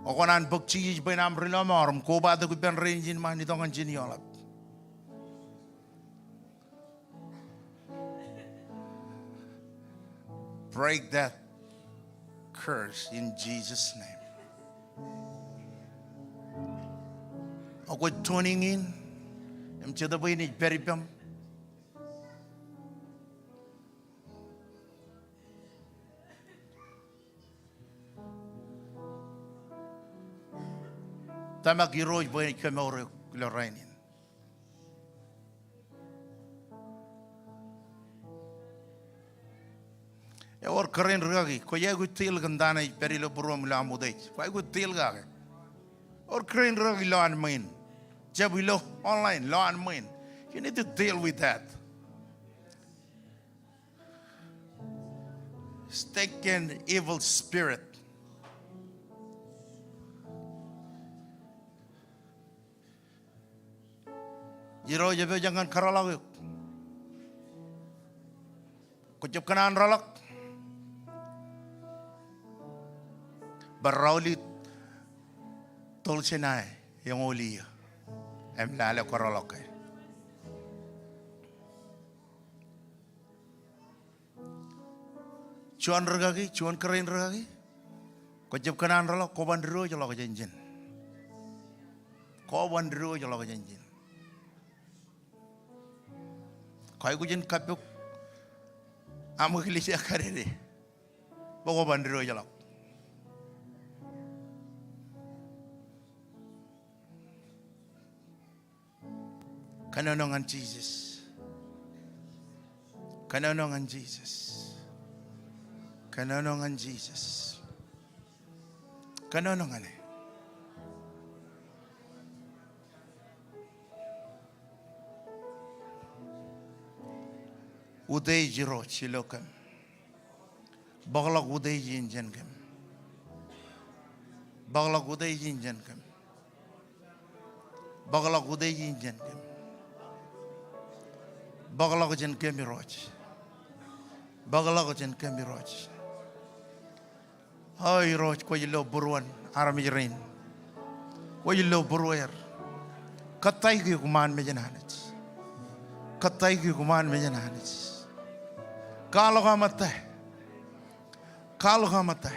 Ak kwōnaaj bōk Jisōs bwe en aṃ ri lọmọọr im kobatok ippān rein ijin ṃaan itok ñan ijin eḷap. Break that curse in Jesus' name. Ak kwōj tuning in im Jetōb in ej pād ippaṃ. Tōmak Irooj bwe en kōmour eok ilo rainin. Ewōr kōrā in rūkaki, kwōj aikuj deal kōn ta ṇe ej pād ilo būruōṃ ilo aṃ utiej. Kwōj aikuj deal kake. Ewōr kōrā in rūkaki ilowaan ṃwiin. Jab ilo online ilowaan ṃwiin. You need to deal with that. Stinking evil spirit. Irooj epojak ñan kōrọọlḷọk eok. Kwō jab kōṇaan rọọlḷọk. Bar rauli tōl jān aō eñoul iiō im lale kōrọọlḷọk ke. Juon rūkaki, juon kōrā in rūkaki. Kwō jab kōṇaan rọọlḷọk, kwō ban diwōjḷọk jān ijin. Kwō ban diwōjḷọk jān ijin. Kwōj aikuj in kappok aṃ eklejia kadede bwe kwō ban diwōjḷọk. Kōnono ñan Jisōs. Kōnono ñan Jisōs. Kōnono ñan Jisōs. Kōnono ñan e. Utiej Irooj ilo kōm. Bōkḷọk utiej in jān kōm. Bōkḷọk utiej in jān kōm. Bōkḷọk utiej in jān kōm. Bōkḷọk jān kōm Irooj. Bōkḷọk jān kōm Irooj. O Irooj, kwōj lo būruon armej rein. Kwōj lo būrueir. Kōttāik eok ṃaan mejān Anij. Kōttāik eok ṃaan mejān Anij. Kwaḷọk aṃ ettā. Kwaḷọk aṃ ettā.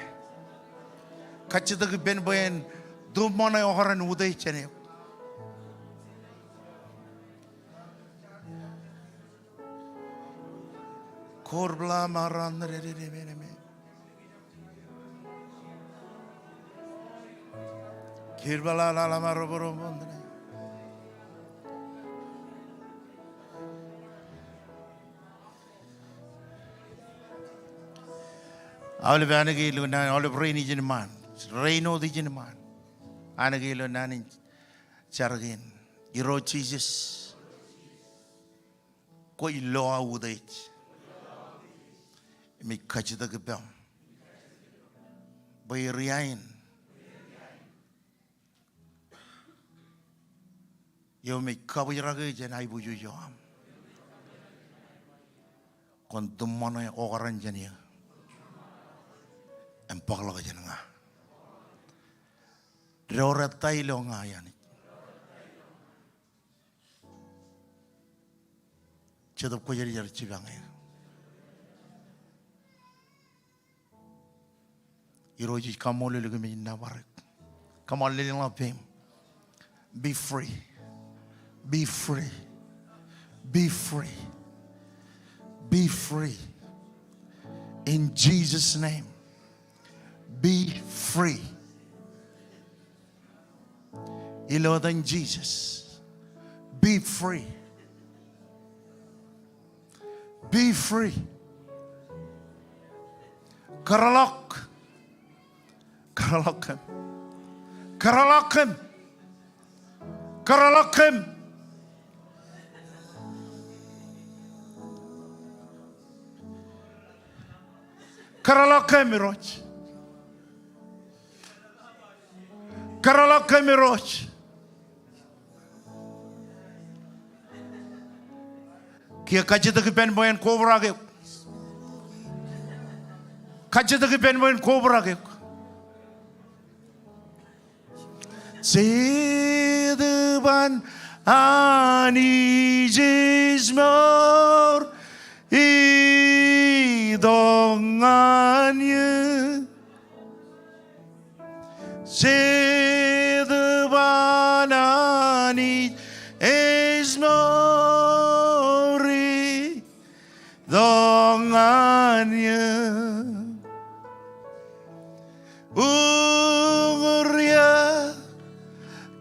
Kajjitōk ippān bwe en tumṃoṇe okran utiej jān eok. Korbla maran rerere meneme. Kirbla lala maroboro mondre. Aolep anōk ilo naan, aolep rein ijin ṃaan, rein wōt ijin ṃaan. Anōk ilo naan in jar kein. Irooj Jisōs. Kwōj lo aō utiej. Im ij kajjitōk ippaṃ bwe ri ain eo im ej kabōjrak eō jān aiboojoj eo aṃ, kwōn tumṃoṇe okran jān eō im bōkḷọk jān ña. Door ettā ilo ña, Anij. Jetōb Kwōjarjar jipañ eō. Irooj, ij kaṃṃoolol eok im ij nōbar eok. Come on, lelōñḷọk peiṃ. Be free. Be free. Be free. Be free. In Jesus' name. Be free. Ilo etan Jisōs. Be free. Be free. Kōrḷọk. Kōrḷọk kōm. Kōrḷọk kōm. Kōrḷọk kōm. Kōrḷọk kōm Irooj. Kōrḷọk kōm Irooj. Kiiō kajjitōk ippān ṃweo en kobrak eok. Kajjitōk ippān ṃweo en kobrak eok. Jetōb an Anij ej mour itok ñan eō. Jetōb an Anij ej mour itok ñan eō. Uñūr eō,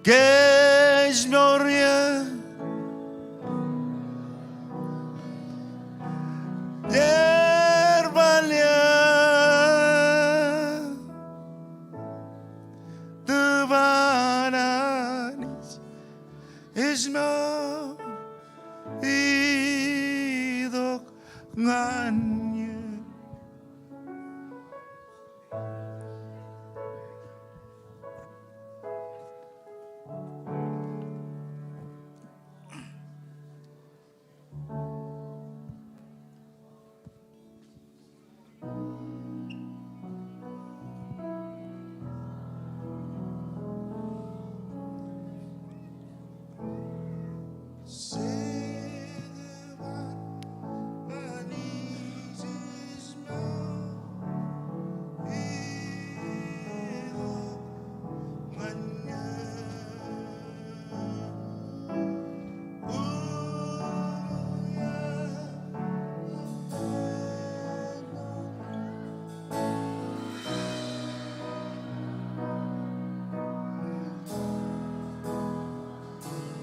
kōj mour eō, jerbal eō. Tōb an Anij ej mour itok ñan eō.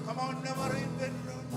Come on, nōbar ippān Irooj.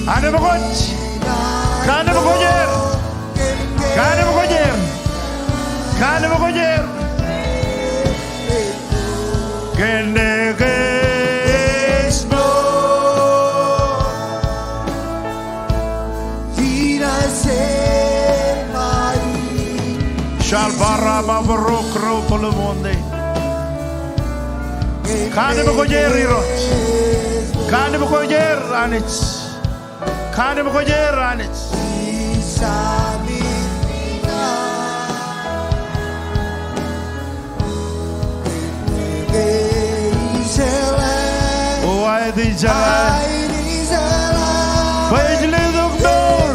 Kanebōk wōj. Kanebōk wōj er. Kanebōk wōj er. Kanebōk wōj er. Kōn ke ej ṃool. Shalbarama borok ro bōlōmọnde. Kanebōk wōj er Irooj. Kanebōk wōj er Anij. Kanebōk wōj er Anij. O aet ijeḷā bwe ej letok mour.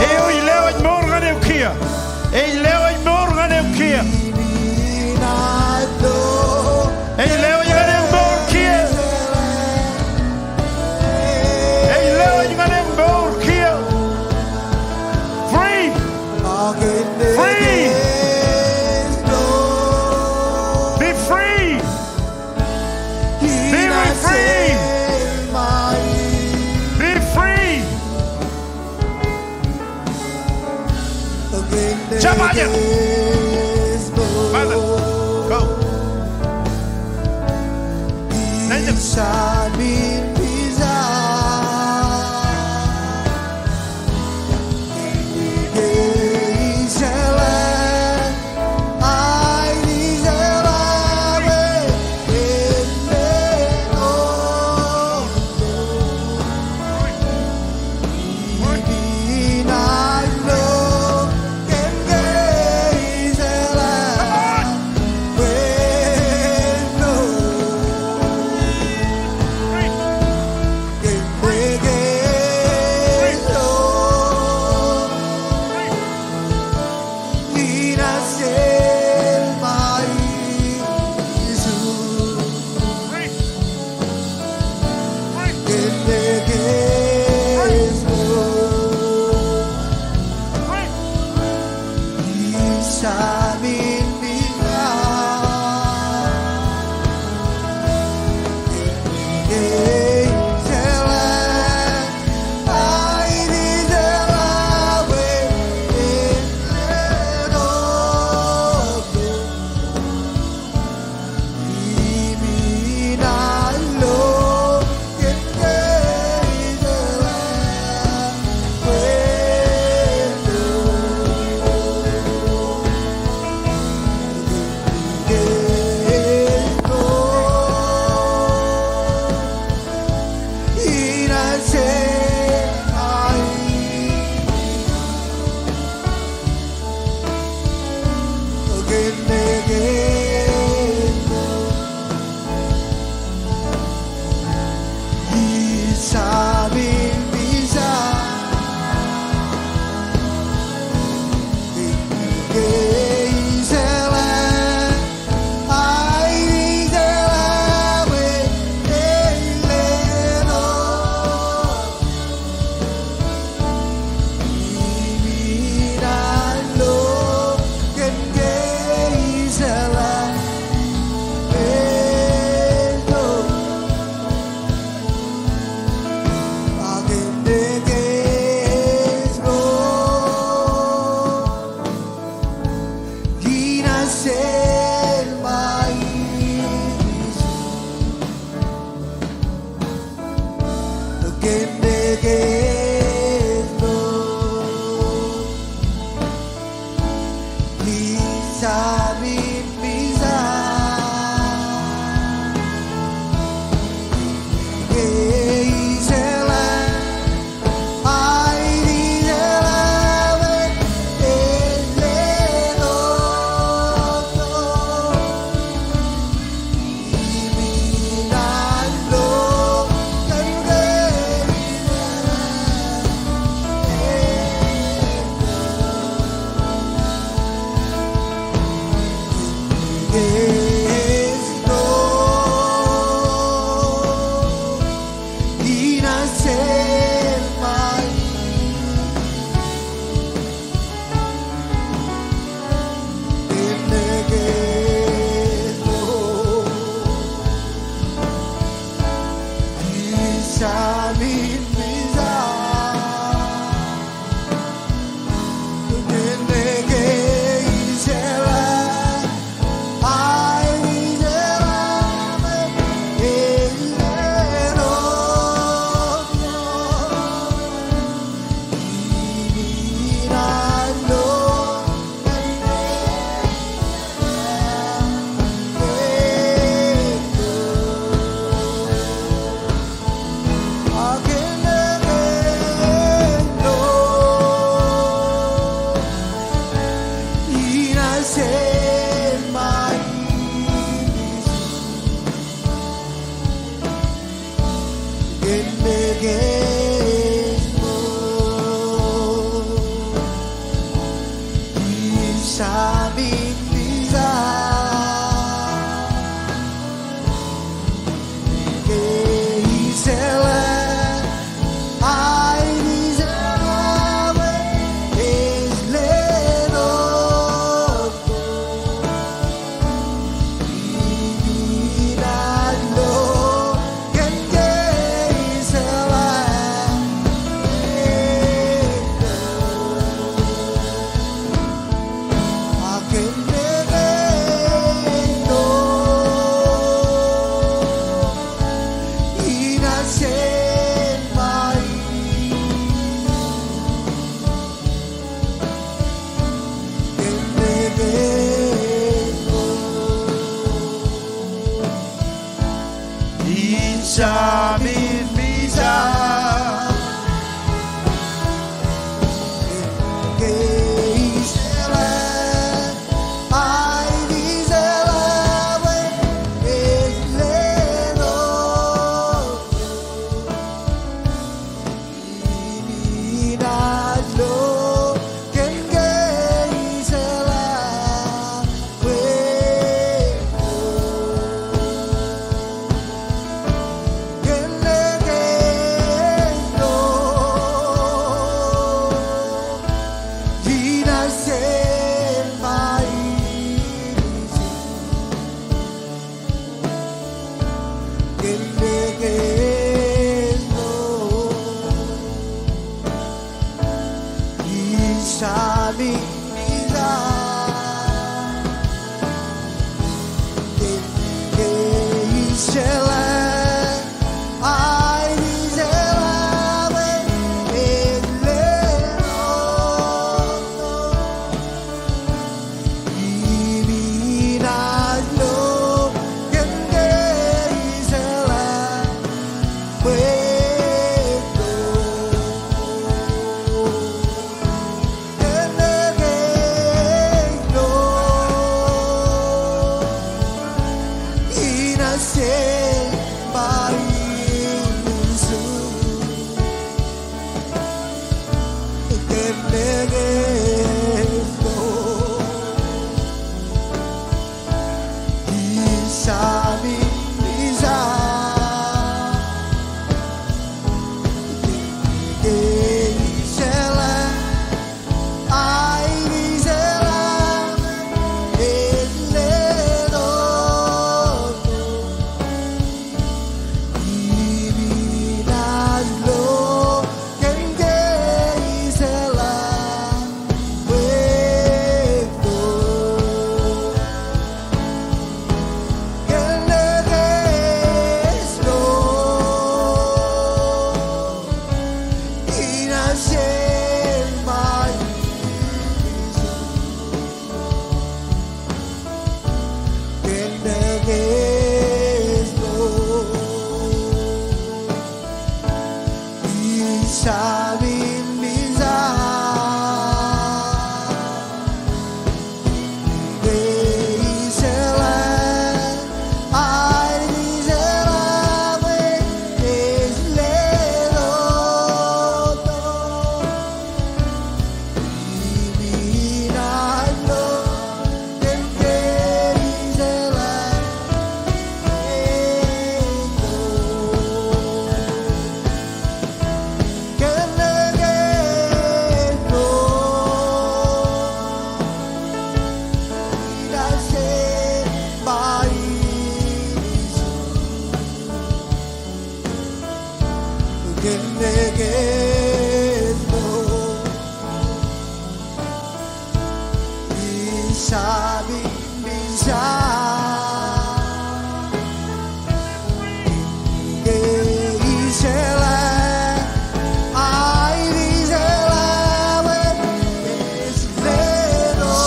Eo ej lewōj mour ñan eok kiiō. Ej lewōj mour ñan eok kiiō. Ej lewōj ñan eok mour kiiō. Ej lewōj ñan eok mour kiiō. Free. Free. Be free. Be free. Be free. Jab aje. Father, go. Thank you.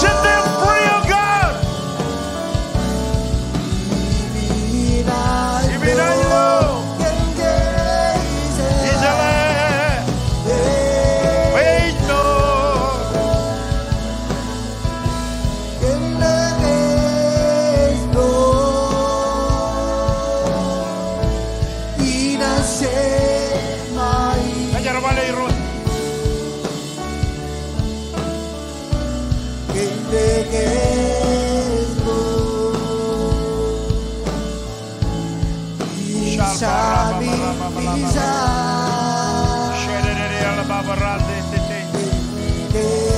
Set them free, oh God. Iminallo. Israel. Wait, Lord. Kajerbale Irooj.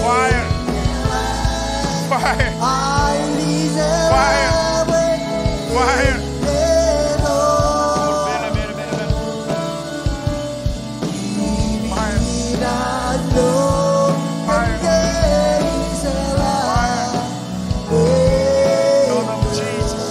Fire. Fire. Fire. Fire. Fire. Fire. Fire. Lord of Jesus.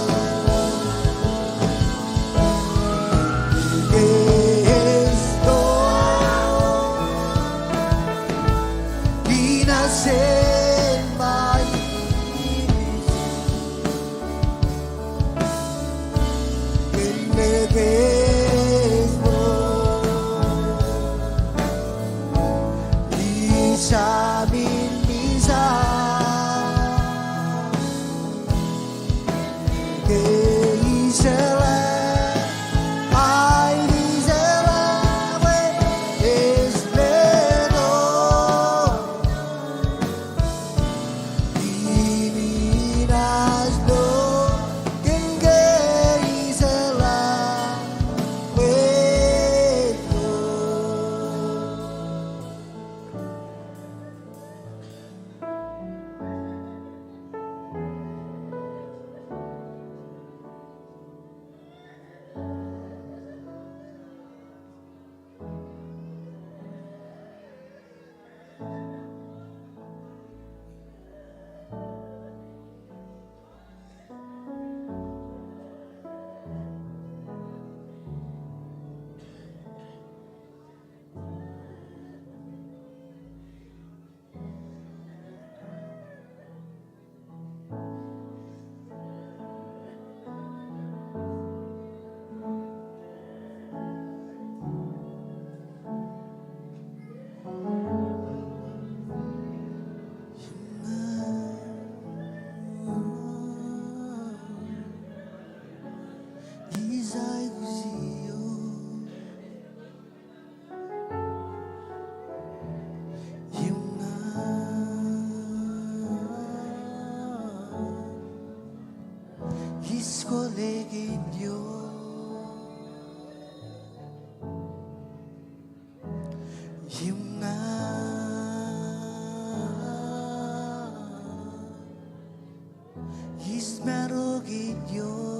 Ij maroñ in eok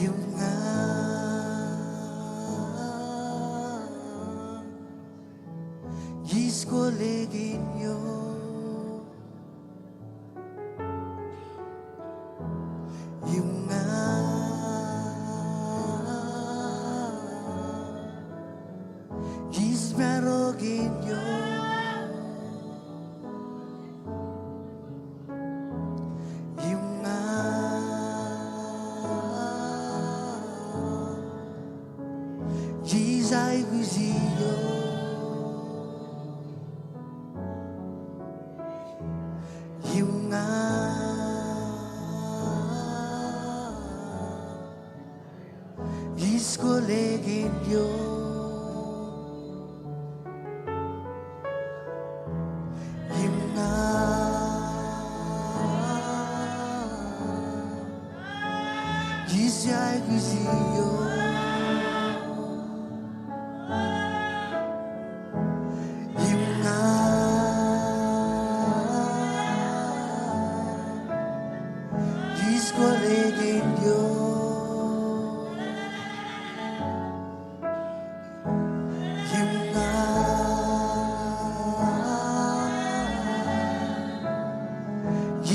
im ña ij kwōle kōn eok. Im ña ij maroñ in eok. Im ña ij aikuj in eok. Im ña ij kwōle kōn eok. Im ña ij aikuj in eok. Im ña ij kwōle kōn eok. Im ña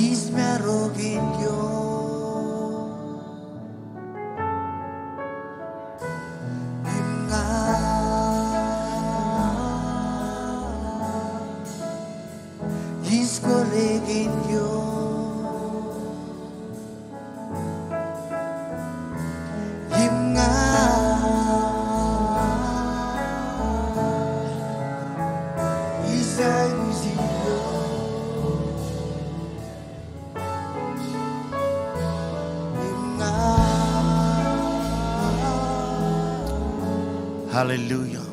ij maroñ in eok. Im ña ij kwōle kōn eok. Im ña ij aikuj in eok. Im ña. Hallelujah.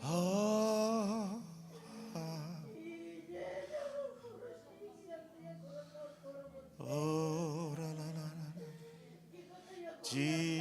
Oh. Jesus.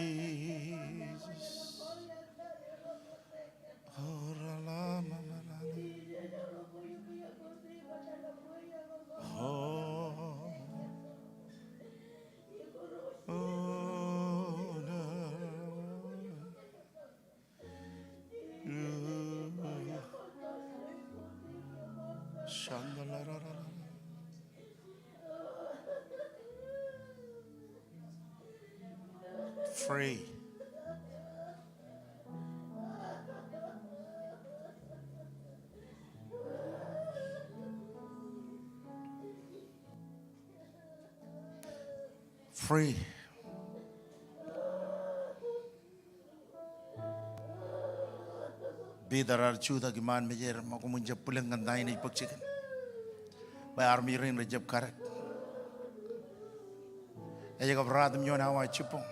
Free. Free. Piter ear jutak iṃaan mejeir, ṃōk koṃwin jab bwilōñ kōn ta in ej bōk jikin. Bwe armej rein rej jab kadet. Ej kab ratimjuon awa jibboñ.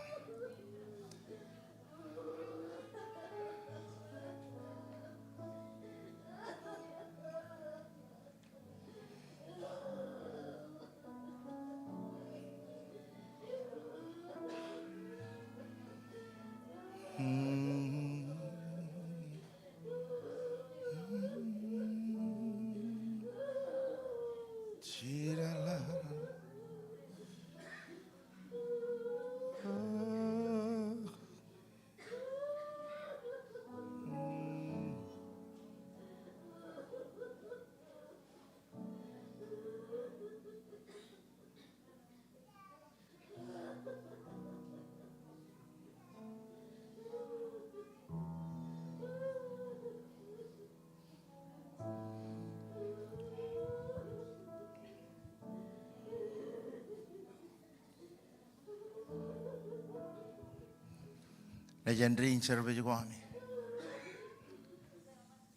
Jān dein service ko ami.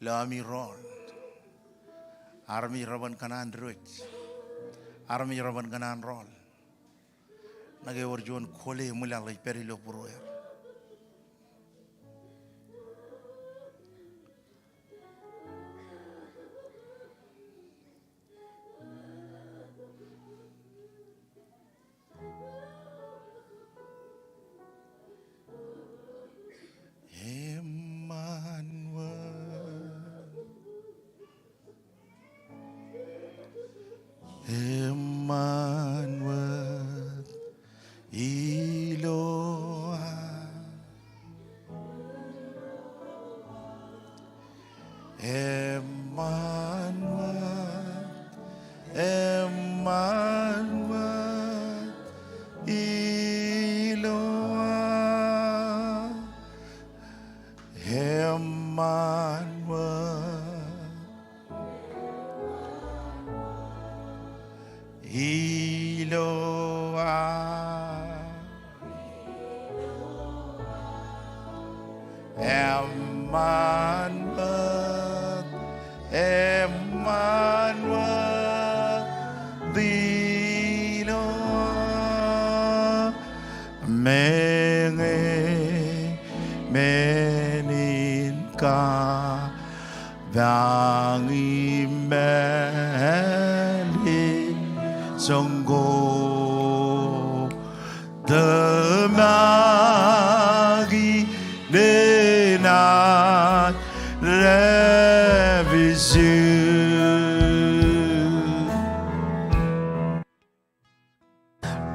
Ilo ami rọọl. Armej reban kōṇaan diwōj. Armej reban kōṇaan rọọl. Ñe ewōr juon kwōle eṃwilaḷ ej pād ilo būrueir. Emmanuel. Emmanuel. Ilo aō. Emmanuel, Emmanuel, ilo aō, Emmanuel. Ilo aō. Emmanuel, Emmanuel, ilo aō. Meñe men in ka Bang im mālōtlōt ko tōmak ilo naaj dāpij eō.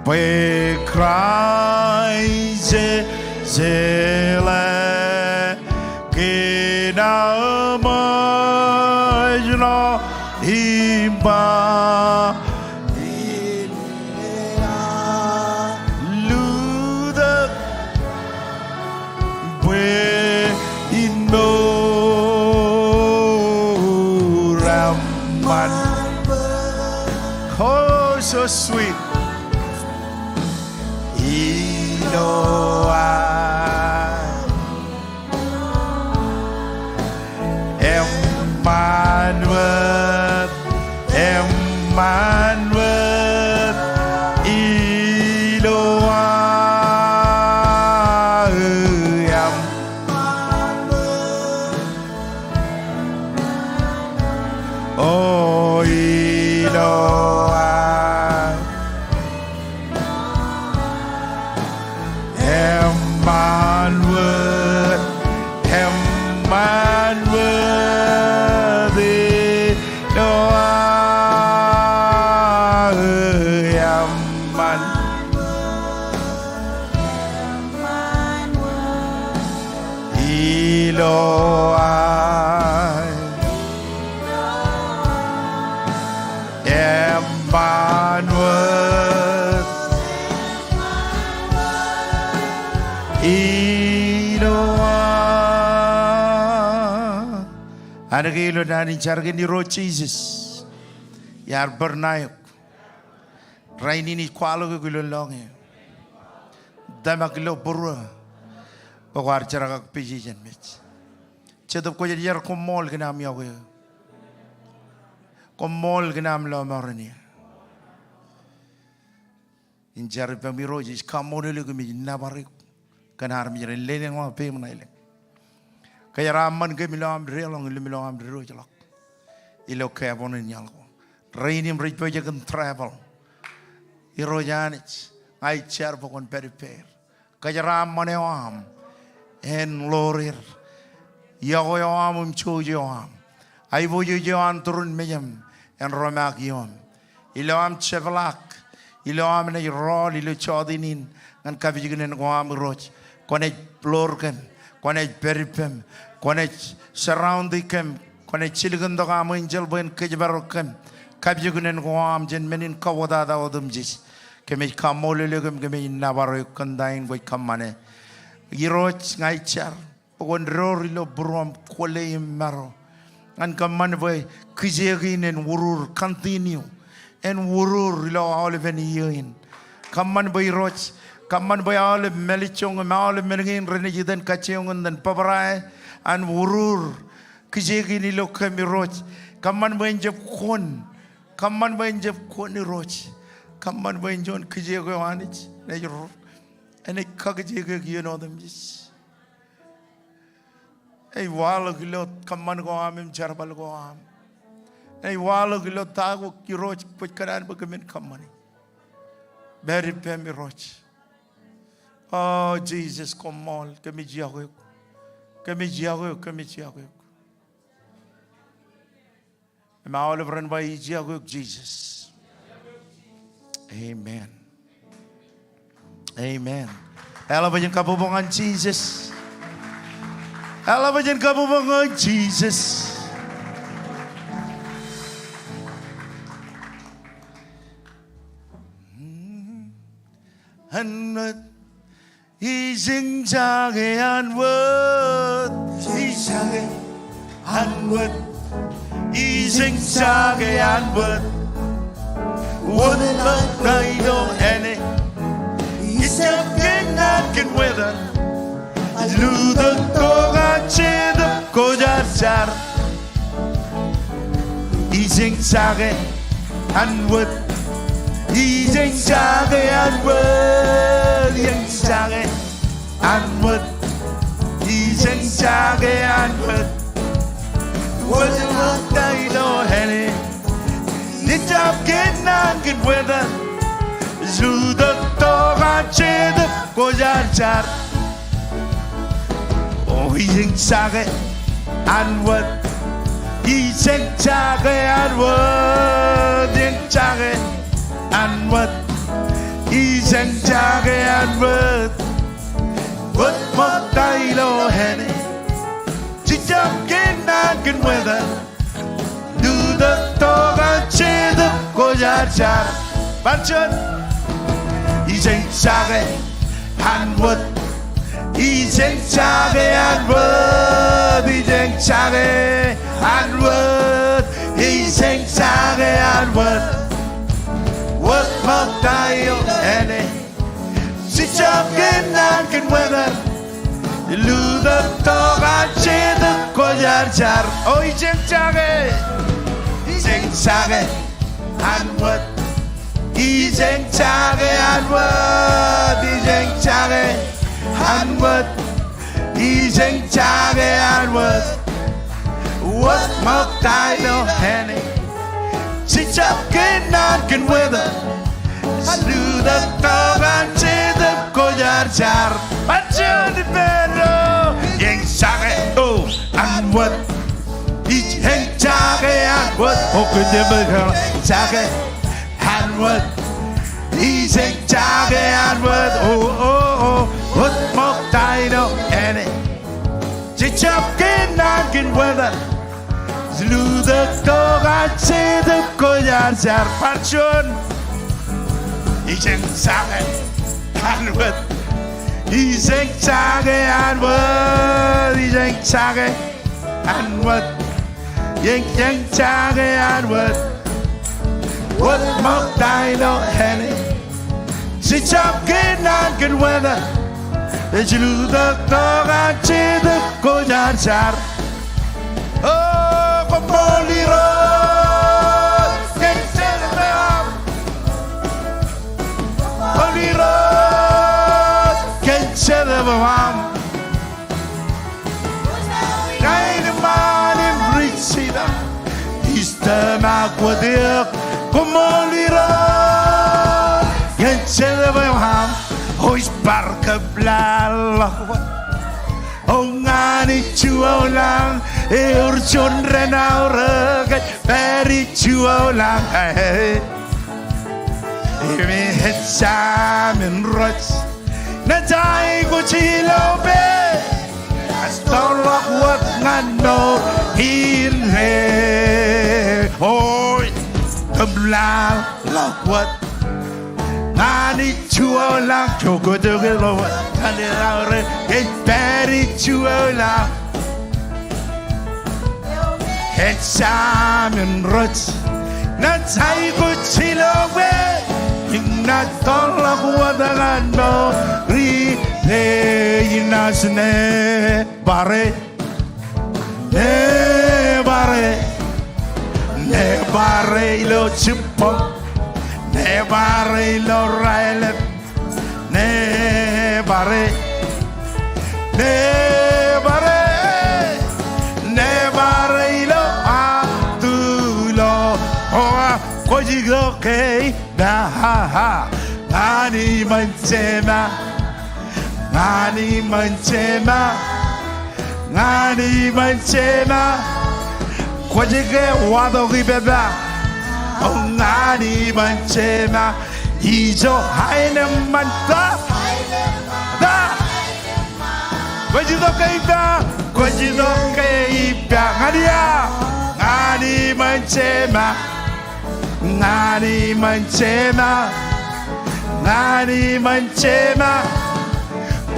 Bwe Kraist ej jeḷā kōn aō ṃōjṇọ im ba lutōk bwe in mour eṃṃan. Oh, so sweet. Ilo aō. Emmanuel, Emmanuel, ilo aō. O ilo aō. Emmanuel, Emmanuel, ilo aō. Emmanuel. Ilo aō. Emmanuel. Ilo aō. Anij ke ilo naan in jar kōn Irooj Jisōs. Iar bar ṇae eok. Rainin ij kwaḷọk eok ilo lọñiō. Tōmak ilo būruō bwe kwaar jerkakpeje jān mej. Jetōb Kwōjarjar, koṃṃool kōn aṃ iọkwe eō. Koṃṃool kōn aṃ lọmọọren eō. In jar ippaṃ Irooj, ij kaṃṃoolol eok im ij nōbar eok kōn armej ren lelōñḷọk peiṃ ṇa elōñ. Kōjeraaṃṃan kōm ilo aṃ deḷọñ, ilo aṃ diwōjḷọk ilo Gabon in iaḷ ko. Rainin rej pojak in travel. Irooj Anij, ña ij jar bwe kwōn pād ippāer. Kōjeraaṃṃan eo aṃ en ḷoor er. Iọkwe eo aṃ im jouj eo aṃ. Aiboojoj eo an turin mejaṃ en romaak ioṃ. Ilo aṃ jepḷaak, ilo aṃ naaj rọọl ilo jọteen in ñan kapijuknen ko aṃ Irooj. Kwōnaaj ḷoor kōm, kwōnaaj pād ippām, kwōnaaj surround kōm, kwōnaaj jilkintok aṃ enjeḷ bwe en kōjparok kōm. Kapijuknen ko aṃ jān men in kautiej otemjej. Kōmij kaṃṃoolol eok im kōmij nōbar eok kōn ta in kwōj kōṃṃane. Irooj, ña ij jar bwe kwōn door ilo būruōṃ kwōle im maro. Ñan kōṃṃan bwe kijeek in en urur, continue en urur ilo aolepen iiō in. Kōṃṃan bwe Irooj Kōṃṃan bwe aolep mālejjoñ im aolep meḷeñein renaaj itōn kajjioñ in bōbrae an urur kijeek in ilo kōm Irooj. Kōṃṃan bwe en jab kwōn, kōṃṃan bwe en jab kwōn Irooj. Kōṃṃan bwe en juon kijeek eo Anij enaaj ro, enaaj kakijeek eok iien otemjej. Ej waḷọk ilo kōṃṃan ko am im jerbal ko am. Ej waḷọk ilo ta ko Irooj kwōj kōṇaan bwe kōmin kōṃṃani. Pād ippem Irooj. O Jisōs, koṃṃool, kōmij iọkwe eok. Kōmij iọkwe eok, kōmij iọkwe eok. Im aolep ren ba, ij iọkwe eok Jisōs. Amen. Amen. Eḷap jen kabbokbok ñan Jisōs. Eḷap jen kabbokbok ñan Jisōs. Anwōt. Ijeñjake anwōt. Ijeñjake anwōt. Ijeñjake anwōt. Wōt ṃōkta ilo āne. Ij jab kōnnaan kōn wōt eṇ. Ij lutōk tok an Jetōb Kwōjarjar. Ijeñjake anwōt. Ijeñjake anwōt. Ijeñjake anwōt. Ijeñjake anwōt. Wōt ṃōkta ilo āne. Ij jab kōnnaan kōn wōt eṇ. Ij lutōk tok an Jetōb Kwōjarjar. O ijeñjake anwōt. Ijeñjake anwōt. Ijeñjake anwōt. Ijeñjake anwōt. Wōt ṃōkta ilo āne. Ij jab kōnnaan kōn wōt eṇ. Lutōk tok an Jetōb Kwōjarjar. Bar juon. Ijeñjake anwōt. Ijeñjake anwōt. Ijeñjake anwōt. Ijeñjake anwōt. Wōt ṃōkta ilo āne. Ij jab kōnnaan kōn wōt eṇ. Lutōk tok an Jetōb Kwōjarjar. O ijeñjake. Ijeñjake anwōt. Ijeñjake anwōt. Ijeñjake anwōt. Ijeñjake anwōt. Wōt ṃōkta ilo āne. Ij jab kōnnaan kōn wōt eṇ. Ij lutōk tok an Jetōb Kwōjarjar. Bar juon ippān ro. Ijeñjake, o, anwōt. Ijeñjake anwōt. O, kōjjab ijeñjake anwōt. Ijeñjake anwōt. O, o, o. Wōt ṃōkta ilo āne. Ij jab kōnnaan kōn wōt eṇ. Ij lutōk tok an Jetōb Kwōjarjar. Bar juon. Ijeñjake anwōt. Ijeñjake anwōt. Ijeñjake anwōt. Ijeñjake anwōt. Wōt ṃōkta ilo āne. Ij jab kōnnaan kōn wōt eṇ. Ij lutōk tok an Jetōb Kwōjarjar. O, koṃṃool Irooj, kōn jetōb eo aṃ. Koṃṃool Irooj, kōn jetōb eo aṃ. Kain im ṃaan im ri jitōñ. Ij tōmak wōt eok, koṃṃool Irooj, kōn jetōb eo aṃ. O ij bar kōplaḷọk wōt. O ñan ij juon lañ, ewōr juon ren aorōk ej pād ijjuoḷañ. Im ejja men rej naaj aikuj ilo pā. Ej tōrḷọk wōt ñan mour in e. O ij kōplaḷọk wōt ñan ijjuoḷañ, jokjok ilo wōt ñan aorōk ej pād ijjuoḷañ. Ejja men rej naaj aikuj ilo pā. Im Tōllọk wōt ñan mour in Anij. Nōbar e, nōbar e, nōbar e ilo jibboñ, nōbar e ilo raelep, nōbar e, nōbar e, nōbar e ilo atū lo. O, kwōj itok ke ippa, ñan iṃōn Jema, ñan iṃōn Jema, ñan iṃōn Jema. Kwōj ke watok ippa, o, ñan iṃōn Jema. Ijo aenōṃṃan ta, ta. Kwōj itok ke ippa, kwōj itok ke ippa. Ñan ia, ñan iṃōn Jema. Ñan iṃōn Jema, ñan iṃōn Jema,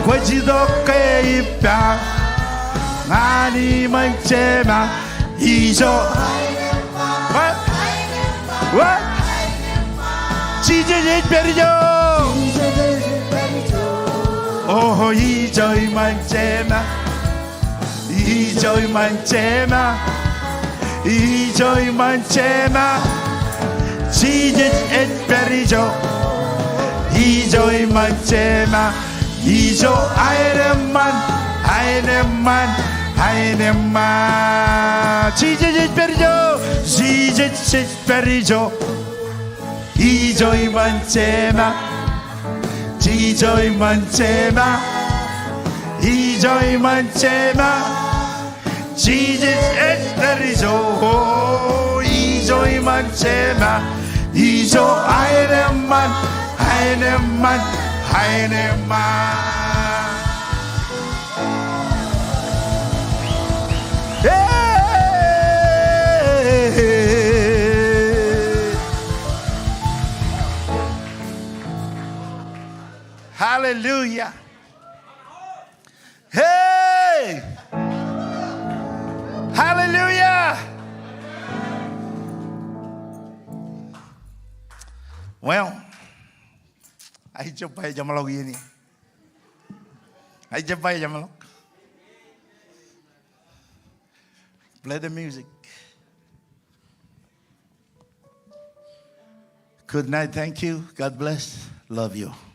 kwōj itok ke ippa. Ñan iṃōn Jema, ijo. What? What? Jisōs ej pād ijo. O, ijo iṃōn Jema. Ijo iṃōn Jema, ijo iṃōn Jema, Jisōs ej pād ijo. Ijo iṃōn Jema, ijo aenōṃṃan, aenōṃṃan, aenōṃṃan. Jisōs ej pād ijo, Jisōs ej pād ijo. Ijo iṃōn Jema, ijo iṃōn Jema, ijo iṃōn Jema. Jisōs ej pād ijo, ijo iṃōn Jema, ijo aenōṃṃan, aenōṃṃan, aenōṃṃan. Hey! Hallelujah. Hey! Hallelujah. Well, ij jab ba jeṃḷọk iien in. Ij jab ba jeṃḷọk. Play the music. Good night. Thank you. God bless. Love you.